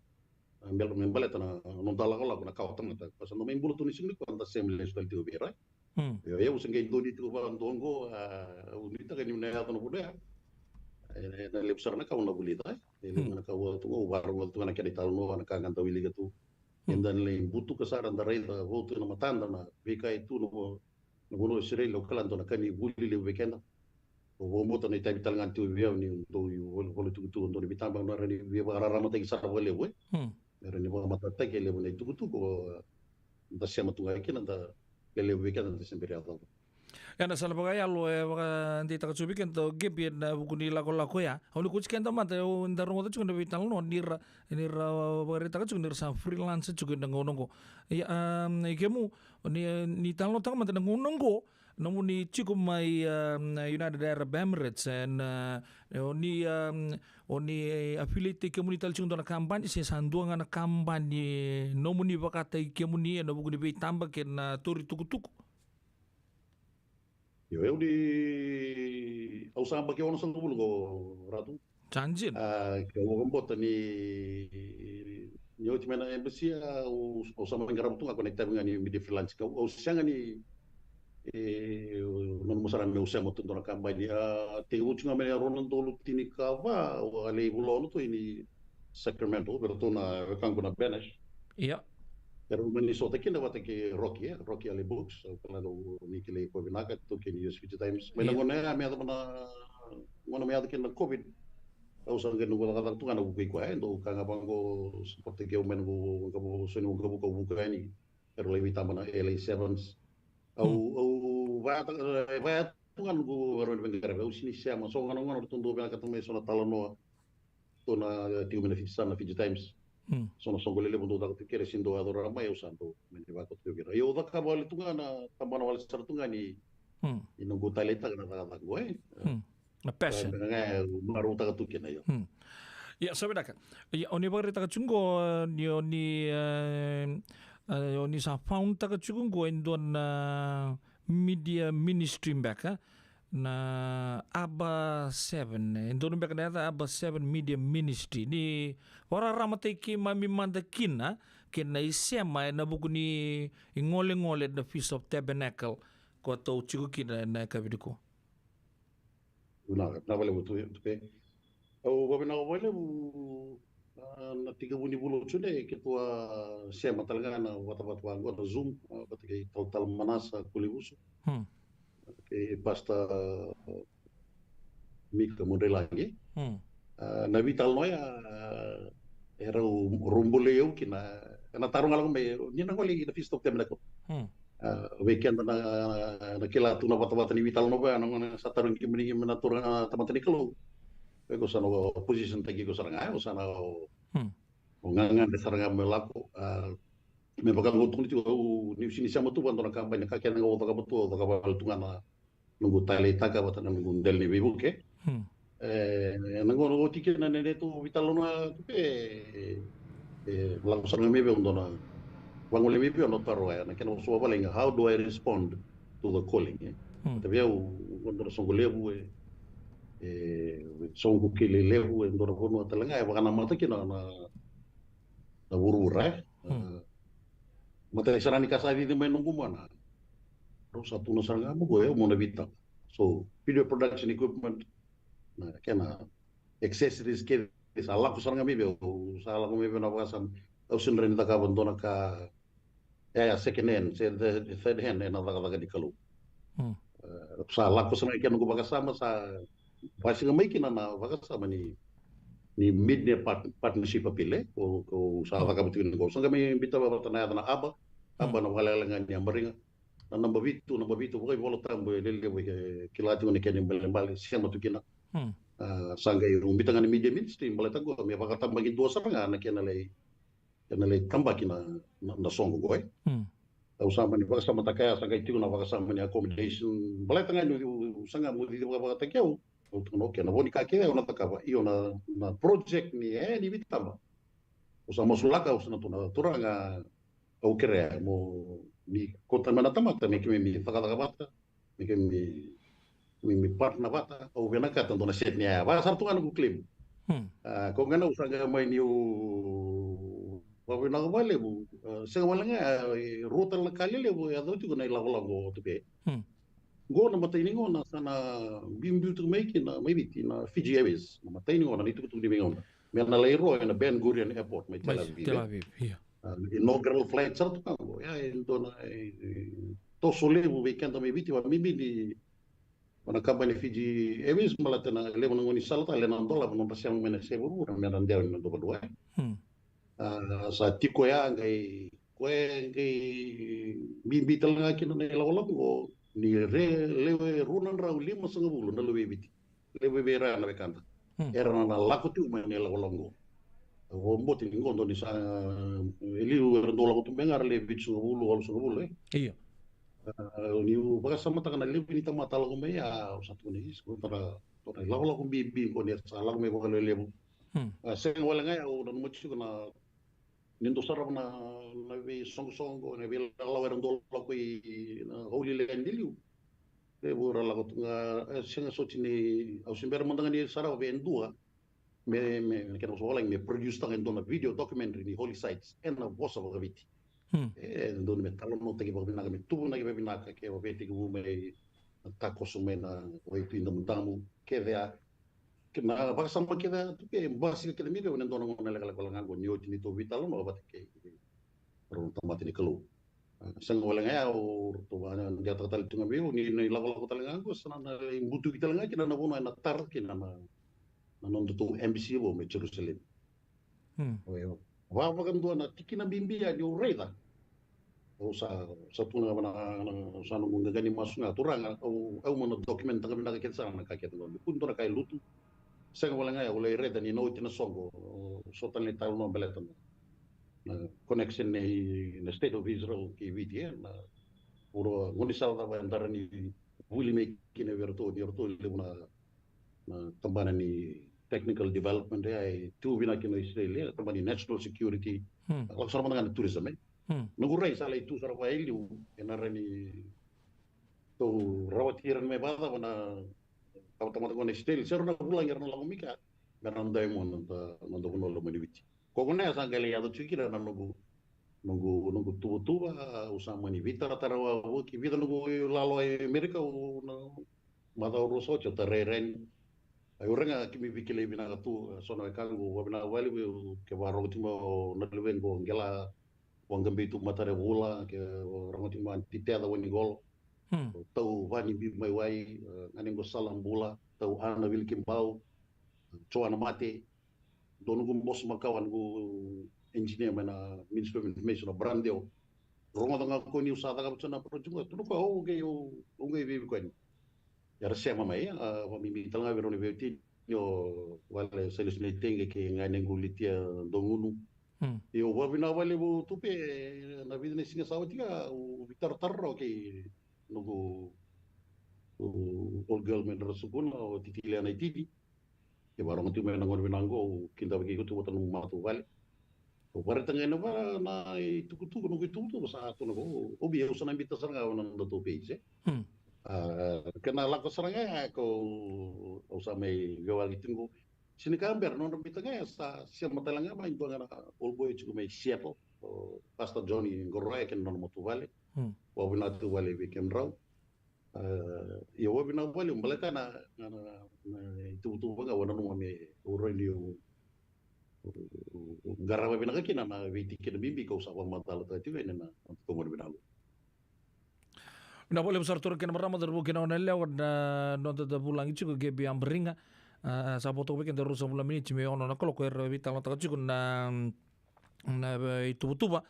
A, me, me baleta na, na noda lakolako na kawa tamata. Ka sa dau mai bula tu ni siga nikua, da sema lesu tale tiko vei ira. Hmm. Io, au se qai dau ni tiko vakadua qo, a, au nuitaka ni na yaco na vuna ya. E, e, na levu sara na ka au na vulica, e. E levu, hmm, na ka au tu qo, au vakarau tu ga na kena italanoa, na ka ga da wilika tu. Hmm. Eda na lai butuka sara, da raica, vou tu na matada na veika e tu na vo-, na vanua o Isireli, au kila dua na ka ni vuli levu vei keda. Au vakabauta na itavi tale ga ni tu vei au ni dau i vol-, vola tukutuku, dau ni veitaba au na rawa ni via vakararamataki sara vakalevu, e. Hmm. Me rawa ni vakamatatataki e levu na itukutuku, o, da sema tu ga kina, da lelevu vei keda, da se bera yacova. E na sala vakayalo e vakadeitaka tiko vei keda o Gabe ena vuku ni lakolako ya. Au ni kauti keda mada, au da rogoca tiko na veitalanoa ni ra, ni ra vakaraitaka tiko ni ra sa freelance tiko ena gauna oqo. Ia, um, i kemu, o ni, ni talanoataka mada na gauna oqo, nomuni tiko mai, um, United Arab Emirates, and, uh, o ni, um, o ni affiliate kemuni tale tiko dua na kabani, se sa dua ga na kabani nomuni vakataki kemuni ena vuku ni veitaba kei na tauri tukutuku? Io, au ni, au sa yabaki onosagavulu qo, Ratu. Sa dina. A, ke au vakabauta ni, ni oti mai na embassy, a, au, au sa mai qarava tu ga ko na itavi ga ni media freelance. Au, au sega ni, e, nanuma sara meu sema tu dua na kabani. A, tekivu tu ga mai na rua na udolu tinikava, au a lai vula ono tu i ni Sacramento, vei ratou na wekaqu na Benesh. Ia. Erau mai Minnesota kina vata kei Rocky, e, Rocky Ale Books, au kila ni kilai koya vinaka, tu kei ni U S Fiji Times. Mai na, ia, gauna ya me yacova na, gauna me yaco kina na COVID. Au sa qai noqu cakacaka tu ga na vuku i koya, e, dau ka ga vaqo, support-taki au mai noqu waqavuka, so ni waqavuka au vuka yani. Erau lai veitaba na L A Sevens. Au, hmm, au vaya, e, vaya tu ga noqu erau ni veiqaravi, au sega ni sema, so ga na gauna ratou dau vinakata mai so na talanoa. Ratou na, e, tiko mai na Fiji Sun, na Fiji Times. Hmm. So na soqo lelevu dau caka tu kei ira, se dau yaco rawa mai, au sa dau mai ni vakakoto tu kei ira. Ia au cakava wale tu ga na tabana wale sara tu ga ni, hmm, ni noqu taleitaka na cakacaka qo, e. Hmm. Na passion. E, na ka ga au marautaka tu kina, io. Hmm. Ia, sa vinaka. Ia, o ni vakaraitaka tiko qo, e, ni o ni, e, e, o ni sa found-taka tiko qo e dua na media ministry beka, na Aba Seven, e donu beka na yaca Aba Seven Media Ministry. Ni vakararamataki keimami mada kina, kei na isema ena vuku ni igolegole na Feast of Tabernacle, ko tou tiko kina ena yakavi nikua. Vinaka, vinaka vakalevu tu, tu pe. Au vakavinavinaka vakalevu, a, na tekivu ni vula o June, keitou a sema tale ga na vatavata vaqo na Zoom, a, vata kei Talatala Manasa Kulivusu. Hmm. Kei Pastor Mika Mudrelagi. Hmm. A, na veitalanoa ya, a, e rau, rau bolei au kina, ena taro ga lako mai, ni na gole i na Feast of Tabernacle. Hmm. A, vei keda na, na kila tu na vatavata ni veitalanoa ya, na gauna sa tarogi kemuni, kemuni na turaga na tamata ni Kalou. Vei ko sa na opposition taki ko sara ga, o sa na o, hmm, o gagadre sara ga me lako, a, me vaka qo tukuni tiko, au, niu sega ni sema tu vakadua na kabani, na ka kece ga au cakava tu, au cakava wale tu ga na noqu taleitaka vata na noqu dela ni veivuke. Hmm. E, na gauna oti kina na neitou veitalanoa tu pe, e, e, lako sara ga mai vei au dua na, vagolea mai vei au na taro ya, na kena vosa vakavalagi, how do I respond to the calling, e? Hmm. Vei au, dua na soqo levu, e, e, soqo kilai levu, e dua na vanua tale ga e vakanamata kina na, na vuravura, e. Hmm. A, matai sara ni ka sa cici mai noqu mona. Rau sa tukuna sara ga mai qo, e, mo na veitaba. So, video production equipment, na kena accessories kece sa lako sara ga mai vei au, sa lako mai vei au na vakasama. Au sega ni rawa ni cakava dua na ka, e, second hand, se the third hand, ena cakacaka ni Kalou. Hmm. E, sa lako sara ga kina noqu vakasama, sa basika mai kina na vakasama ni, ni Midne part-, Partnership Appeal, e, ko, ko sa, hmm, cakava tiko ni qo. Sa qai mai biuta vata na yaca na Aba, Aba, hmm, na vakaleleka ga ni Abariga. Na naba vitu, naba vitu, vakaivolatabu e lelevu e kila tiko na kena ibalebale, sema tu kina. Hmm. A, sa qai biuta ga na media ministry, baleta qo me vakatabakidua sara ga na kena lai, kena lai tabaki na, na, na soqo qo, e. Hmm. Au sa mani vakasamataka ya, sa qai tiko na vakasama ni accommodation, baleta ga niu sa ga mo cici vakavakataki au. Au tukuna, okay, na vo ni ka kece au na cakava, io na, na project ni, e, ni veitaba. Au sa masulaka, au sa na tukuna, turaga, au kerea mo ni kauta mai na tamata me keimami cakacaka vata, me keimami, keimami partner vata, au vinakata dua na set ni yaya. Vaka sara tu ga na noqu claim. Hmm. A, ko ga na au sa qai mai niu vakavinaka vakalevu, a, sega wale ga, e, rua tale na ka lelevu e yaco tiko na ilakolako o Tupe. Hmm. Qo na matai ni gauna sa na biubiu tu mai kina mai Viti na Fiji Airways. Na matai ni gauna na itukutuku ni veigauna. Me na lai ro ena Ben Gurion Airport mai Tel Aviv. Tel Aviv, ia. A, inaugural flight sara tu ka qo. Ia, e dua na, e, e, toso levu vei keda mai Viti, vakabibi ni, o na kabani Fiji Airways, baleta na levu na gaunisala tale na dolava, nodra sema mai na se vuravura, me na dewa ni na dua vadua. Hmm. A, sa tiko ya qai, koya qai bibi tale ga kina na ilakolako qo, ni re, lewe rua na drau limasagavulu na luve i Viti. Levu vei ira na wekada. Hmm. Era na, na lako tiko mai na ilakolako qo. Au vakabauta ni qo dua ni sa, e liu era dau lako tu mai ga ra lewe vitusagavulu, walusagavulu, e? Io. A, niu vakasamataka na levu ni tamata lako mai, a, au sa tukuna, isi, ko dua na, dua na ilakolako bibi qo ni sa lako mai vakalevulevu. Hmm. A, sega wale ga ya, au nanuma tiko na ni dau sarava na, na veisoqosoqo, na veilawalawa era dau lako i na Holy Land e liu. Levu era lako tu ga, e, sega soti ni, au se bera mada ga ni sarava vei e dua. Me, me, na kena vosa vavalagi, me produce taka e dua na video documentary ni holy sites ena vosa vakaviti. Hmm. E dodonu me talanoataki vakavinaka, me tuvanaki vakavinaka, ke vakatekivu mai na takoso mai na Waitui Damudamu, kece ya. Kei na vakasama kece ya tu ke basika kece mai vei au ena dua na gauna lekaleka wale ga qo ni oti neitou veitalanoa vata kei rau na tamata ni Kalou. A, sega wale ga ya, o ratou vakadewataka tale tu ga vei au ni na ilakolako tale ga qo sa na, na ibutuki tale ga kina na vanua ena tara kina na, na nodatou embassy vou mai Jerusalem. Hmm. Io. Va, vakadua na tikina bibi ya niu raica. Au sa, sa tukuna vaka na, na, sa noqu qaqani masu ga, turaga, au, au mo na document taka vinaka kece sara na ka kece qo. Ni kua ni dua na ka e lutu. Sega wale ga ya, au lai raica ni na oti na soqo, so tale na italanoa baleta na, na connection nei na State of Israel kei Viti, e, na, ura, gaunisala cava e dara ni vuli mai kina vei iratou, ni ratou levu na na tabana ni technical development, e, e tu vinaka kina o Israel, e, tabana ni national security. Hmm. Lako sara mada ga na tourism, e. Hmm. Noqu rai sa lai tu sara vaka e liu, ena rawa ni tou rawati ira mai vakacava na tamata qo na Israel, se rau na vulagi era na lako mai kea, me ra na dau mai na noda, noda vanua lomani Viti. Koya gona ya sa qai lai yaco tiko kina na noqu, noqu, noqu tuvatuva, au sa mani veitaratara wavoki, vica noqu lalo i Amerika, au na macawa rua sa oti au tarai Rani. Au raica keimami veikilai vinaka tu, so na wekaqu, vakavinaka vakalevu, ke vakarogo tiko mai o na luvequ o Qela, vaqabi tu Matare Vula, ke vakarogo tiko mai o Aunty Teca Waniqolo. Hmm. Tau Vani Bimaiwai, e, ganequ o Sala Bula, tau Ana Vilikibau, Joana Mate, dua noqu boso makawa, noqu engineer mai na Ministry of Information, o Brandeo. Rogoca ga o koya niu sa cakava tiko na project qo, tukuna o koya, o, okay, o, o qai veiwekani. Era sema mai, a, vakabibi tale ga vei rau na veiwatini, o Vale Sailesu Naitaqi kei ganequ Litia Dogunu. Hmm. Io, vakavinaka vakalevu Tupe, na vica na siga sa oti ga, au veitaratara rawa kei noqu, o, old girl mai Nadra Sukuna, o Titi Liana Ititi. Ke vakarogo tiko mai na gauna vinaka qo, au kidavaki iko tu vata nomu matavuvale. Au vakaraitaka ga ena va na itukutuku, noqu itukutuku, sa tukuna o koya, o, o, au sa na biuta sara ga ena nodatou page, e. Hmm. A, kena lako sara ga ya, ko, au sa mai veiwali tiko qo. Sega ni ka bera, nodra biuta ga ya, sa sema tale ga mai dua ga na old boy tiko mai Seattle, o Pastor Johnny Qoroya kei na nona matavuvale. Hmm. Vakavinaka tu vakalevu vei kemudrau. A, ia vakavinaka vakalevu, baleta na, na, na, na ituvatuva ga au nanuma me, au rawa ni au, au, au, au qarava vinaka kina na veitikina bibi kau sa vakamacalataka tiko yani ena, na, na nodatou gauna vinaka qo. Vinaka vakalevu sara turaga kei na marama, cauravou kei na goneyalewa, na noda vulagi tiko Gabi Abariga. A, sa vo toka vei keda ruasagavulu na miniti me ono na kaloko, era veitalanoataka tiko na na, e, ituvatuva,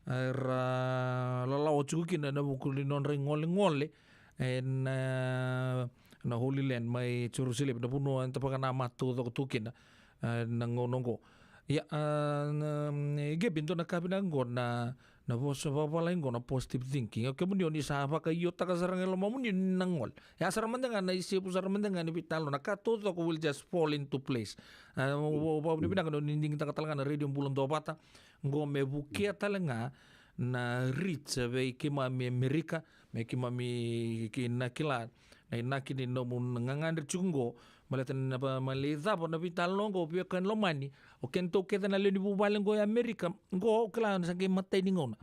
e, era lalawa tiko kina ena vuku ni nodra igolegole ena, na Holy Land mai Jerusalem, na vanua eda vakanamata taucoko tu kina, e, na gauna oqo. Ia, e, na, e, Gabi, dua na ka vinaka oqo na, Na vosa vakavalagi qo na positive thinking. O kemuni o ni sa vakaiotaka sara ga e lomamuni ni na gole. Ya sara mada ga na isevu sara mada ga ni veitalanoa, na ka taucoko will just fall into place. A, o, o, o, ni vinaka ni o ni digitaka tale ga na Radio Bula Duavata qo me vukea tale ga na reach vei keimami Amerika, me keimami ki na kila na inaki ni nomu gagadre tiko qo, baleta na va-, mai lai cava na veitalanoa qo vei keda lomani, o kedatou kece na lewe ni vuvale qo e Amerika qo, o kila na sa qai matai ni gauna.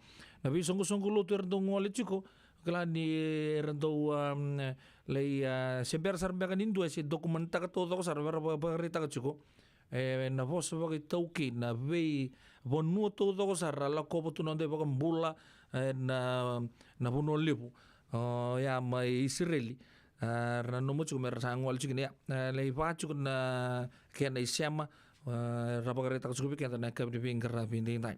Na veisoqosoqo lotu era dau gole tiko, o kila ni era dau, um, lai, a, se bera sara beka ni dua e se document-taka taucoko sara, era va-, vakaraitaka tiko. E, na vosa vakaitaukei, na veivanua taucoko sara, a lakova tu na noda iVakabula, e, na, na Vanua Levu. O, ya mai Isireli. A, ra nanuma tiko me ra sa gole tiko ni ya. A, lai vaka tiko na kena isema, a, ra vakaraitaka tiko vei keda na yakavi ni veiqaravi edaidai.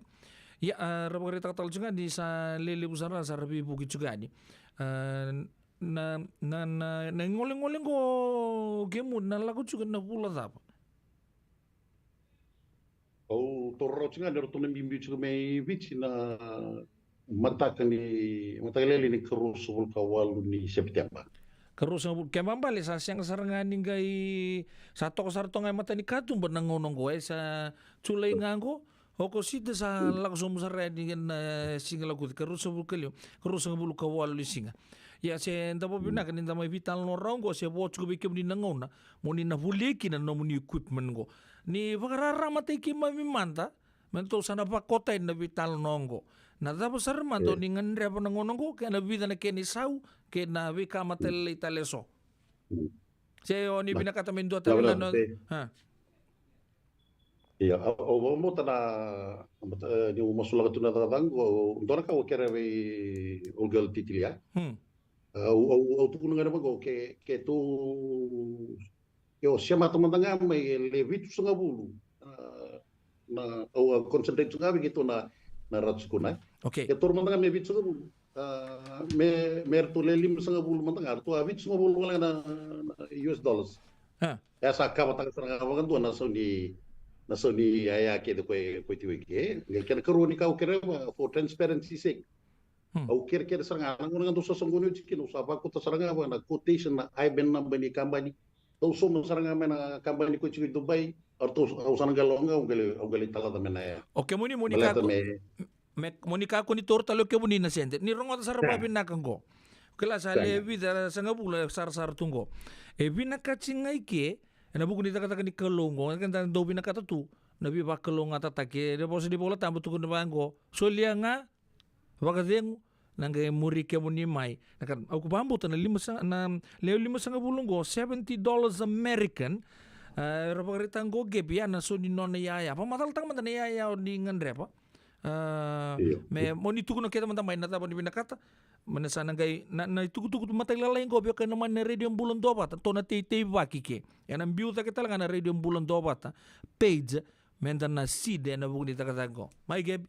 Ia, a, ra vakaraitaka tale tiko ga ni sa lelevu sara, sa ra veivuke tiko yani. A, na, na, na, na golegole qo kemuni na lako tiko na vula cava? Au taura rawa tiko ga ni ratou na biubiu tiko mai Viti na mataka ni, mataka lailai ni karuasagavulu ka walu ni Sepiteba. Karuasagavulu, kena ibalebale sa sega sara ga ni qai, sa toka sara toka ga e mata ni katuba na gauna qo, e sa Julai ga qo, Okosita sa lako sobu sara yani na siga Lekuti, karuasagavulu ka lima, karuasagavulu ka walu ni siga. Ia se da vakavinaka ni da mai veitalanoa rawa qo, se vo tiko vei kemuni na gauna mo ni na volia kina na nomuni equipment qo. Ni vakararamataki keimami mada, me datou sa na vakota yani na veitalanoa qo. Na cava sara mada o ni gadreva na gauna qo, kei na vica na kena isau, kei na veika matailalai tale eso. Se o ni vinakata me dua tale na, na, na, e. A. Ia, au, au vakabauta na, e, niu masulaka tu na cakacaka qo, dua na ka au kerea vei Olga Titilia. Hmm. Au, au, au tukuna ga na vaqo, ke, ke tou, ke o semata mada ga mai e le vitusagavulu. A, na, au a concentrate tu ga vei keitou na, na Ratu Sukuna. Okay. Ke toro mada ga me vitusagavulu. A, me, me ratou le limasagavulu mada ga, ratou a vitusagavulu wale ga na, na U S dollars. A. E sa kavataka sara ga vakadua na sau ni, na sau ni yaya kece ko e, ko e tiko eke. Qai kena karua ni ka au kerea, for transparency sake. Hmm. Au kerekere sara ga, na gauna ga dou sa soqoni oti kina, au sa vakauta sara ga vaka na quotation, na I B A N number ni kabani. Dou sauma sara ga mai na kabani ko e tiko i Dubai, au ratou, au sa na qai lako ga, au qai lai, au qai lai talaca mai na yaya. O kemuni mo ni kakua, me, mo ni kakua ni taura tale o kemuni na sede. Ni rogoca sara vakavinaka qo. Kila sa le vica, sagavulu e sarasara tu qo. E vinakati ga i ke, ena vuku ni cakacaka ni Kalou qo, keda dau vinakata tu na veivakalougatataki, e vosa ni Vola Tabu tukuna vaqo. Solia ga, vakacegu, na qai muri kemuni mai. Na ka, au vakabauta na lima sa-, na lewe limasagavulu qo, seventy dollars American. A, era vakaraitaka qo Gepi, ya na sau ni nona yaya. Vakamacalataka mada na yaya o ni gadreva. A, io. Me, mo ni tukuna kece mada mai na cava ni vinakata. Mai na sa na qai, na, na itukutuku matailalai qo, vei keda lomani na Radio Bula Duavata, tou na teitei vaki ke. Ena biu cake tale ga na Radio Bula Duavata page, me da na side ena vuku ni cakacaka qo. Mai Gepi.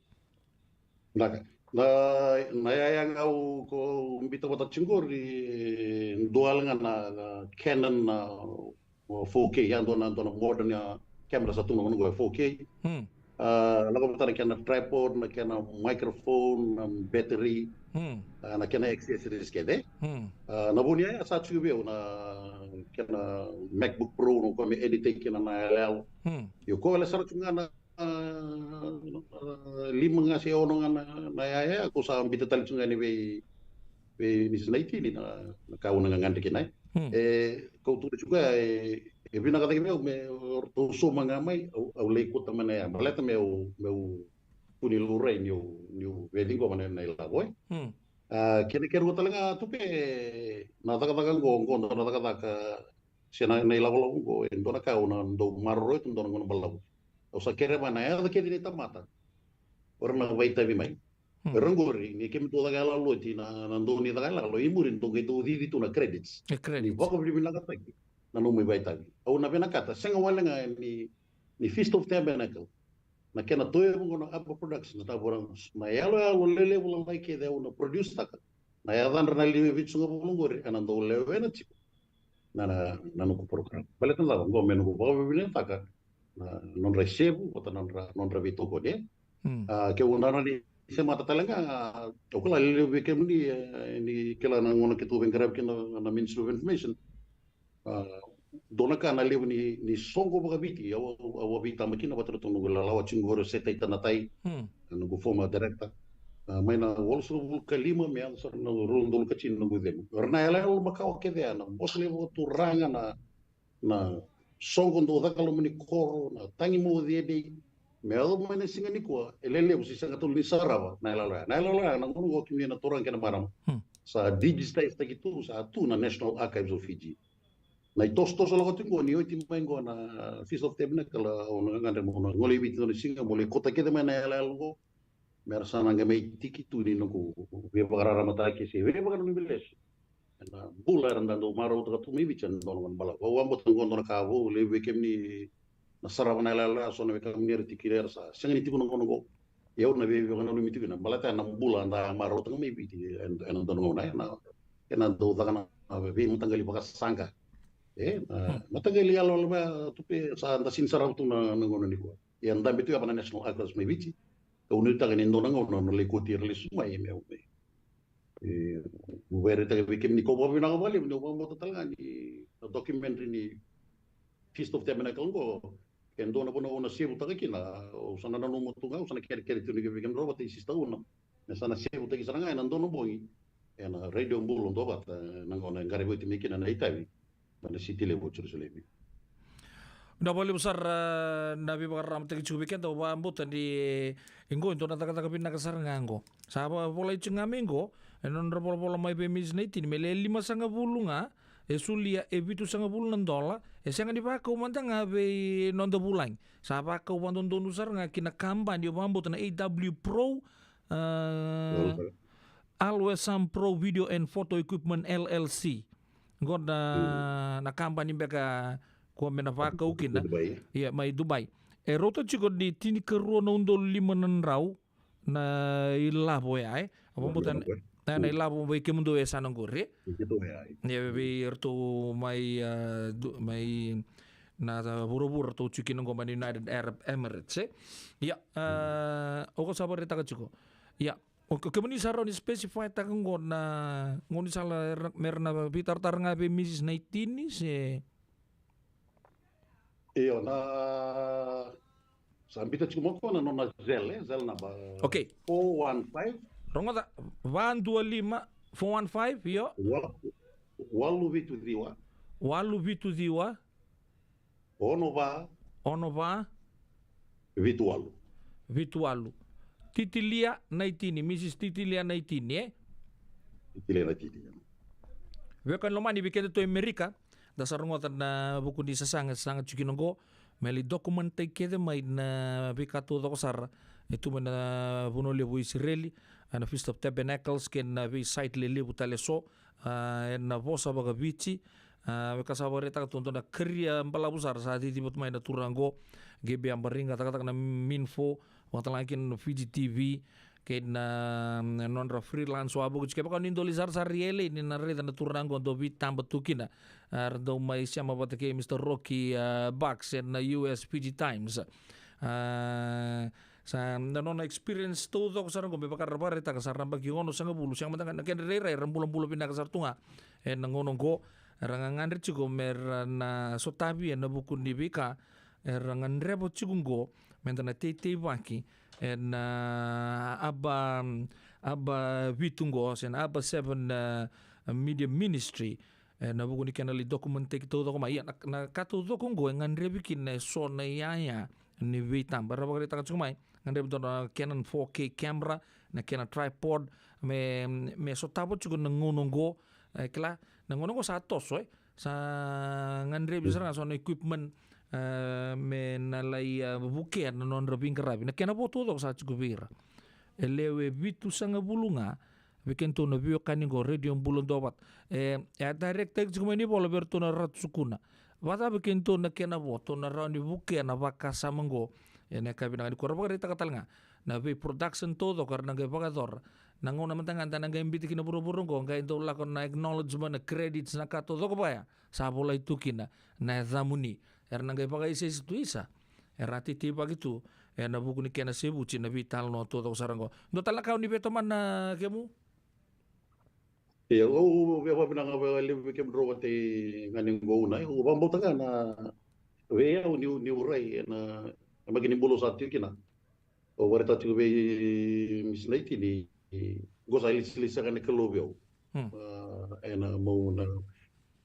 Na, na, na yaya ga au ko biuta vata tiko qori, dua wale ga na, na Canon na, o, four K, ya dua na, dua na modern, a, camera sa tu na gauna qo e four K. Hmm. A, lako vata na kena tripod, na kena microphone, na battery, hmm, a, na kena accessories kece. Hmm. A, na vu ni yaya sa tiko vei au na kena MacBook Pro, na ka me edit-taki kina na yaloyalo. Hmm. Io, ko wale sara tu ga na a, a, lima ga se ono ga na, na yaya, ko sa biuta tale tu ga ni vei, vei Miss Naitini na, na ka au na gagadre kina. Hmm. E, kau tukuna tu ga, e, e vinaka cake vei au me ratou sauma ga mai, au, au lai kauta mai na yaya. Baleta meu, meu tu ni laurai niu, niu vei ciqoma na, na ilavo, e. Hmm. A, kena ikarua tale ga tu ke, na cakacaka qo, qo dua na cakacaka, se na, na ilakolako qo, e dua na ka au na dau maroroya tu dua na gauna balavu. Au sa kerea vua na yaca kece ni tamata o ira na vakaitavi mai. Hmm. O ira qori, ni kemudou caka yaloyalo oti na, na dau ni caka yaloyalo, i muri dou qai dau cici tu na credits. E credits. Ni vakavinavinakataki na nomu ivakaitavi. Au na vinakata, sega wale ga ni, ni Feast of Tabernacle. Na kena tauyavu qo na Abba Productions, na Tavora, na yaloyalo lelevu lalai kece au na produce-taka. Na yacadra na lewe vitusagavulu qori, ena dau lewena tiko na, na, na noqu program. Baleta na cava, qo me noqu vakavinavinakataka na nodra isevu, vata na nodra, nodra veitokoni, e. Hmm. A, keu na, na ni, Semata tale ga, au kila levu vei kemuni, e, ni kila na gauna keitou veiqaravi kina na, na Ministry of Information. A, dua na ka na levu ni, ni soqo vakaviti, au, au, au a veitaba kina vata na noqu lalawa tiko qori, o Seta Itanatai, Hmm. na noqu former director. A, mai na walusagavulu ka lima me yaco sara na rua na udolu ka tini na noqu cegu. Era na yalayala makawa kece ya, na vosa levu vakaturaga, na, na soqo dau caka loma ni koro, na tagi moce e dei. Me yaco mai na siga nikua, e lelevu se sega tale ni sarava na yalayala ya. Na yalayala ya, na gauna qo kemuni na turaga kei na marama. Hmm. Sa digitize taki tu, sa tu na National Archives of Fiji. Na itosotoso lako tiko qo, ni oti mai qo na Feast of Tabernacle, au na gagadre meu na gole i Viti dua na siga, meu lai kauta kece mai na yalayala qo. Me ra sa na qai mai tiki tu ni noqu veivakararamataki se veivakananumi lesu ena bula era dau marautaka tu mai Viti ena dua na gauna balavu. Au vakabauta qo dua na ka vou, levu vei kemuni na sarava na yalayala, so na vei kemuni era tiko kina era sa sega ni tiko na gauna qo. Ia au na veivakananumi tiko kina baleta na bula da marautaka mai Viti ena, ena dua na gauna, ena, ena dau caka na veimataqali vakasaqa. E, na mataqali yaloyalo vaya tu pe sa da sini sarava tu na, na gauna nikua. Ia dabe tu ya va na National Archives mai Viti. Au nuitaka ni dua na gauna na lai kauti ira lesu mai me au mai. E, au vakaraitaka vei kemuni, kau vakavinavinaka vakalevu ni au vakabauta tale ga ni na documentary ni Feast of Tabernacle qo, e dua na vanua au na sevutaka kina, au sa na nanuma tu ga, au sa na kerekere tu ni vei kemudrau vata i Sister Una. Me sa na sevutaki sara ga ena dua na bogi ena Radio Bula Duavata, na gauna e qaravi oti mai kina na itavi mai na siti levu o Jerusalemi. Vinaka vakalevu sara na veivakararamataki tiko vei keda, au vakabauta ni qo e dua na cakacaka vinaka sara ga qo. Sa vakavolai tiko ga mai qo ena nodra volavola mai vei Misis Naitini me le limasagavulu ga e solia e vitusagavulu na dola, e sega ni vakau mada ga vei noda vulagi. Sa vakau vakadodonu sara ga ki na kabani, au vakabauta na A W Pro, a, Always Some Pro Video and Photo Equipment L L C. Qo na, na kabani beka ko me na vakau kina. Dubai. Ia, mai Dubai. E rauta tiko ni tinikarua na udolu lima na drau na ilavo ya, e. Au vakabauta na, na ilavo vei kemudou e sa na qori, e. Ia, vei iratou mai, a, du-, mai na vuravura ratou tiko kina qo mai na United Arab Emirates, e. Ia, a, o ko sa vakaraitaka tiko. Ia, o, o kemuni sa rawa ni specify taka qo na gaunisala era, me ra na veitaratara ga vei Misis Naitini se? Io, na sa biuta tiko mai o koya na nona Zelle, e, Zelle number. Okay. Four one five. Rogoca, va dua lima, four one five, io. Wa-, walu vitu ciwa. Walu vitu ciwa. Ono va. Ono va. Vitu walu. Vitu walu. Titilia Naitini, Misis Titilia Naitini, e? Titilia Naitini. Veiwekani lomani, vei keda tu e Amerika, da sa rogoca na vuku ni sasaga, sasaga tiko kina qo, me lai document-taki kece mai na veika taucoko sara e tu mai na vanua levu o Isireli, a, na Feast of Tabernacles, kei na veisite lelevu tale eso, a, ena vosa vakaViti, a, vaka sa vakaraitaka tu, dua na career balavu sara sa ciciva tu mai na turaga qo, Gabe Abariga, cakacaka na Minfo, vakatalega kina na Fiji T V, kei na, na nodra freelance wavoki tiko. Kevaka ni dou lai sarasara i L A ni na raica na turaga qo dau veitaba tu kina. A, ra dau mai sema vata kei Mister Rocky, a, Bucks ena U S Fiji Times. A, sa na nona experience taucoko sara qo, me vaka ra vakaraitaka sa ra yabaki onosagavulu, sega mada ga na kedra irairai, ra bulabula vinaka sara tu ga ena gauna qo. Ra gagadre tiko me ra na sotavi ena vuku ni veika era gadreva tiko qo, me da na teiteivaki ena aba, aba vitu qo, se na aba seven, a, media ministry, ena vuku ni kena lai document-taki taucoko mai. Ia, na, na ka taucoko qo e gadrevi kina eso na iyaya ni veitaba. Ra vakaraitaka tiko mai, gadrevi dua na Canon four K camera, na kena tripod, me, me sotava tiko na gauna qo, e, kila, na gauna qo sa toso, e, sa gadrevi sara ga so na equipment, e, me na lai, e, vukea na nodra veiqaravi. Na kena vo taucoko sa tiko vei ira. E lewe vitusagavulu ga, vei kedatou na veiwekani qo Radio Bula Duavata. E, e a direct-taki tiko mai na ivola vei iratou na Ratu Sukuna. Vakacava vei kedatou na kena vo, tou na rawa ni vukea na vakasama qo ena yakavi vinaka nikua? Ra vakaraitaka tale ga na vei production taucoko era na qai vakayacora. Na gauna mada ga da na qai biuta kina vuravura qo, qai dau lako na acknowledgement, na credits, na ka taucoko vaya, sa volai tu kina na yacamuni. Era na qai vakaisaisa tu, isa, era a teiteivaki tu ena vuku ni kena sevuti na veitalanoa taucoko sara oqo. Dua tale na ka o ni veitomana kemu? Ia, au via vakavinavinaka vakalevu vei kemudrau vata ga ni gauna. Au vakabauta ga na vei au niu, niu rai ena yabaki ni bula au sa tiko kina. Au vakaraitaka tiko vei Miss Naitini, qo sa lesilesi saka na Kalou vei au. Hmm. Ah, ena meu na,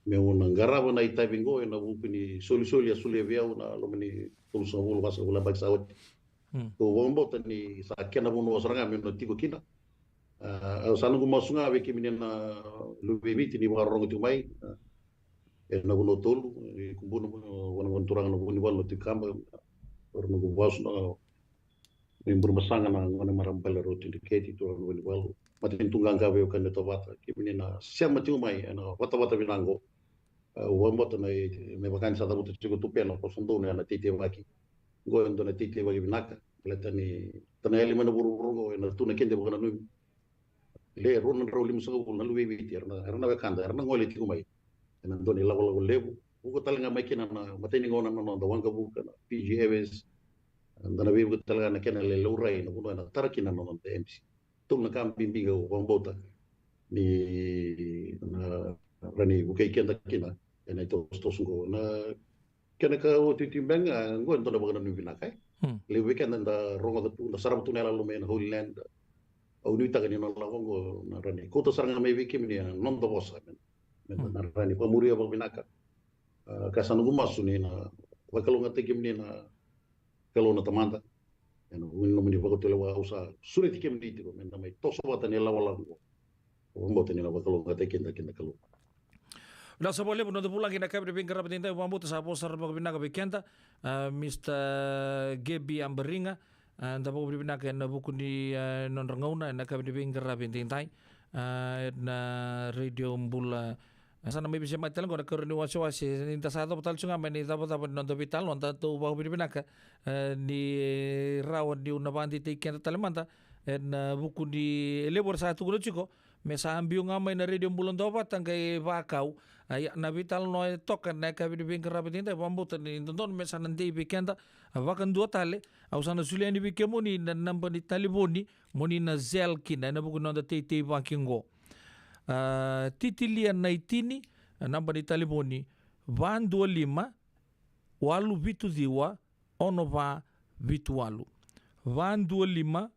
meu na qarava na itavi qo ena vuku ni solisoli a solia vei au na loma ni tolusagavulu, vasagavulu na yabaki sa oti. Hmm. Au vakabauta ni sa kena vanua sara ga meu na tiko kina. Ah, au sa noqu masu ga vei kemuni na luve i Viti ni vakarorogo tiko mai. Ah, ena vanua tolu, e Kubuna, vanua turaga na Vunivalu na Tui Kaba, era noqu vasu na, me Burebasaga na gone marama bale rau Tui Dreketi, turaga na Vunivalu. Matanitu qaqa vei au kei na Tovata, kemuni na sema tiko mai ena vatavata vinaka qo. Ah, au vakabauta na, me vaka ni sa cavuta tiko tu Tupena, ko sa donu ena teiteivaki. Qo e dua na teiteivaki vinaka, baleta ni ta na yali mai na vuravura qo, ena tu na keda vakananumi. Le rua na drau limasagavulu na luve i Viti, era na, era na wekada, era na gole tiko mai. Ena dua na ilakolako levu, vuka tale ga mai kina na matai ni gauna na noda waqavuka na Fiji Airways. Da na veivuke tale ga na kena lai laurai na vanua ena tara kina na noda embassy. Tolu na ka bibi ga au vakabauta ni na rawa ni vukei keda kina ena itosotoso qo. Na kena ka otioti beka ga, qo e dua na vakananumi vinaka, e. Hmm. Levu vei keda da rogoca tu, da sarava tu na yaloyalo mai ena Holy Land. Au nuitaka ni na lako qo na rawa ni kauta sara ga mai vei kemuni na noda vosa, me, me na rawa ni vakamuria vakavinaka. Ah, ka sa noqu masu ni na vakalougatataki kemuni na Kalou na Tamada. Ena vuku ni nomuni vakatulewa au sa sureti kemuni tiko me da mai toso vata na ilakolako qo. Au vakabauta ni na vakalougatataki keda, keda Kalou. Vinaka sara vakalevu noda vulagi ena yakavi ni veiqaravi edaidai, au vakabauta sa vosa sara vakavinaka vei keda, ah, Mister Gebi Abariga. Ah, da vakavinavinaka ena vuku ni, ah, nodra gauna ena yakavi ni veiqaravi edaidai, ah, ena Radio Bula. Ah, sa na mai veisemati tale qo na ikarua ni wasewase, ni da sa yacova tale tu ga mai na icavacava ni noda veitalanoa, da tou vakavinavinaka, ah, ni rawa niu na vakadeitaki keda tale mada ena vuku ni, e levu era sa tukuna tiko me sa biu ga mai na Radio Bula Duavata qai vakau. Ah, ia, na veitalanoa e toka ena yakavi ni veiqaravi edaidai, au vakabauta ni dodonu me sa na dei vei keda, ah, vakadua tale. Au sa na solia yani vei kemuni na naba ni talevoni mo ni na call kina ena vuku ni noda teiteivaki qo. Ah, Titilia Naitini, na naba ni talevoni, va dua lima, walu vitu ciwa, ono va vitu walu. Va dua lima,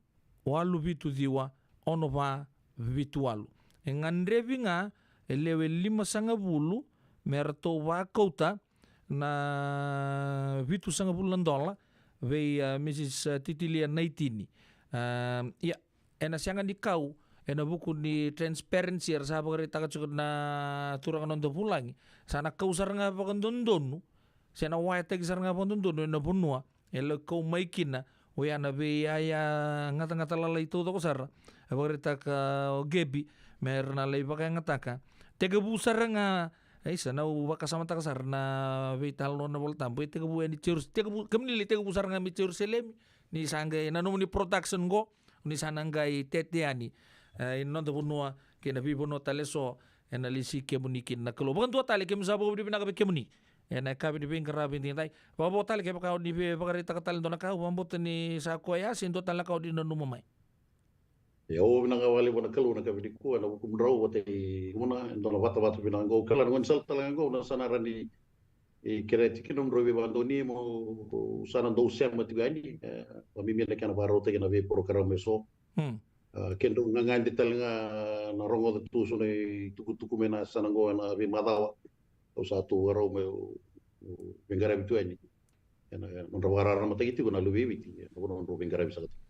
walu vitu ciwa, ono va vitu walu. E gadrevi ga e lewe limasagavulu me ratou vakauta na vitusagavulu na dola vei, ah, Missus, ah, Titilia Naitini. Ah, ia, ena sega ni kau ena vuku ni transparency era sa vakaraitaka tiko na turaga noda vulagi. Sa na kau sara ga vakadodonu, se na wayataki sara ga vakadodonu ena vanua e lai kau mai kina, oya na veiyaya gatagata lalai taucoko sara. E vakaraitaka o Gebi me ra na lai vakayagataka. Tekivu sara ga, e isa, na au vakasamataka sara na veitalanoa na Vola Tabu, e tekivu yani Jerus-, tekivu, kemuni lai tekivu sara ga mai Jerusalemi, ni sa qai na nomuni production qo, ni sa na qai tete yani, e, ena noda vanua kei na veivanua tale eso ena lesi kemuni kina na Kalou. Vakadua tale, keimami sa vakavinavinaka vei kemuni ena yakavi ni veiqaravi edaidai. Vakavo tale kevaka o ni via vakaraitaka tale e dua na ka, au vakabauta ni sa koya, se dua tale na ka o ni nanuma mai. Ia, au vakavinavinaka vakalevu vua na Kalou ena yakavi nikua ena vukudrau vata kei Una, e dua na vatavata vinaka qo. Au kila na gaunisala tale ga qo au na sa na rawa ni kereti kina nomudrau veivakadonui, mo sa na dau sema tiko yani, e, vabibi na kena vakarautaki ena veiporokaramu eso. Hmm. A, kedrau gagade tale ga na rogoca tu so na itukutuku mai na yasana qo ena veimacawa. Au sa tu vakarau meu, meu veiqaravi tu yani ena, ena nodra vakararamataki tiko na luve i Viti ena vanua drau veiqaravi saka tiko.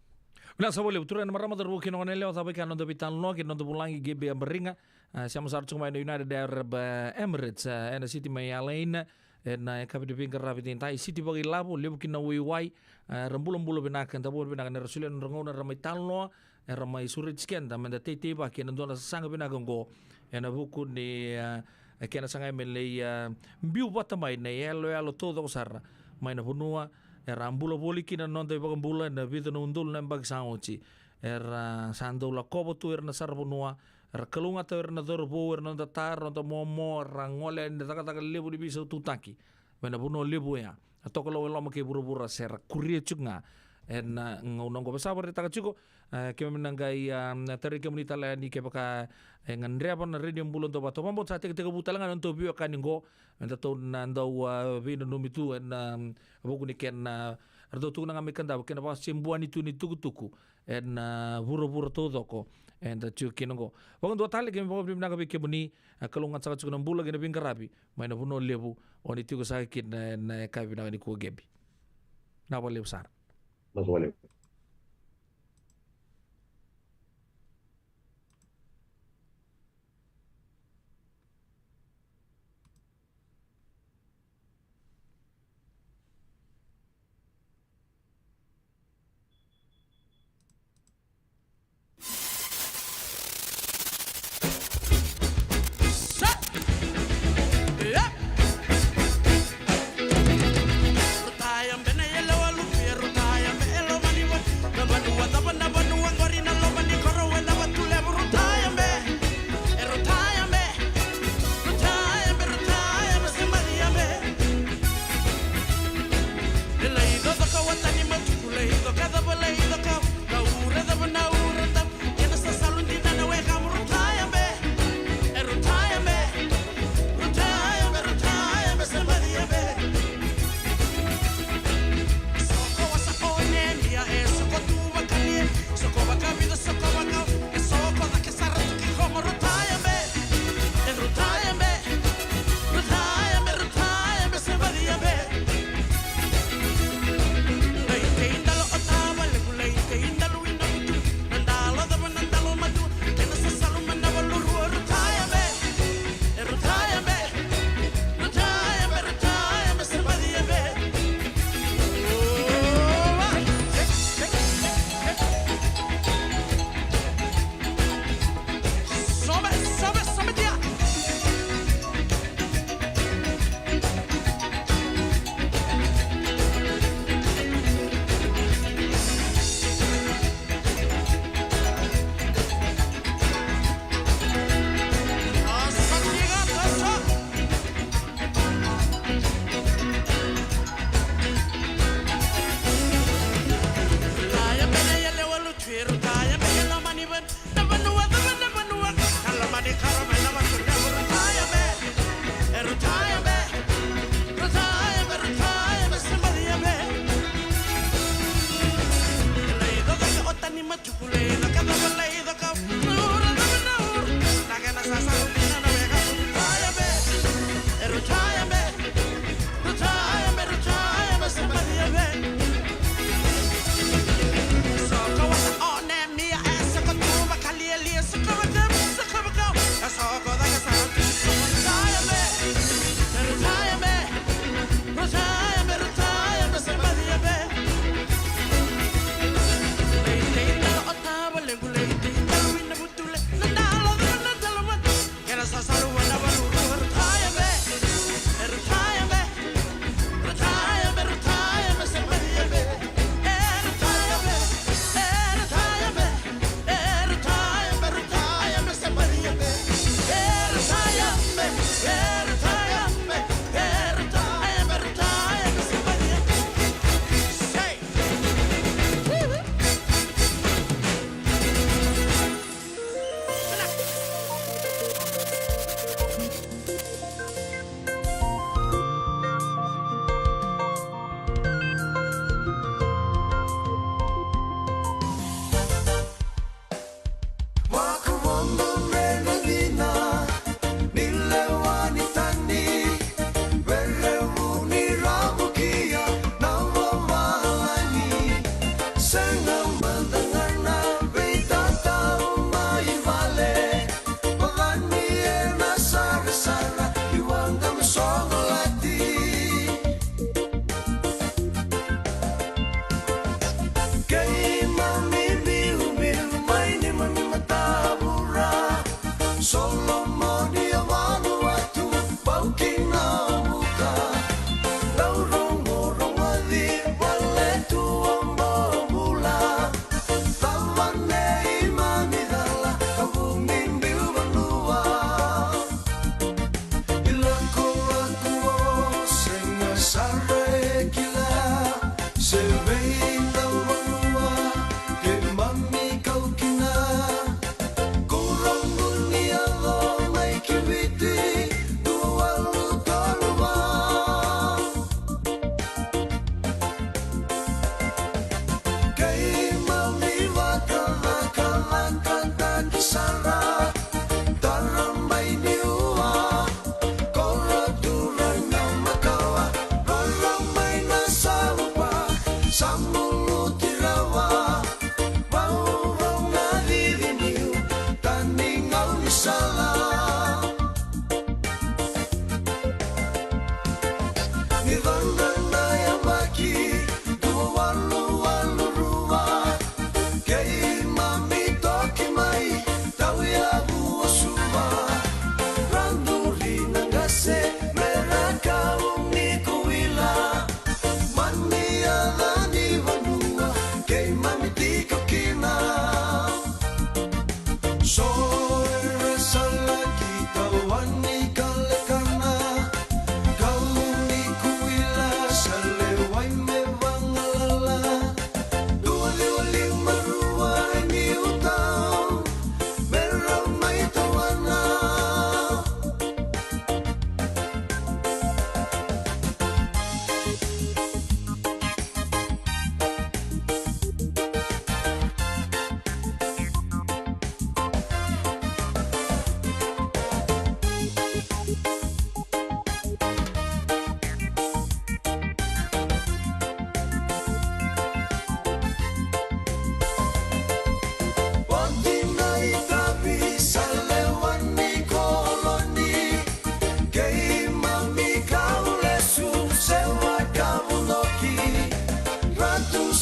Vinaka saka vakalevu turaga na marama, cauravou kei na goneyalewa, cava e kaya na noda veitalanoa kei na noda vulagi Gebi Abariga. A, sema sara tiko mai na United Arab, e, Emirates, e, ena siti mai Al Ain, ena yakavi ni veiqaravi edaidai, siti vakailavo, levu kina waiwai, e, era bulabula vinaka, da vakavinavinaka ni ra solia na nodra gauna, era mai talanoa, era mai sureti keda me da teiteivaki ena dua na sasaga vinaka oqo, ena vuku ni, e, e kena sagai me lai, e, biu vata mai na iyaloyalo taucoko sara mai na vanua era a bula voli kina na noda iVakabula ena vica na udolu na yabaki sa oti. Era sa dau lakova tu o ira na saravanua, era kalougata o ira na cauravou, era noda ta, era noda momo, era gole ena cakacaka levu ni veisaututaki mai na vanua levu oya, a tokalau e loma kei vuravura, se ra kuria tiko ga ena gauna oqo. Vei sa vakaraitaka tiko, e, keimami na qai, a, tarai kemuni tale yani kevaka e gadreva na Radio Bula Dau Vata. Vakabauta sa tekitekivu tale ga na nodatou veiwekani oqo, me datou na dau, a, veinanumi tu ena, a, vuku ni kena, a, ratou tukuna ga mai Kadavu, kena vakasebuani tu ni tukutuku ena, a, vuravura taucoko eda tiko kina oqo. Vakadua tale, keimami vakavinavinaka vei kemuni, a, kalougata saka tiko na bula kei na veiqaravi mai na vanua levu o ni tiko saka kina ena yakavi vinaka nikua, Gabi. Vinaka vakalevu sara. Vinaka vakalevu.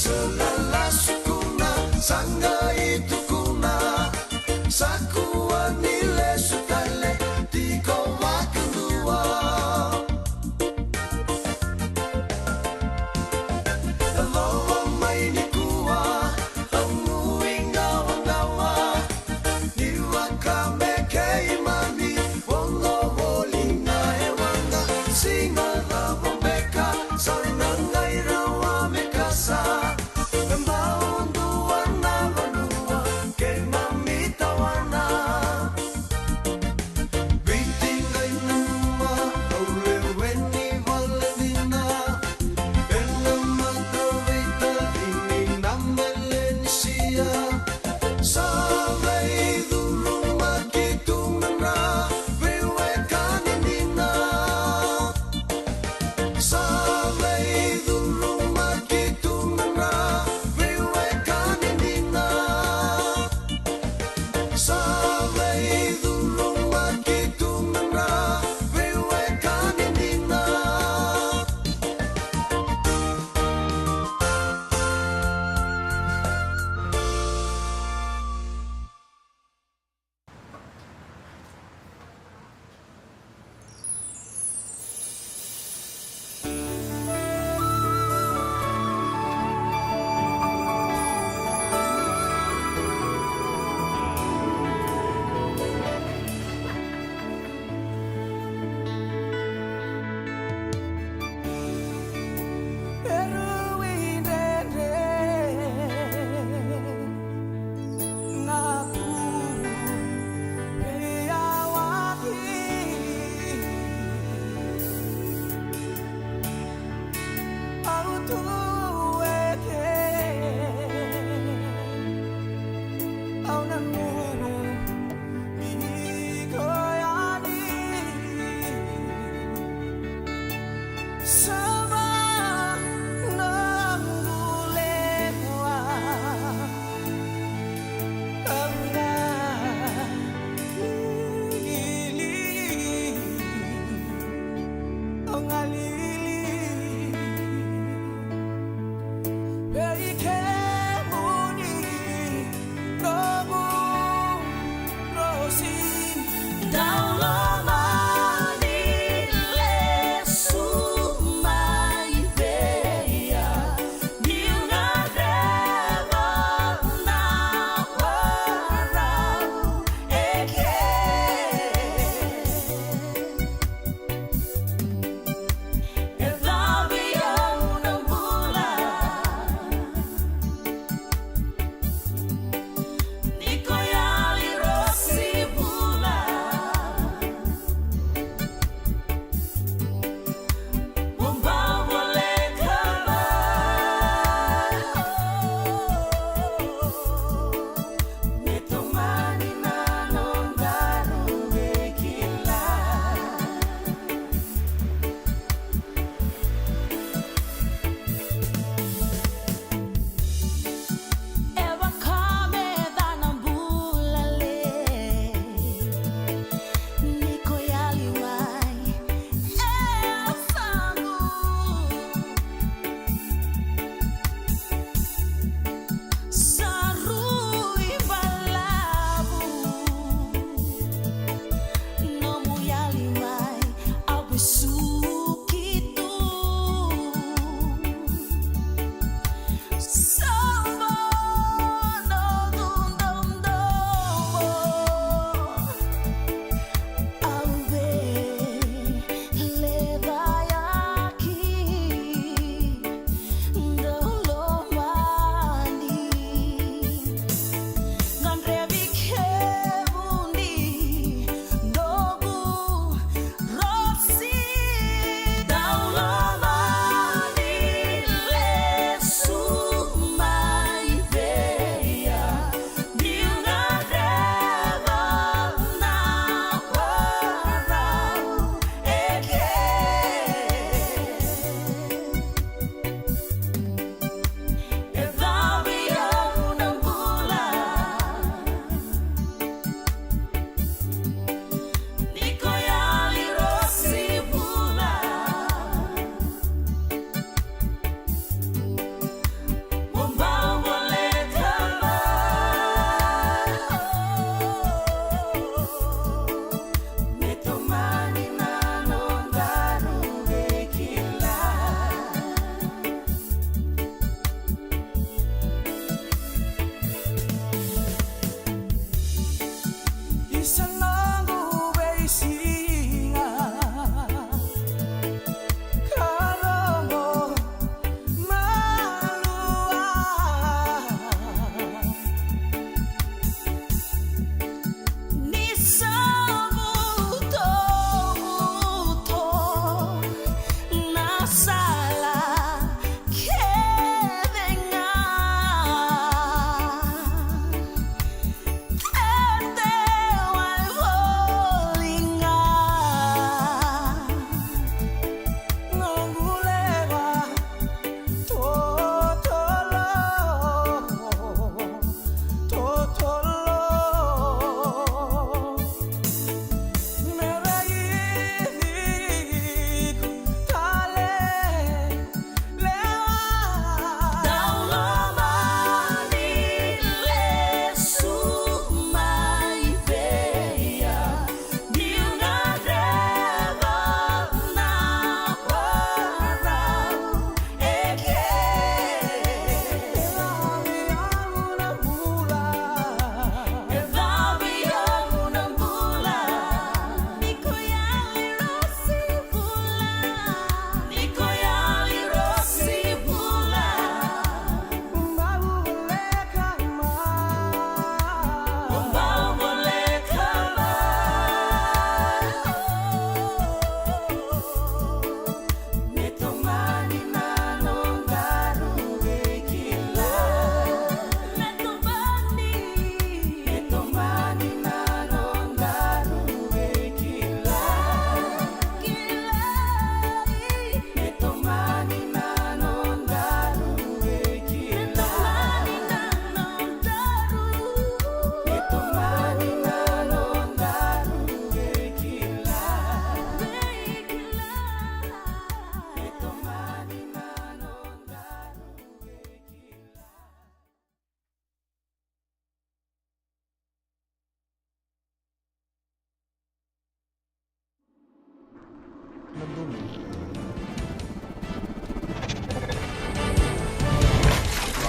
Sa lala sukuna, sa qai tukuna, sa kua ni lesu tale, tiko vakadua. Lova mai nikua, au mu iqawaqawa, ni vaka me keimami, vodo voli na e waqa, siga cava beka, sa na qai rawa me kasa.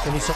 Koni sa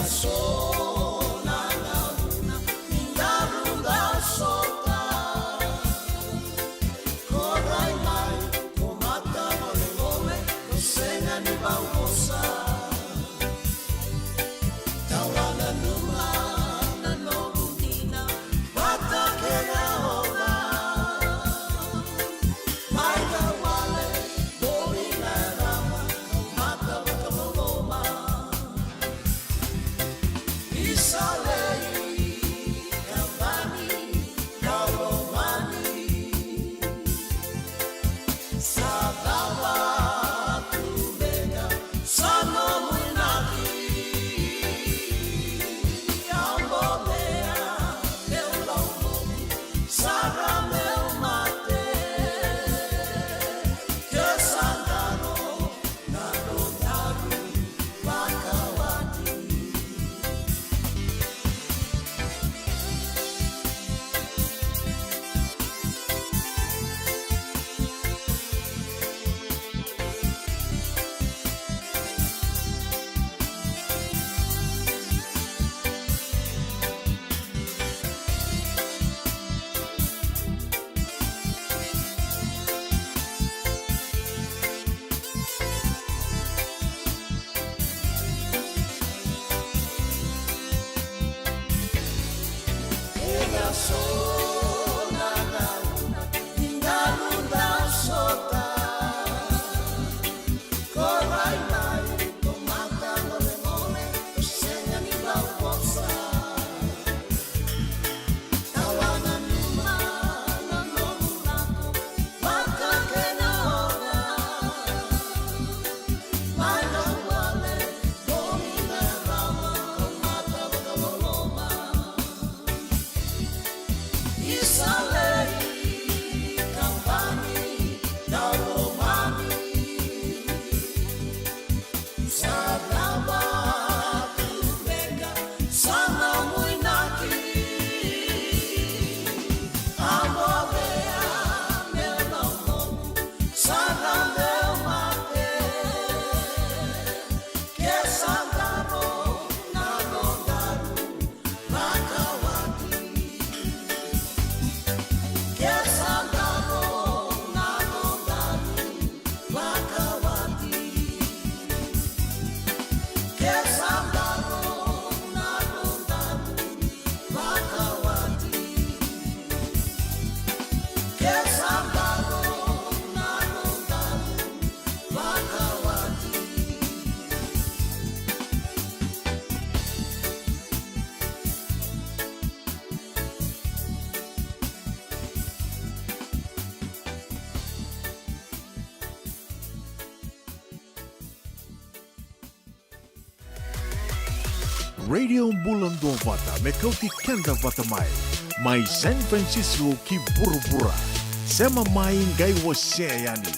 So na gauna ni galu dau sota. Ko rai mai, ko matagomegome, ko sega ni bau vosa. Tawa nanuma na nomu dina vata kei Jiova. Mai na wale, boli na rama, mata vakaloloma. Isa lei, kabani, ka lomani. Sa cava tu vega, sa nomu inaki. Au bobea meu laumoku, sara meu mate. Ke sa daro na nodaru vakawati. Radio Bula Duavata, me kauti keda vata mai. Mai San Francisco ki vuravura. Sema mai, qai wasea yani.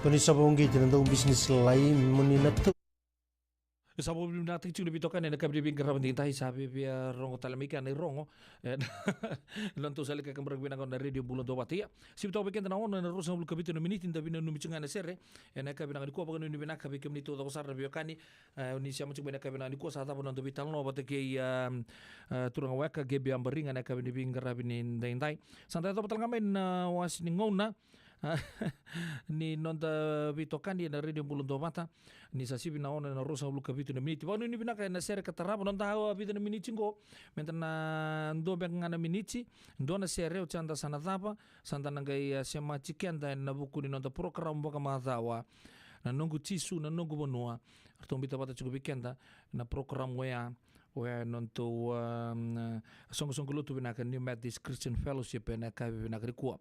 Ko ni sa vauqeti na dau bisinisi lalai mo ni na tau. Sa vauqeti na tau tiko na veitokani ena yakavi ni veiqaravi edaidai, sa viavia rogo tale mai kea na irogo. E, na tou sa laki kaburaki vinaka na Radio Bula Duavata. Ia, sivi toka vei keda na ono ena ruasagavulu ka vitu na miniti, da vinanumi tiko ga na sere ena yakavi vinaka nikua. Vakanuinui vinaka vei kemuni taucoko sara na veiwekani. E, ni sema tiko mai na yakavi vinaka nikua, sa cava na noda veitalanoa vata kei, a, a, turaga weka Gebi Abariga na yakavi ni veiqaravi ni daidai. Sa da yacova tale ga mai na wase ni gauna, a, ni noda veitokani ena Radio Bula Duavata, ni sa sivi na ono ena ruasagavulu ka vitu na miniti. Vakanuinui vinaka ena sere ka tarava, noda, a, vica na miniti qo, meda na dua beka ga na miniti, dua na sere, oti ya da sa na cava, sa da na qai, a, semati keda ena vuku ni noda porokaramu vakamacawa, Na Noqu Jisu, Na Noqu Vanua. Ratou biuta vata tiko vei keda na porokaramu oya, oya e nodatou, a, soqosoqo lotu vinaka New Methodist Christian Fellowship ena yakavi vinaka nikua.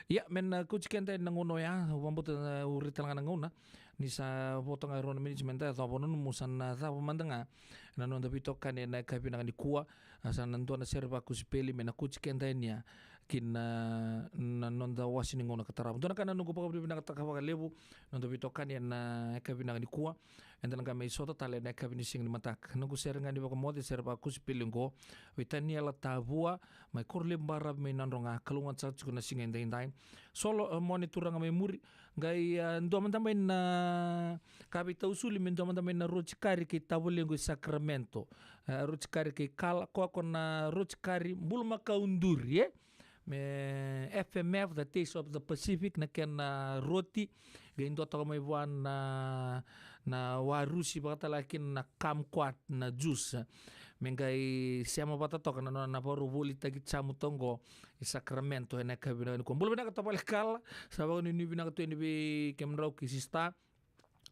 Ia, me na kauti keda ena gauna oya, au vakabauta, a, au rai tale ga na gauna, ni sa vo toka ga e rua na miniti meda yacova, nomu sa na cava mada ga na noda veitokani ena yakavi vinaka nikua, a, sa na dua na sere vakosipeli me na kauti keda yani ya ki na, na noda wase ni gauna ka tarava. Dua na ka na noqu vakavinavinakataka vakalevu, noda veitokani ena yakavi vinaka nikua, eda na qai mai sota tale ena yakavi ni siga ni mataka. Noqu sere ga ni vakamoce, sere vakosipeli oqo, vei Taniela Tavua, mai Korolevu Baravi mai Nadroga, kalougata saka tiko na siga edaidai. Solo, e, Mone Turaga mai Muri, qai, e, dua mada mai na ka veitausuli, me dua mada mai na roti kari kei tavalequ i Sacramento. E, roti kari kei Kala, koya ko na roti kari bulumakau duri, e? Me F M F, The Taste of the Pacific, na kena roti. Qai dua toka mai vua na, na warusi, vakatale ga kina na kumquat, na juice. Me qai sema vata toka na, na, na vakarau volitaki jamu toka qo i Sacramento ena yakavi vinaka nikua. Bula vinaka tavale Kala, sa vakanuinui vinaka tu yani vei kemudrau kei sista.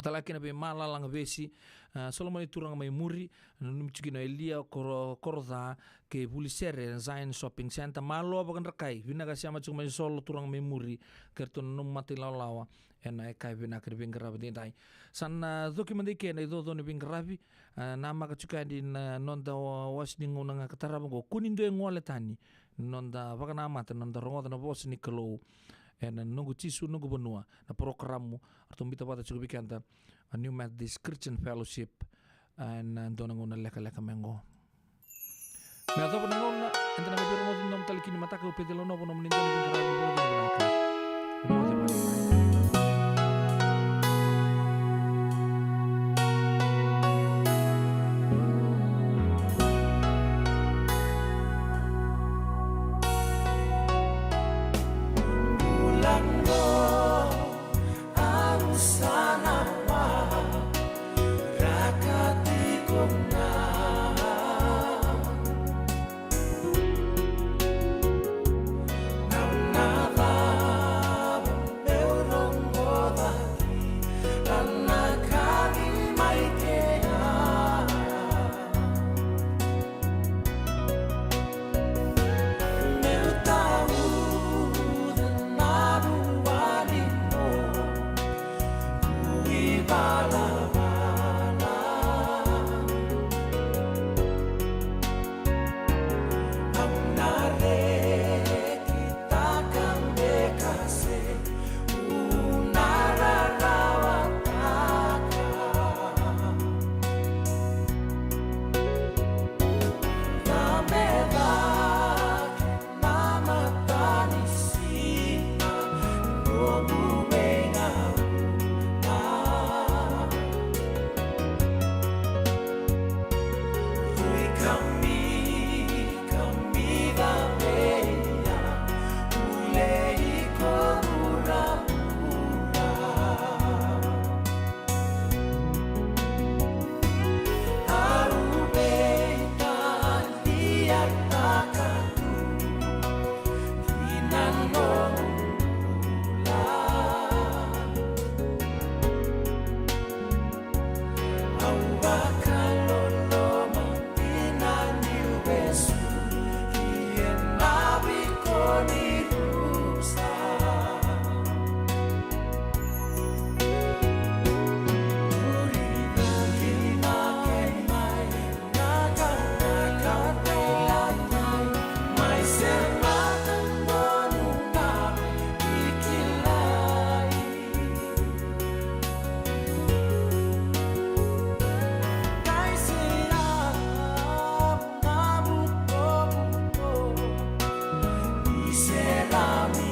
Tale ga kina vei Malalaga Vesi, a, Solomoni Turaga mai Muri, nanumi tiko kina o Elia Koro, Koroca, kei Vulisere, Zion Shopping Centre, Malo Vakadrakai, vinaka sema tiko mai Solo Turaga mai Muri, kei ratou na nomu mata ilawalawa ena yakavi vinaka ni veiqaravi edaidai. Sa na coki mada i ke na icoco ni veiqaravi, a, namaka tiko yani na noda wa-, wase ni gauna ga ka tarava oqo, Kua ni dua e gole tani, noda vakanamata, noda rogoca na vosa ni Kalou ena Noqu Jisu Noqu Vanua, na porokaramu ratou biuta vata tiko vei keda, a New Methodist Christian Fellowship, ena dua na gauna lekaleka mai qo. Me yacova na gauna, eda na qai veirogoci na nomu tale kina mataka, au Peceli Novo, nomuni dau ni veiqaravi, ni vakacegu vinaka. Ni moce vale.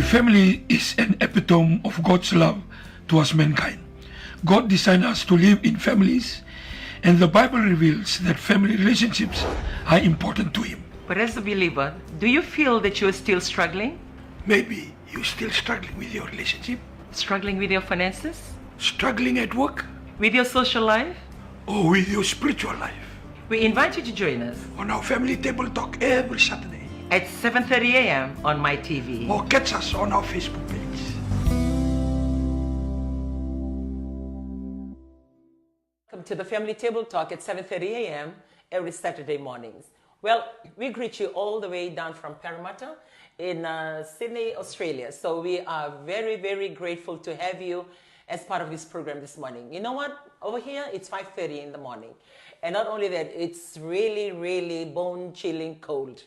Family is an epitome of God's love towards mankind. God designed us to live in families, and the Bible reveals that family relationships are important to Him. But as a believer, do you feel that you are still struggling? Maybe you're still struggling with your relationship. Struggling with your finances? Struggling at work? With your social life? Or with your spiritual life? We invite you to join us on our Family Table Talk every Saturday at seven thirty a m on My T V. Or catch us on our Facebook page. Welcome to the Family Table Talk at seven thirty a m every Saturday mornings. Well, we greet you all the way down from Parramatta in uh, Sydney, Australia. So we are very, very grateful to have you as part of this program this morning. You know what? Over here, it's five thirty in the morning. And not only that, it's really, really bone-chilling cold.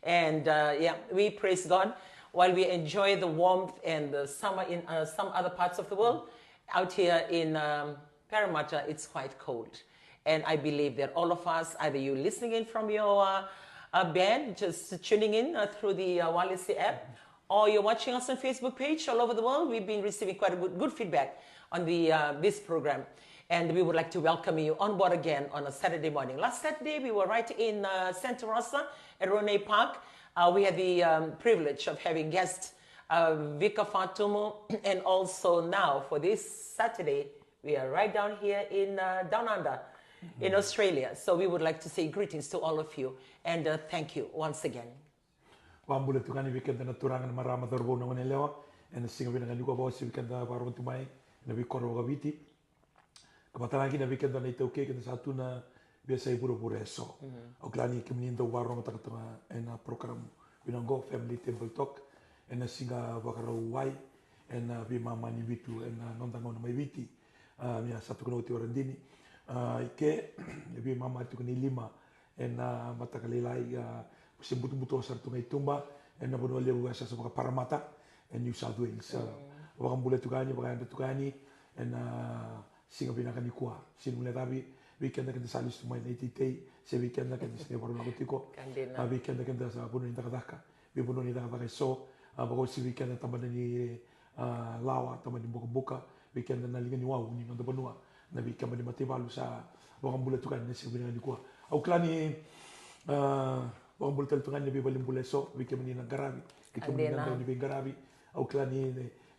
And uh, yeah, we praise God while we enjoy the warmth and the summer in uh, some other parts of the world. Out here in um, Parramatta, it's quite cold. And I believe that all of us, either you're listening in from your uh, uh, bed, just tuning in uh, through the uh, Walesi app, or you're watching us on Facebook page all over the world, we've been receiving quite a good, good feedback on the uh, this program. And we would like to welcome you on board again on a Saturday morning. Last Saturday, we were right in uh, Santa Rosa at Ronay Park. Uh, we had the um, privilege of having guest uh, Vika Fatumu, and also now for this Saturday, we are right down here in uh, Down Under in Australia. So we would like to say greetings to all of you and uh, thank you once again. Vakabula tiko yani vei keda na turaga, na marama, cauravou, na goneyalewa ena siga vinaka nikua, vakauasivi keda vakarogo tu mai ena veikoro vakaviti. Ka vata ga kina vei keda na iTaukei, keda sa tu na veiyasai vuravura eso. Au kila ni kemuni dau vakarogotaka toka ena program vinaka oqo, Family Table Talk, ena siga Vakarauwai, ena veimama ni vitu ena noda gauna mai Viti. A, ni a sa tukuna oti o Radini, a, i ke e veimama tiko ni lima ena mataka lailai, a, se butobuto sara tu ga i tuba ena vanua levu e sasa vakaParamata e New South Wales. A, vakabula tiko yani, vakayadra tiko yani ena siga vinaka nikua. Sega ni guilecavi vei keda, keda sa lesu tu mai na iteitei, se vei keda, keda sa qai vakarau lako tiko. Ka dina. A, vei keda, keda sa vanua ni cakacaka, veivanua ni cakacaka eso, a, vakauasivi keda tabana ni a, lawa, tabana ni bukabuka, vei keda na liga ni wau ni noda vanua, na veikeba ni mataivalu, sa vakabula tiko yani na siga vinaka nikua. Au kila ni a, vakabula tale tiko ga ni na veivalenibula eso, vei kemuni na qaravi, vei kemuni na dau ni veiqaravi. Au kila ni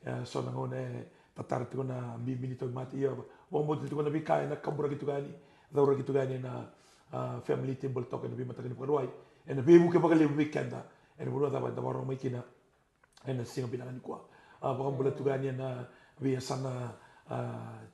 e, so na gauna e tatara tiko na bibi ni tauvimate, ia vakabauta tiko na veika ena kaburaki tiko yani, cauraki tiko yani na a, Family Table Talk ena veimataka ni Vakarauwai, ena veivuke vakalevu vei keda ena vanua cava eda vakarorogo mai kina ena siga vinaka nikua. A, vakabula tiko yani ena veiyasana a,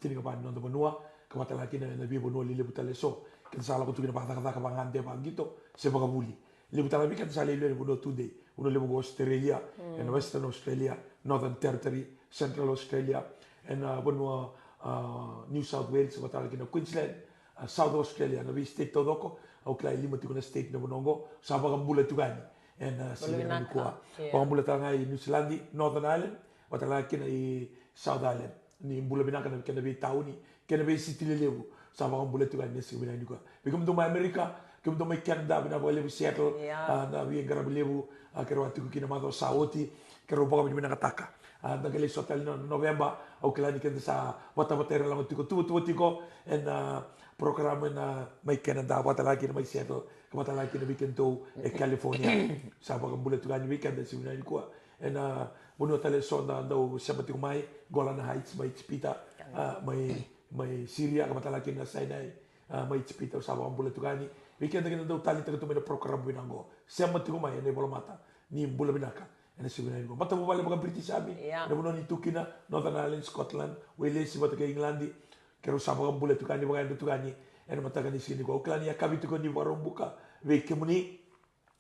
tinikava ni noda vanua, ka vata ga kina ena veivanua lelevu tale eso. Keda sa lako tu kina vakacakacaka, vakagade, vakaqito, se vakavuli. Levu tale vei keda sa lai lewena vanua tudei, vanua levu ko Australia, ena Western Australia, Northern Territory, Central Australia, ena vanua a, New South Wales, vata ga kina Queensland, a, South Australia, na vei state taucoko. Au kila e lima tiko na state na vanua oqo. Sa vakabula tiko yani ena siga vinaka nikua. Vakabula tale ga i New Zealand, Northern Ireland, vata ga kina i South Island. Ni bula vinaka na kena veitauni kei na veisiti lelevu. Sa vakabula tiko yani na siga vinaka nikua. Vei kemudou mai Amerika, kemudou mai Canada, vinaka vakalevu Seattle, a, na veiqaravi levu a, keirau a tiko kina macawa sa oti, keirau vakavinavinakataka. A, da qai lai sota tale na Noveba, au kila ni keda sa vatavata ira lako tiko, tuvatuva tiko ena program ena mai Canada, vata laki na mai Seattle, ka vata laki na vei kedatou e California. Sa vakabula tiko yani vei keda siga vinaka nikua. Ena vanua tale eso da dau sema tiko mai, Golan Heights mai Ijipita, a, mai, mai Siria, ka vata laki na Sinai, a, mai Ijipita, au sa vakabula tiko yani. Vei keda keda dau taleitaka tu mai na program vinaka oqo, sema tiko mai ena ivolamata, ni bula vinaka. Ena siga vinaka nikua, matavuvale vaka-British Army ena vanua ni tu kina, Northern Ireland, Scotland, Wales, vata kei England. Keirau sa vakabula tiko yani, vakayadra tiko yani ena mataka ni siga nikua. Au kila ni yakavi tiko ni Vakaraubuka vei kemuni.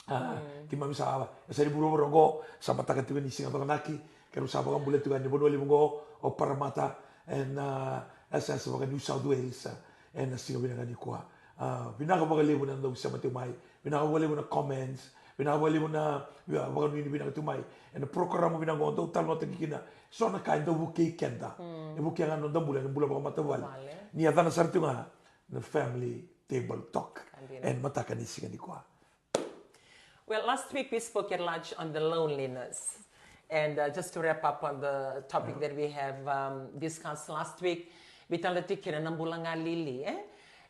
A, keimami sa, e sa ni vuravura oqo, sa mataka tiko ni Siga Cokonaki. Keirau sa vakabula tiko yani vanua levu oqo o Parramatta, ena, a, yasayasa vaka-New South Wales, a, ena siga vinaka nikua. A, vinaka vakalevu na dau sema tiko mai. Vinaka vakalevu na comments. Vinaka vakalevu na, a, vakanuinui vinaka tu mai ena program vinaka oqo, dau talanoataki kina so na ka e dau vukei keda. E vukea ga na noda bula, ena bula vakamatavuvale. Ni yacana sara tu ga na Family Table Talk ena mataka ni siga nikua. Well, last week we spoke at large on the loneliness. And uh, just to wrap up on the topic that we have um, discussed last week, vei tale tiko kina na bula galili, eh?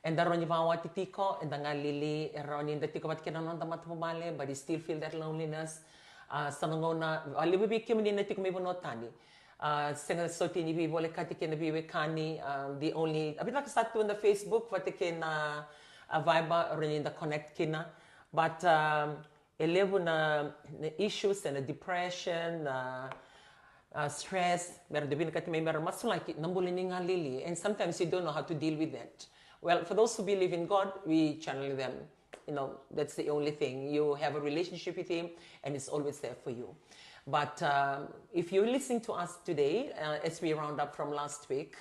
Eda rawa ni vakawati tiko, eda galili, e rawa ni da tiko vata kei na noda matavuvale, but you still feel that loneliness. Uh, sa na gauna, a levu vei kemuni na tiko mai vanua tani. Uh, sega soti ni veivolekati kei na veiwekani, uh, the only, a vinaka sa tu na Facebook, vata kei na uh, Viber, rawa ni da connect kina. But um, e levu na, na issues, na depression, na uh, stress, mera dau vinakati mai mera masulaki na bula ni galili. And sometimes you don't know how to deal with that. Well, for those who believe in God, we channel them. You know, that's the only thing. You have a relationship with Him, and it's always there for you. But um, if you listen to us today, uh, as we round up from last week,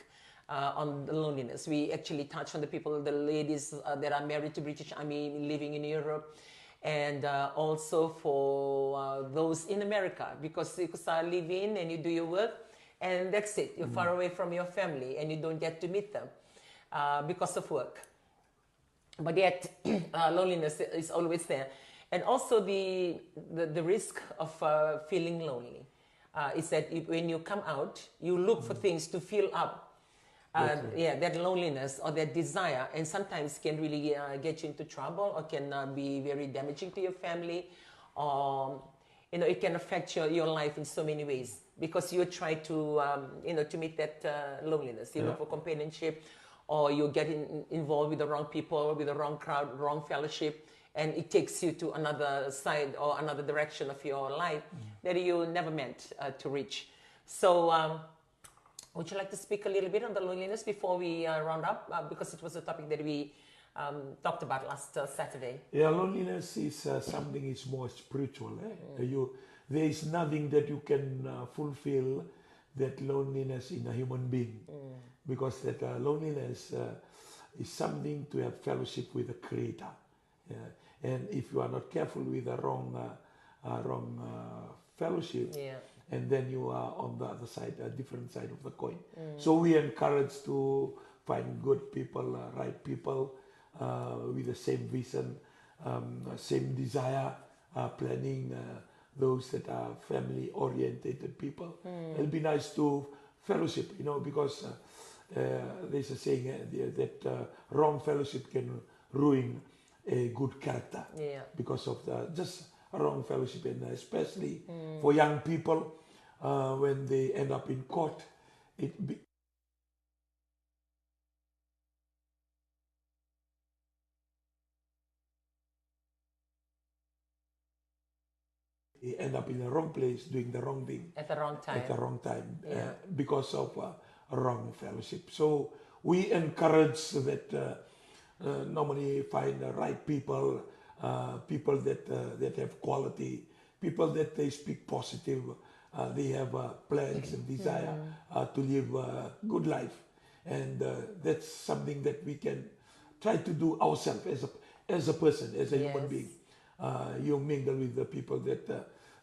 uh, on the loneliness. We actually touched on the people, the ladies uh, that are married to British Army living in Europe, and uh, also for uh, those in America, because you could uh, live in and you do your work, and that's it. You're far away from your family, and you don't get to meet them uh, because of work. But yet, uh, loneliness is always there. And also the, the, the risk of uh, feeling lonely uh, is that if, when you come out, you look for things to fill up. Uh, yeah, that loneliness or that desire, and sometimes can really uh, get you into trouble or can uh, be very damaging to your family. Or you know, it can affect your, your life in so many ways because you try to, um, you know, to meet that uh, loneliness. You look for companionship, or you get in, involved with the wrong people, with the wrong crowd, wrong fellowship, and it takes you to another side or another direction of your life that you never meant uh, to reach. So, um, would you like to speak a little bit on the loneliness before we uh, round up? Uh, because it was a topic that we um, talked about last uh, Saturday. Yeah, loneliness is uh, something is more spiritual. Eh? You, there is nothing that you can uh, fulfill that loneliness in a human being, because that uh, loneliness uh, is something to have fellowship with the Creator. Yeah. And if you are not careful with the wrong, uh, uh, wrong uh, fellowship, yeah, and then you are on the other side, a different side of the coin. So we encourage to find good people, uh, right people uh, with the same vision, um, same desire, uh, planning, uh, those that are family oriented people. It'll be nice to fellowship, you know, because uh, uh, there's a saying uh, the- that uh, wrong fellowship can ruin a good character. Yeah. Because of the just wrong fellowship, and especially for young people, uh, when they end up in court, it be- they end up in the wrong place doing the wrong thing at the wrong time. At the wrong time uh, yeah, because of uh, wrong fellowship. So we encourage that uh, uh, normally find the right people, uh, people that uh, that have quality, people that they speak positive, uh, they have uh, plans and desire uh, to live a good life. And uh, that's something that we can try to do ourselves as a, as a person, as a human being. Uh, you mingle with the people that uh,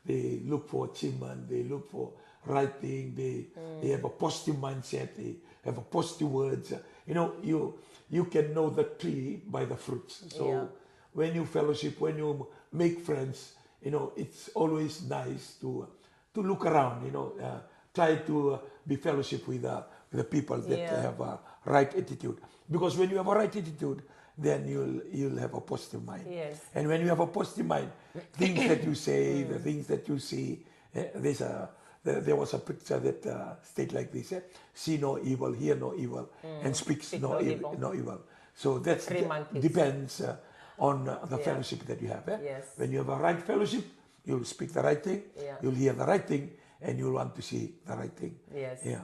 they look for achievement, they look for right thing, they, they have a positive mindset, they have a positive words. Uh, you know, you you can know the tree by the fruits. So when you fellowship, when you make friends, you know, it's always nice to to look around, you know, uh, try to uh, be fellowship with, uh, with the people that yeah, have a right attitude. Because when you have a right attitude, then you'll you'll have a positive mind. Yes. And when you have a positive mind, things that you say, the things that you see, eh, there's a there there was a picture that uh, state like this: eh? See no evil, hear no evil, and speak no evil. No evil. So that's depends uh, on uh, the yeah, fellowship that you have. Eh? Yes. When you have a right fellowship, you'll speak the right thing, yeah, you'll hear the right thing, and you'll want to see the right thing. Yes. Yeah.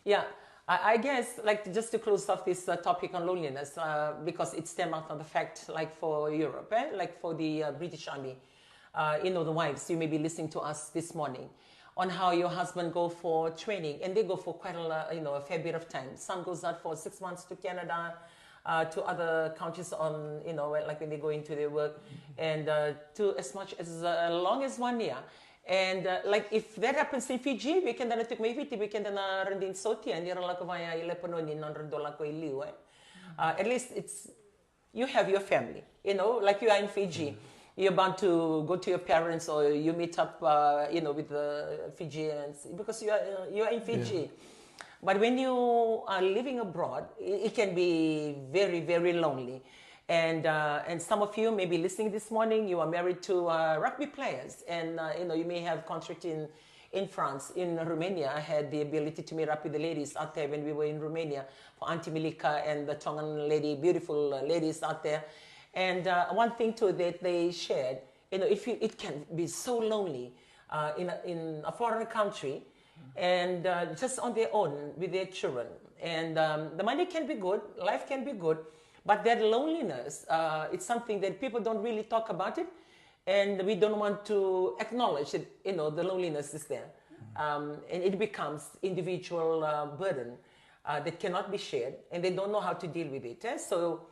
Yeah. I, I guess, like, just to close off this uh, topic on loneliness, uh, because it stemmed out of the fact, like, for Europe, eh? Like, for the uh, British Army, uh, you know, the wives, you may be listening to us this morning on how your husband go for training, and they go for quite a, lo- you know, a fair bit of time. Some goes out for six months to Canada, uh, to other countries on, you know, like when they go into their work, and uh, to as much as uh, long as one year. And uh, like if that happens in Fiji, we can then take my Fiji, we can then uh, run in Saudi and you're like via Lebanon in hundred dollar ko iliu, eh? Uh, at least it's you have your family, you know, like you are in Fiji. you're bound to go to your parents, or you meet up, uh, you know, with the Fijians, because you are, uh, you are in Fiji. But when you are living abroad, it, it can be very, very lonely. And, uh, and some of you may be listening this morning, you are married to, uh, rugby players, and, uh, you know, you may have contract in, in France, in Romania. I had the ability to meet up with the ladies out there when we were in Romania for Auntie Milika and the Tongan lady, beautiful, uh, ladies out there. And, uh, one thing too that they shared, you know, if you, it can be so lonely, uh, in a, in a foreign country, and, uh, just on their own with their children. And, um, the money can be good, life can be good, but that loneliness, uh, it's something that people don't really talk about it, and we don't want to acknowledge that, you know, the loneliness is there. Um, and it becomes individual, uh, burden, uh, that cannot be shared, and they don't know how to deal with it, eh? So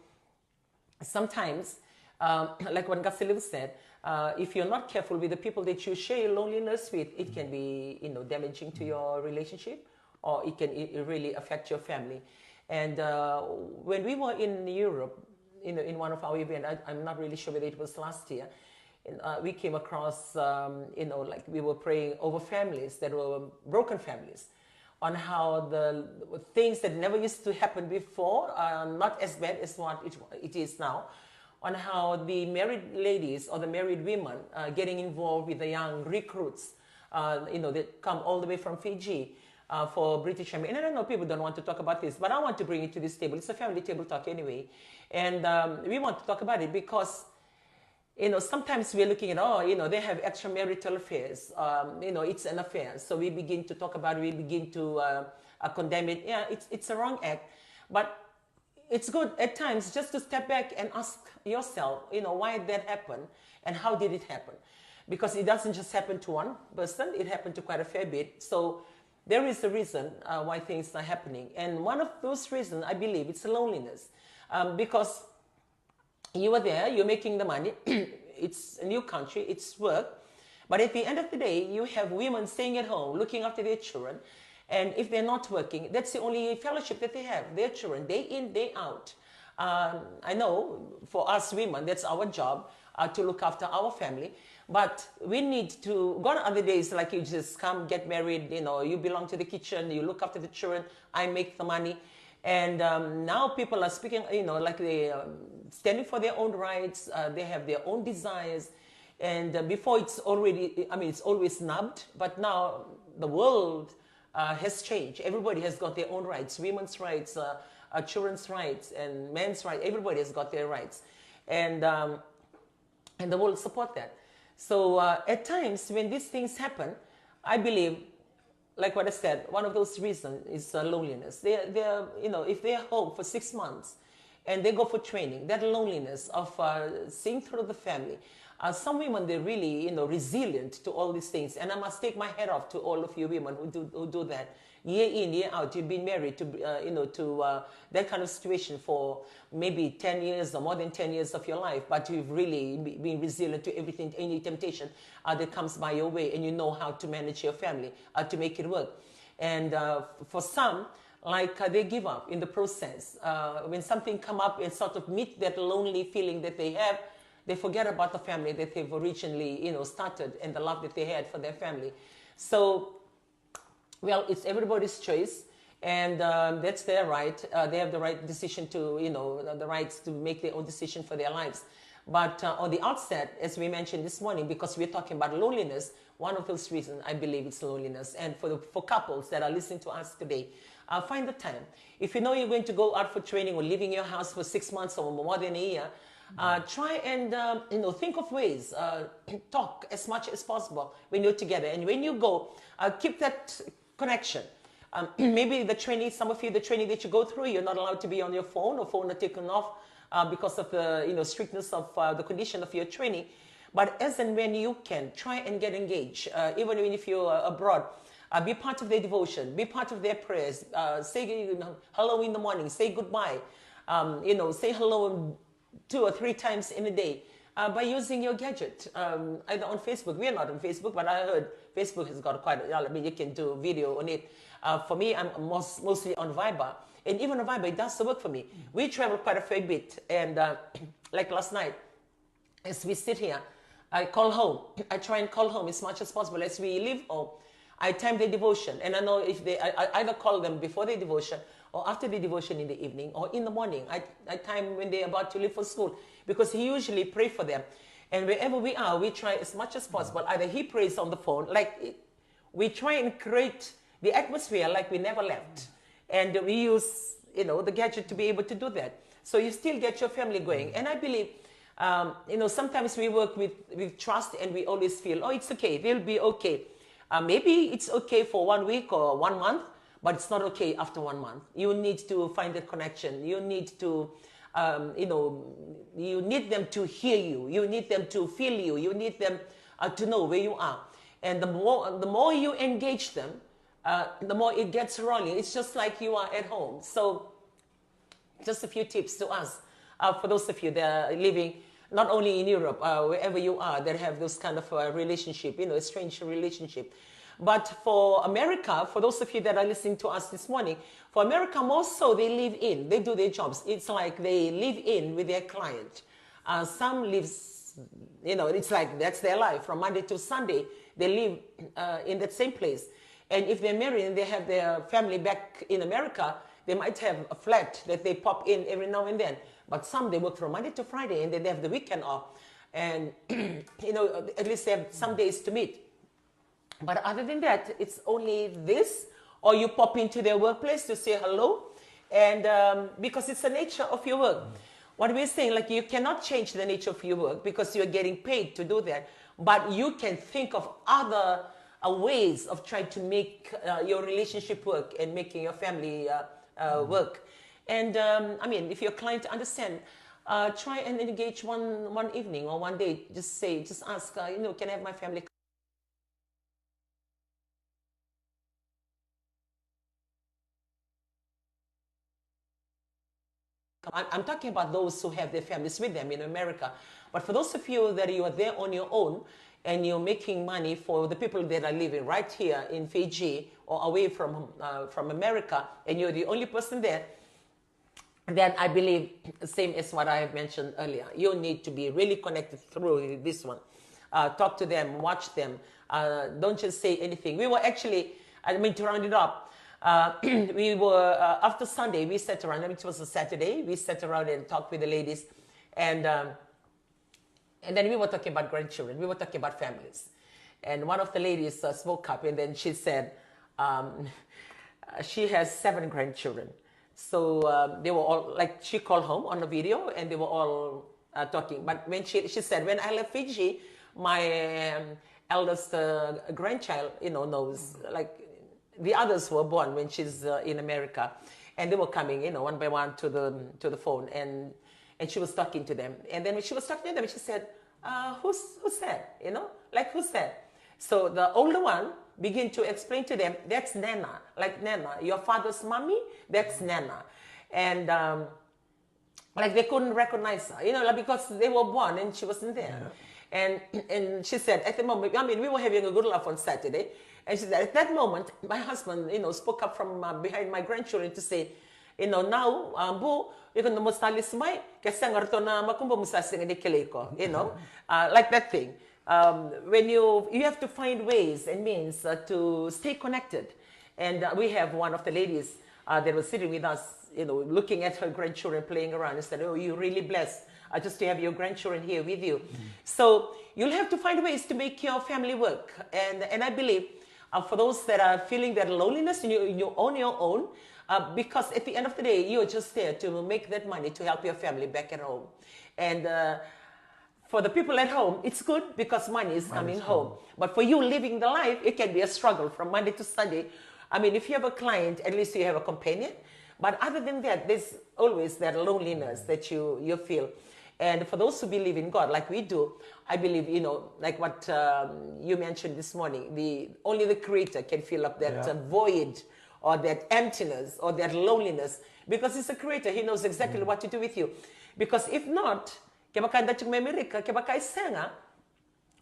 sometimes, um, like what Ngasilivu said, uh, if you're not careful with the people that you share your loneliness with, it can be, you know, damaging to your relationship, or it can, it, it really affect your family. And, uh, when we were in Europe, you know, in one of our events, I, I'm not really sure whether it was last year, and, uh, we came across, um, you know, like, we were praying over families that were broken families, on how the things that never used to happen before are not as bad as what it, it is now, on how the married ladies or the married women are getting involved with the young recruits, uh, you know, that come all the way from Fiji, uh, for British Army. And I know people don't want to talk about this, but I want to bring it to this table. It's a family table talk anyway. And, um, we want to talk about it because, you know, sometimes we're looking at, oh, you know, they have extramarital affairs. Um, you know, it's an affair. So we begin to talk about it, we begin to, uh, uh, condemn it. Yeah, it's, it's a wrong act. But it's good at times just to step back and ask yourself, you know, why that happened and how did it happen? Because it doesn't just happen to one person, it happened to quite a fair bit. So there is a reason, uh, why things are happening. And one of those reasons, I believe, it's loneliness. Um, because you are there, you're making the money, it's a new country, it's work. But at the end of the day, you have women staying at home, looking after their children. And if they're not working, that's the only fellowship that they have, their children, day in, day out. Um, I know for us women, that's our job, uh, to look after our family. But we need to, gone are the days like you just come, get married, you know, you belong to the kitchen, you look after the children, I make the money. And, um, now people are speaking, you know, like they, um, standing for their own rights, uh, they have their own desires. And, uh, before it's already, I mean, it's always snubbed, but now the world, uh, has changed. Everybody has got their own rights, women's rights, uh, uh, children's rights, and men's rights. Everybody has got their rights. And, um, and the world support that. So, uh, at times when these things happen, I believe, like what I said, one of those reasons is, uh, loneliness. They, they're, you know, if they're home for six months and they go for training, that loneliness of, uh, seeing through the family. Uh, some women, they're really, you know, resilient to all these things. And I must take my hat off to all of you women who do, who do that. Year in, year out, you've been married to, uh, you know, to, uh, that kind of situation for maybe ten years or more than ten years of your life, but you've really be-, been resilient to everything, any temptation, uh, that comes by your way, and you know how to manage your family, uh, to make it work. And, uh, f-, for some, like, uh, they give up in the process. Uh, when something come up and sort of meet that lonely feeling that they have, they forget about the family that they've originally, you know, started and the love that they had for their family. So, well, it's everybody's choice, and, um, that's their right. Uh, they have the right decision to, you know, the, the rights to make their own decision for their lives. But, uh, on the outset, as we mentioned this morning, because we're talking about loneliness, one of those reasons, I believe, it's loneliness. And for the, for couples that are listening to us today, uh, find the time. If you know you're going to go out for training or leaving your house for six months or more than a year, uh, try and, um, you know, think of ways, uh, talk as much as possible when you're together. And when you go, uh, keep that connection. Um, maybe the training, some of you, the training that you go through, you're not allowed to be on your phone, or phone are taken off, uh, because of the, you know, strictness of, uh, the condition of your training. But as and when you can, try and get engaged, uh, even if you're abroad. Uh, be part of their devotion, be part of their prayers, uh, say, you know, hello in the morning, say goodbye, um, you know, say hello two or three times in a day, uh, by using your gadget, um, either on Facebook. We are not on Facebook, but I heard Facebook has got quite a, I mean, you can do video on it. Uh, for me, I'm most, mostly on Viber. And even on Viber, it does work for me. We travel quite a fair bit. And, uh, like last night, as we sit here, I call home. I try and call home as much as possible as we leave home. I time the devotion, and I know if they, I, I either call them before the devotion or after the devotion in the evening or in the morning. I, I time when they're about to leave for school, because he usually pray for them. And wherever we are, we try as much as possible. Either he prays on the phone, like, we try and create the atmosphere like we never left. And we use, you know, the gadget to be able to do that. So you still get your family going. And I believe, um, you know, sometimes we work with, with trust and we always feel, oh, it's okay, they'll be okay. Uh, maybe it's okay for one week or one month, but it's not okay after one month. You need to find the connection. You need to, um, you know, you need them to hear you. You need them to feel you. You need them uh, to know where you are. And the more, the more you engage them, uh, the more it gets rolling. It's just like you are at home. So, just a few tips to us, uh, for those of you that are living not only in Europe, uh, wherever you are, that have those kind of uh, relationship, you know, a strange relationship. But for America, for those of you that are listening to us this morning, for America, most so they live in, they do their jobs. It's like they live in with their client. Uh, some lives, you know, it's like that's their life. From Monday to Sunday, they live uh, in that same place. And if they're married and they have their family back in America, they might have a flat that they pop in every now and then. But some, they work from Monday to Friday and then they have the weekend off. And, you know, at least they have some days to meet. But other than that, it's only this, or you pop into their workplace to say hello, and um, because it's the nature of your work. What we're saying, like, you cannot change the nature of your work because you're getting paid to do that, but you can think of other uh, ways of trying to make uh, your relationship work and making your family uh, uh, work. And um, I mean, if your client understand, uh, try and engage one one evening or one day. Just say, just ask, uh, you know, can I have my family I'm, I'm talking about those who have their families with them in America. But for those of you that you are there on your own and you're making money for the people that are living right here in Fiji or away from, uh, from America, and you're the only person there, then I believe, same as what I have mentioned earlier, you need to be really connected through this one. Uh, talk to them, watch them. Uh, don't just say anything. We were actually, I mean, to round it up, uh, we were, uh, after Sunday, we sat around, it was a Saturday, we sat around and talked with the ladies. And, um, and then we were talking about grandchildren, we were talking about families. And one of the ladies uh, spoke up and then she said, um, she has seven grandchildren. So um, they were all, like, she called home on a video and they were all uh, talking. But when she, she said, when I left Fiji, my um, eldest uh, grandchild, you know, knows, like, the others were born when she's uh, in America. And they were coming, you know, one by one to the, to the phone. And, and she was talking to them. And then when she was talking to them, she said, uh, who's, who's that? You know, like, who's that? So the older one began to explain to them, that's Nana. Like, Nana, your father's mommy, that's Nana. And um, like, they couldn't recognize her, you know, like, because they were born and she wasn't there. And and she said, at the moment, I mean, we were having a good laugh on Saturday. And she said, at that moment, my husband, you know, spoke up from uh, behind my grandchildren to say, you know, now, um, Bu, iko na mo sa lesu mai, ke sega ratou na makubumu, sa sega ni kilai iko, you know, uh, like that thing. Um, when you, you have to find ways and means uh, to stay connected. And uh, we have one of the ladies uh, that was sitting with us, you know, looking at her grandchildren playing around and said, oh, you're really blessed uh, just to have your grandchildren here with you. So you'll have to find ways to make your family work. And, and I believe uh, for those that are feeling that loneliness, you, you're on your own, uh, because at the end of the day, you're just there to make that money to help your family back at home. And uh, for the people at home, it's good because money is coming home. But for you living the life, it can be a struggle from Monday to Sunday. I mean, if you have a client, at least you have a companion. But other than that, there's always that loneliness that you, you feel. And for those who believe in God, like we do, I believe, you know, like what um, you mentioned this morning, the only the Creator can fill up that uh, void or that emptiness or that loneliness, because He's a Creator. He knows exactly what to do with you. Because if not, kevaka e da tiko mai Amerika, kevaka e sega,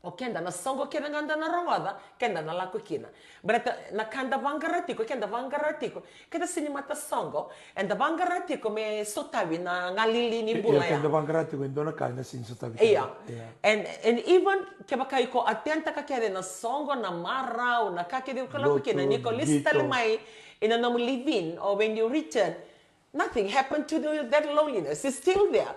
O keda na soqo kece ga da na rogoca, keda na lako kina. Baleta na ka da vaqara tiko, keda vaqara tiko, keda sega ni matasoqo, eda vaqara tiko me sotavi na galili ni bula ya. Keda vaqara tiko e dua na ka ena sega ni sotavi. Io. And, and even kevaka iko attendtaka kece na soqo, na marau, na ka kece iko lako kina, ni ko lisi tale mai ina nomu live-in or when you return, nothing happened to the, that loneliness. It's still there.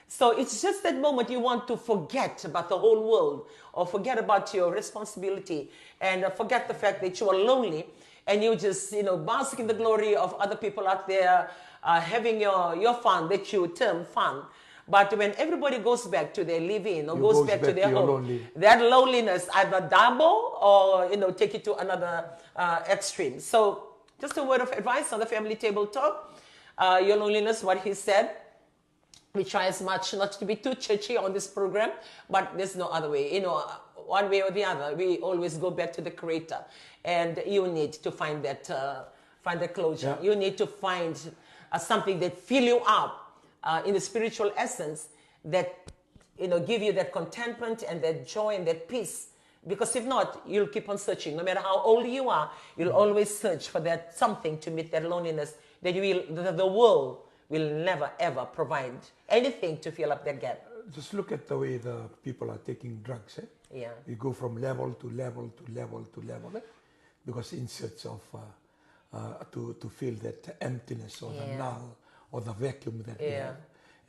So it's just that moment you want to forget about the whole world or forget about your responsibility and uh, forget the fact that you are lonely and you just, you know, bask in the glory of other people out there uh, having your, your fun, that you term fun. But when everybody goes back to their living or goes back to their home, that loneliness either double or, you know, take it to another uh, extreme. So just a word of advice on the family table talk. Uh, your loneliness, what he said. We try as much not to be too churchy on this program, but there's no other way. You know, one way or the other, we always go back to the Creator, and you need to find that uh, find the closure. Yeah. You need to find uh, something that fill you up uh, in the spiritual essence that you know give you that contentment and that joy and that peace. Because if not, you'll keep on searching. No matter how old you are, you'll always search for that something to meet that loneliness that you will, the, the world will never ever provide anything to fill up that gap. Just look at the way the people are taking drugs, eh? Yeah. You go from level to level to level to level, eh? Because in search of uh, uh, to, to fill that emptiness or the null or the vacuum that we have.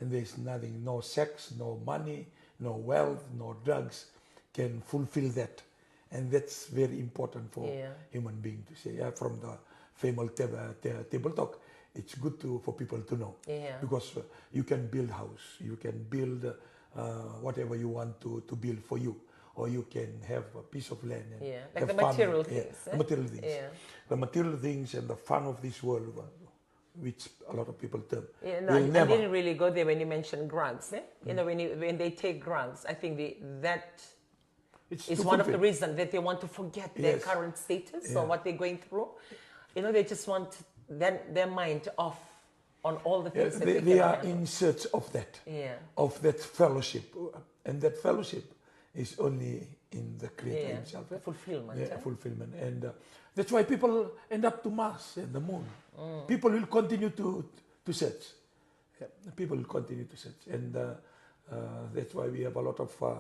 And there's nothing, no sex, no money, no wealth, no drugs can fulfill that. And that's very important for human being to say, yeah, from the family table talk, it's good to, for people to know. Because uh, you can build house, you can build uh, whatever you want to, to build for you, or you can have a piece of land and yeah, like the material things. The material things and the fun of this world, which a lot of people term. Yeah, no, I, I didn't really go there when you mentioned drugs. Eh? You know, when you, when they take drugs, I think the, that is one of the reasons that they want to forget their current status or what they're going through. You know, they just want their, their mind off on all the things that they, they are in search of that, of that fellowship, and that fellowship is only in the Creator Himself. Fulfillment. Fulfillment, and uh, that's why people end up to Mars and the moon. People will continue to to search. People will continue to search, and uh, uh, that's why we have a lot of uh,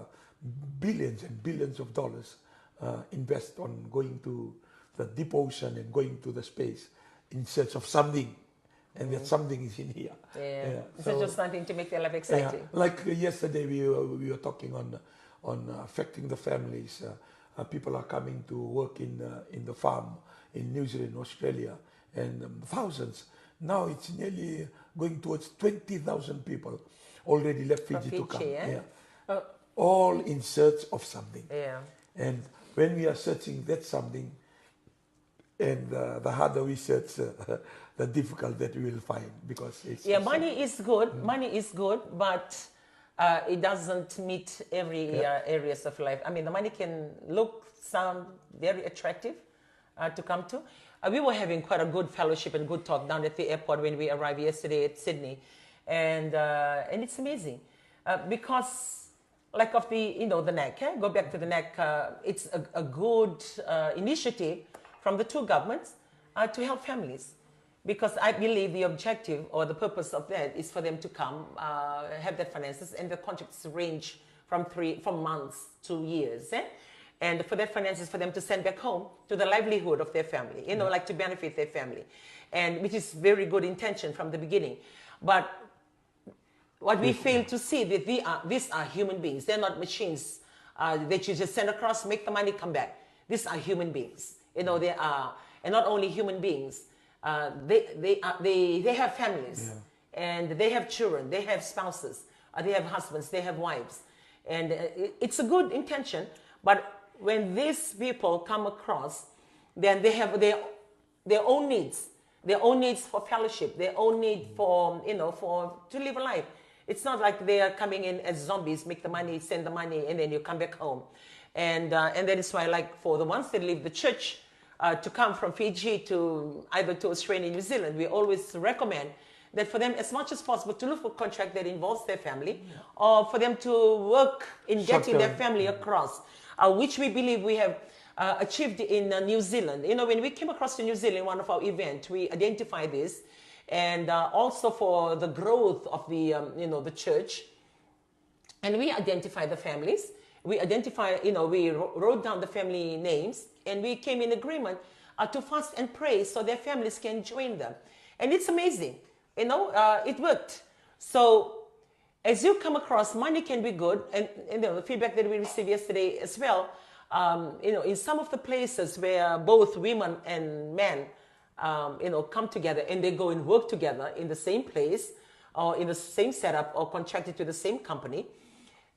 billions and billions of dollars uh, invest on going to the deep ocean and going to the space in search of something, and that something is in here. Yeah. So just something to make their life exciting. Like uh, yesterday, we were, we were talking on on uh, affecting the families. Uh, uh, people are coming to work in uh, in the farm in New Zealand, Australia, and um, thousands. Now it's nearly going towards twenty thousand people already left Fiji to come. Yeah. All in search of something. And when we are searching that something, and uh, the harder we search, uh, the difficult that we will find, because it's, yeah, money is good. Money is good, but uh, it doesn't meet every uh, areas of life. I mean, the money can look, sound very attractive uh, to come to. Uh, we were having quite a good fellowship and good talk down at the airport when we arrived yesterday at Sydney, and uh, and it's amazing uh, because like of the, you know, the NEC, eh? Go back to the NEC. Uh, it's a, a good uh, initiative from the two governments uh, to help families, because I believe the objective or the purpose of that is for them to come uh, have that finances, and the contracts range from three from months to years, eh? And for that finances for them to send back home to the livelihood of their family, you know, like to benefit their family, and which is very good intention from the beginning. But what we fail to see that they are, these are human beings. They're not machines uh, that you just send across, make the money, come back. These are human beings. You know, they are, and not only human beings. Uh, they, they, are, they, they have families, and they have children, they have spouses, uh, they have husbands, they have wives. And uh, it's a good intention, but when these people come across, then they have their their own needs, their own needs for fellowship, their own need for, you know, for to live a life. It's not like they are coming in as zombies, make the money, send the money, and then you come back home. And uh, and that is why, like, for the ones that leave the church uh, to come from Fiji to either to Australia, New Zealand, we always recommend that for them as much as possible to look for contract that involves their family, or for them to work in getting their family across. uh, which we believe we have uh, achieved in uh, New Zealand. You know, when we came across to New Zealand, one of our events, we identify this, and uh, also for the growth of the, um, you know, the church, and we identify the families. We identify, you know, we wrote down the family names, and we came in agreement uh, to fast and pray so their families can join them. And it's amazing, you know, uh, it worked. So as you come across, money can be good, and, and the feedback that we received yesterday as well, um, you know, in some of the places where both women and men, um, you know, come together and they go and work together in the same place or in the same setup or contracted to the same company,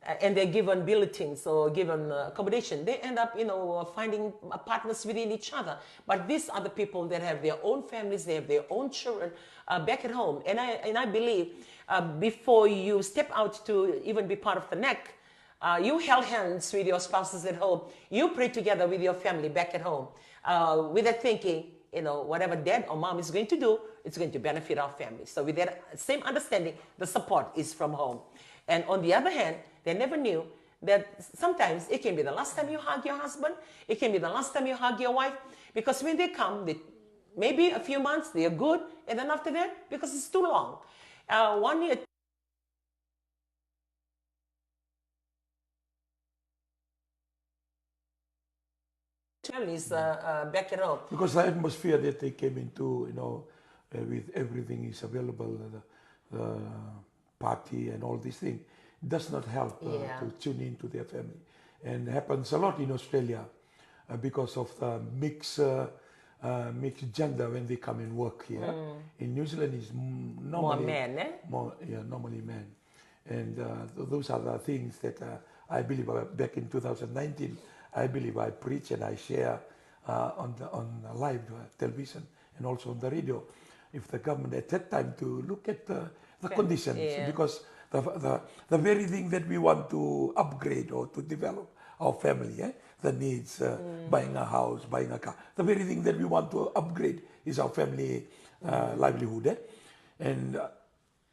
uh, and they're given bulletins or given uh, accommodation, they end up, you know, uh, finding uh, partners within each other. But these are the people that have their own families, they have their own children uh, back at home. And I, and I believe uh, before you step out to even be part of the NEC, uh, you held hands with your spouses at home. You pray together with your family back at home uh, with the thinking, you know, whatever dad or mom is going to do, it's going to benefit our family. So with that same understanding, the support is from home. And on the other hand, they never knew that sometimes it can be the last time you hug your husband, it can be the last time you hug your wife, because when they come, they, maybe a few months, they are good, and then after that, because it's too long, uh, one year, families uh, uh, back at home. Because the atmosphere that they came into, you know, uh, with everything is available, the, the party and all these things, does not help uh, Yeah. to tune in to their family. And happens a lot in Australia uh, because of the mix, uh, uh, mixed gender when they come and work here. In New Zealand is mm, More normally men, eh? more, yeah, normally men. And uh, th- those are the things that uh, I believe uh, back in two thousand nineteen, I believe I preach and I share uh, on the on the live uh, television and also on the radio. If the government at that time to look at uh, the conditions, yeah. because the, the the very thing that we want to upgrade or to develop our family, eh, the needs, uh, buying a house, buying a car, the very thing that we want to upgrade is our family uh, livelihood, eh? And uh,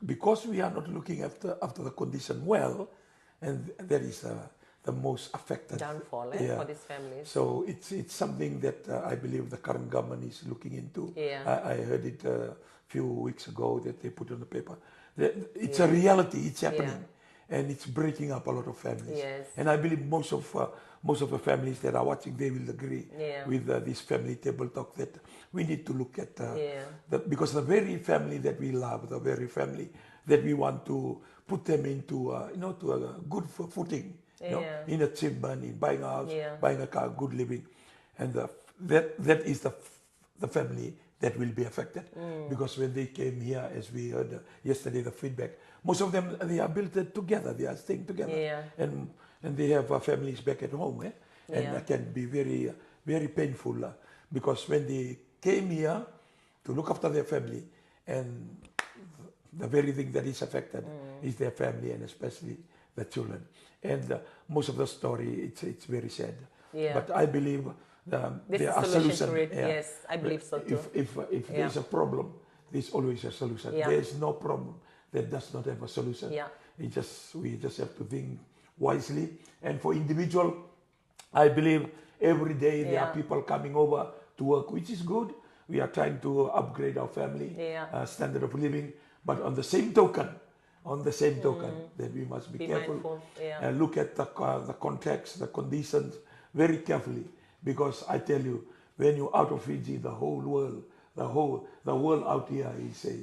because we are not looking after after the condition well, and that is uh, the most affected. Downfall, eh, Yeah. for these families. So it's it's something that uh, I believe the current government is looking into. Yeah. I, I heard it a few weeks ago that they put on the paper. The- It's a Yeah. reality. It's Yeah. happening, and it's breaking up a lot of families. Yes. And I believe most of uh, most of the families that are watching, they will agree Yeah. with uh, this family table talk that we need to look at uh, Yeah. that, because the very family that we love, the very family that we want to put them into, uh, you know, to a good fo- footing, you know, Yeah. in achievement, in buying a house, Yeah. buying a car, good living, and the, that that is the the family that will be affected. Because when they came here, as we heard uh, yesterday, the feedback, most of them, they are built uh, together, they are staying together, Yeah. and and they have uh, families back at home, eh? And Yeah. it can be very uh, very painful uh, because when they came here to look after their family, and the very thing that is affected is their family and especially the children. And uh, most of the story, it's it's very sad. Yeah. But I believe um, This there is are solution solutions. to it. Yeah. Yes, I believe so too. If if if Yeah. there's a problem, there's always a solution. Yeah. There is no problem that does not have a solution. Yeah. It just we just have to think wisely. And for individual, I believe every day there are Yeah. people coming over to work, which is good. We are trying to upgrade our family Yeah. uh, standard of living. But on the same token, on the same token, that we must be Be careful mindful. Yeah. and look at the, uh, the context, the conditions very carefully. Because I tell you, when you're out of Fiji, the whole world, the whole the world out here is a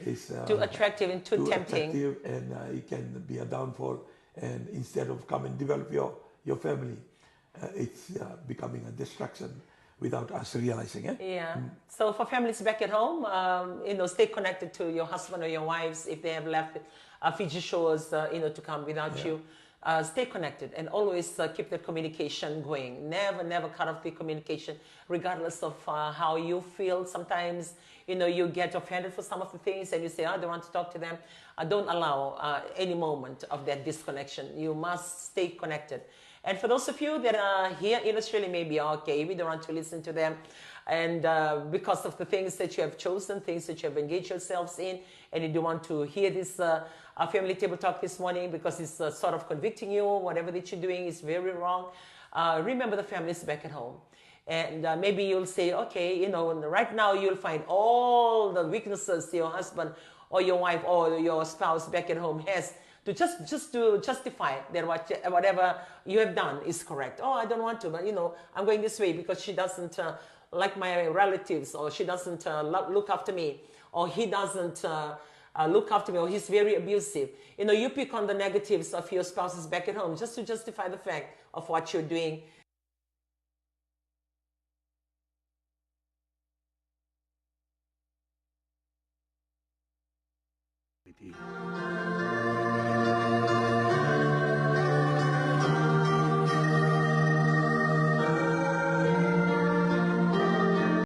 is uh, Too attractive and too too tempting. attractive, and uh, it can be a downfall. And instead of come and develop your your family, uh, it's uh, becoming a destruction without us realizing it. Yeah. So for families back at home, um, you know, stay connected to your husband or your wives if they have left uh, Fiji shores, uh, you know, to come without Yeah. you. Uh, stay connected and always uh, keep that communication going. Never, never cut off the communication, regardless of uh, how you feel. Sometimes, you know, you get offended for some of the things and you say, "Oh, I don't want to talk to them." Uh, don't allow uh, any moment of that disconnection. You must stay connected. And for those of you that are here in Australia, maybe, "Okay, we don't want to listen to them." And uh, because of the things that you have chosen, things that you have engaged yourselves in, and you don't want to hear this uh, uh, family table talk this morning because it's uh, sort of convicting you, whatever that you're doing is very wrong. Uh, remember the families back at home. And uh, maybe you'll say, okay, you know, right now you'll find all the weaknesses your husband or your wife or your spouse back at home has to just just to justify that what, whatever you have done is correct. Oh, I don't want to, but you know, I'm going this way because she doesn't uh, like my relatives, or she doesn't uh, lo- look after me, or he doesn't uh, uh, look after me, or he's very abusive. You know, you pick on the negatives of your spouses back at home just to justify the fact of what you're doing.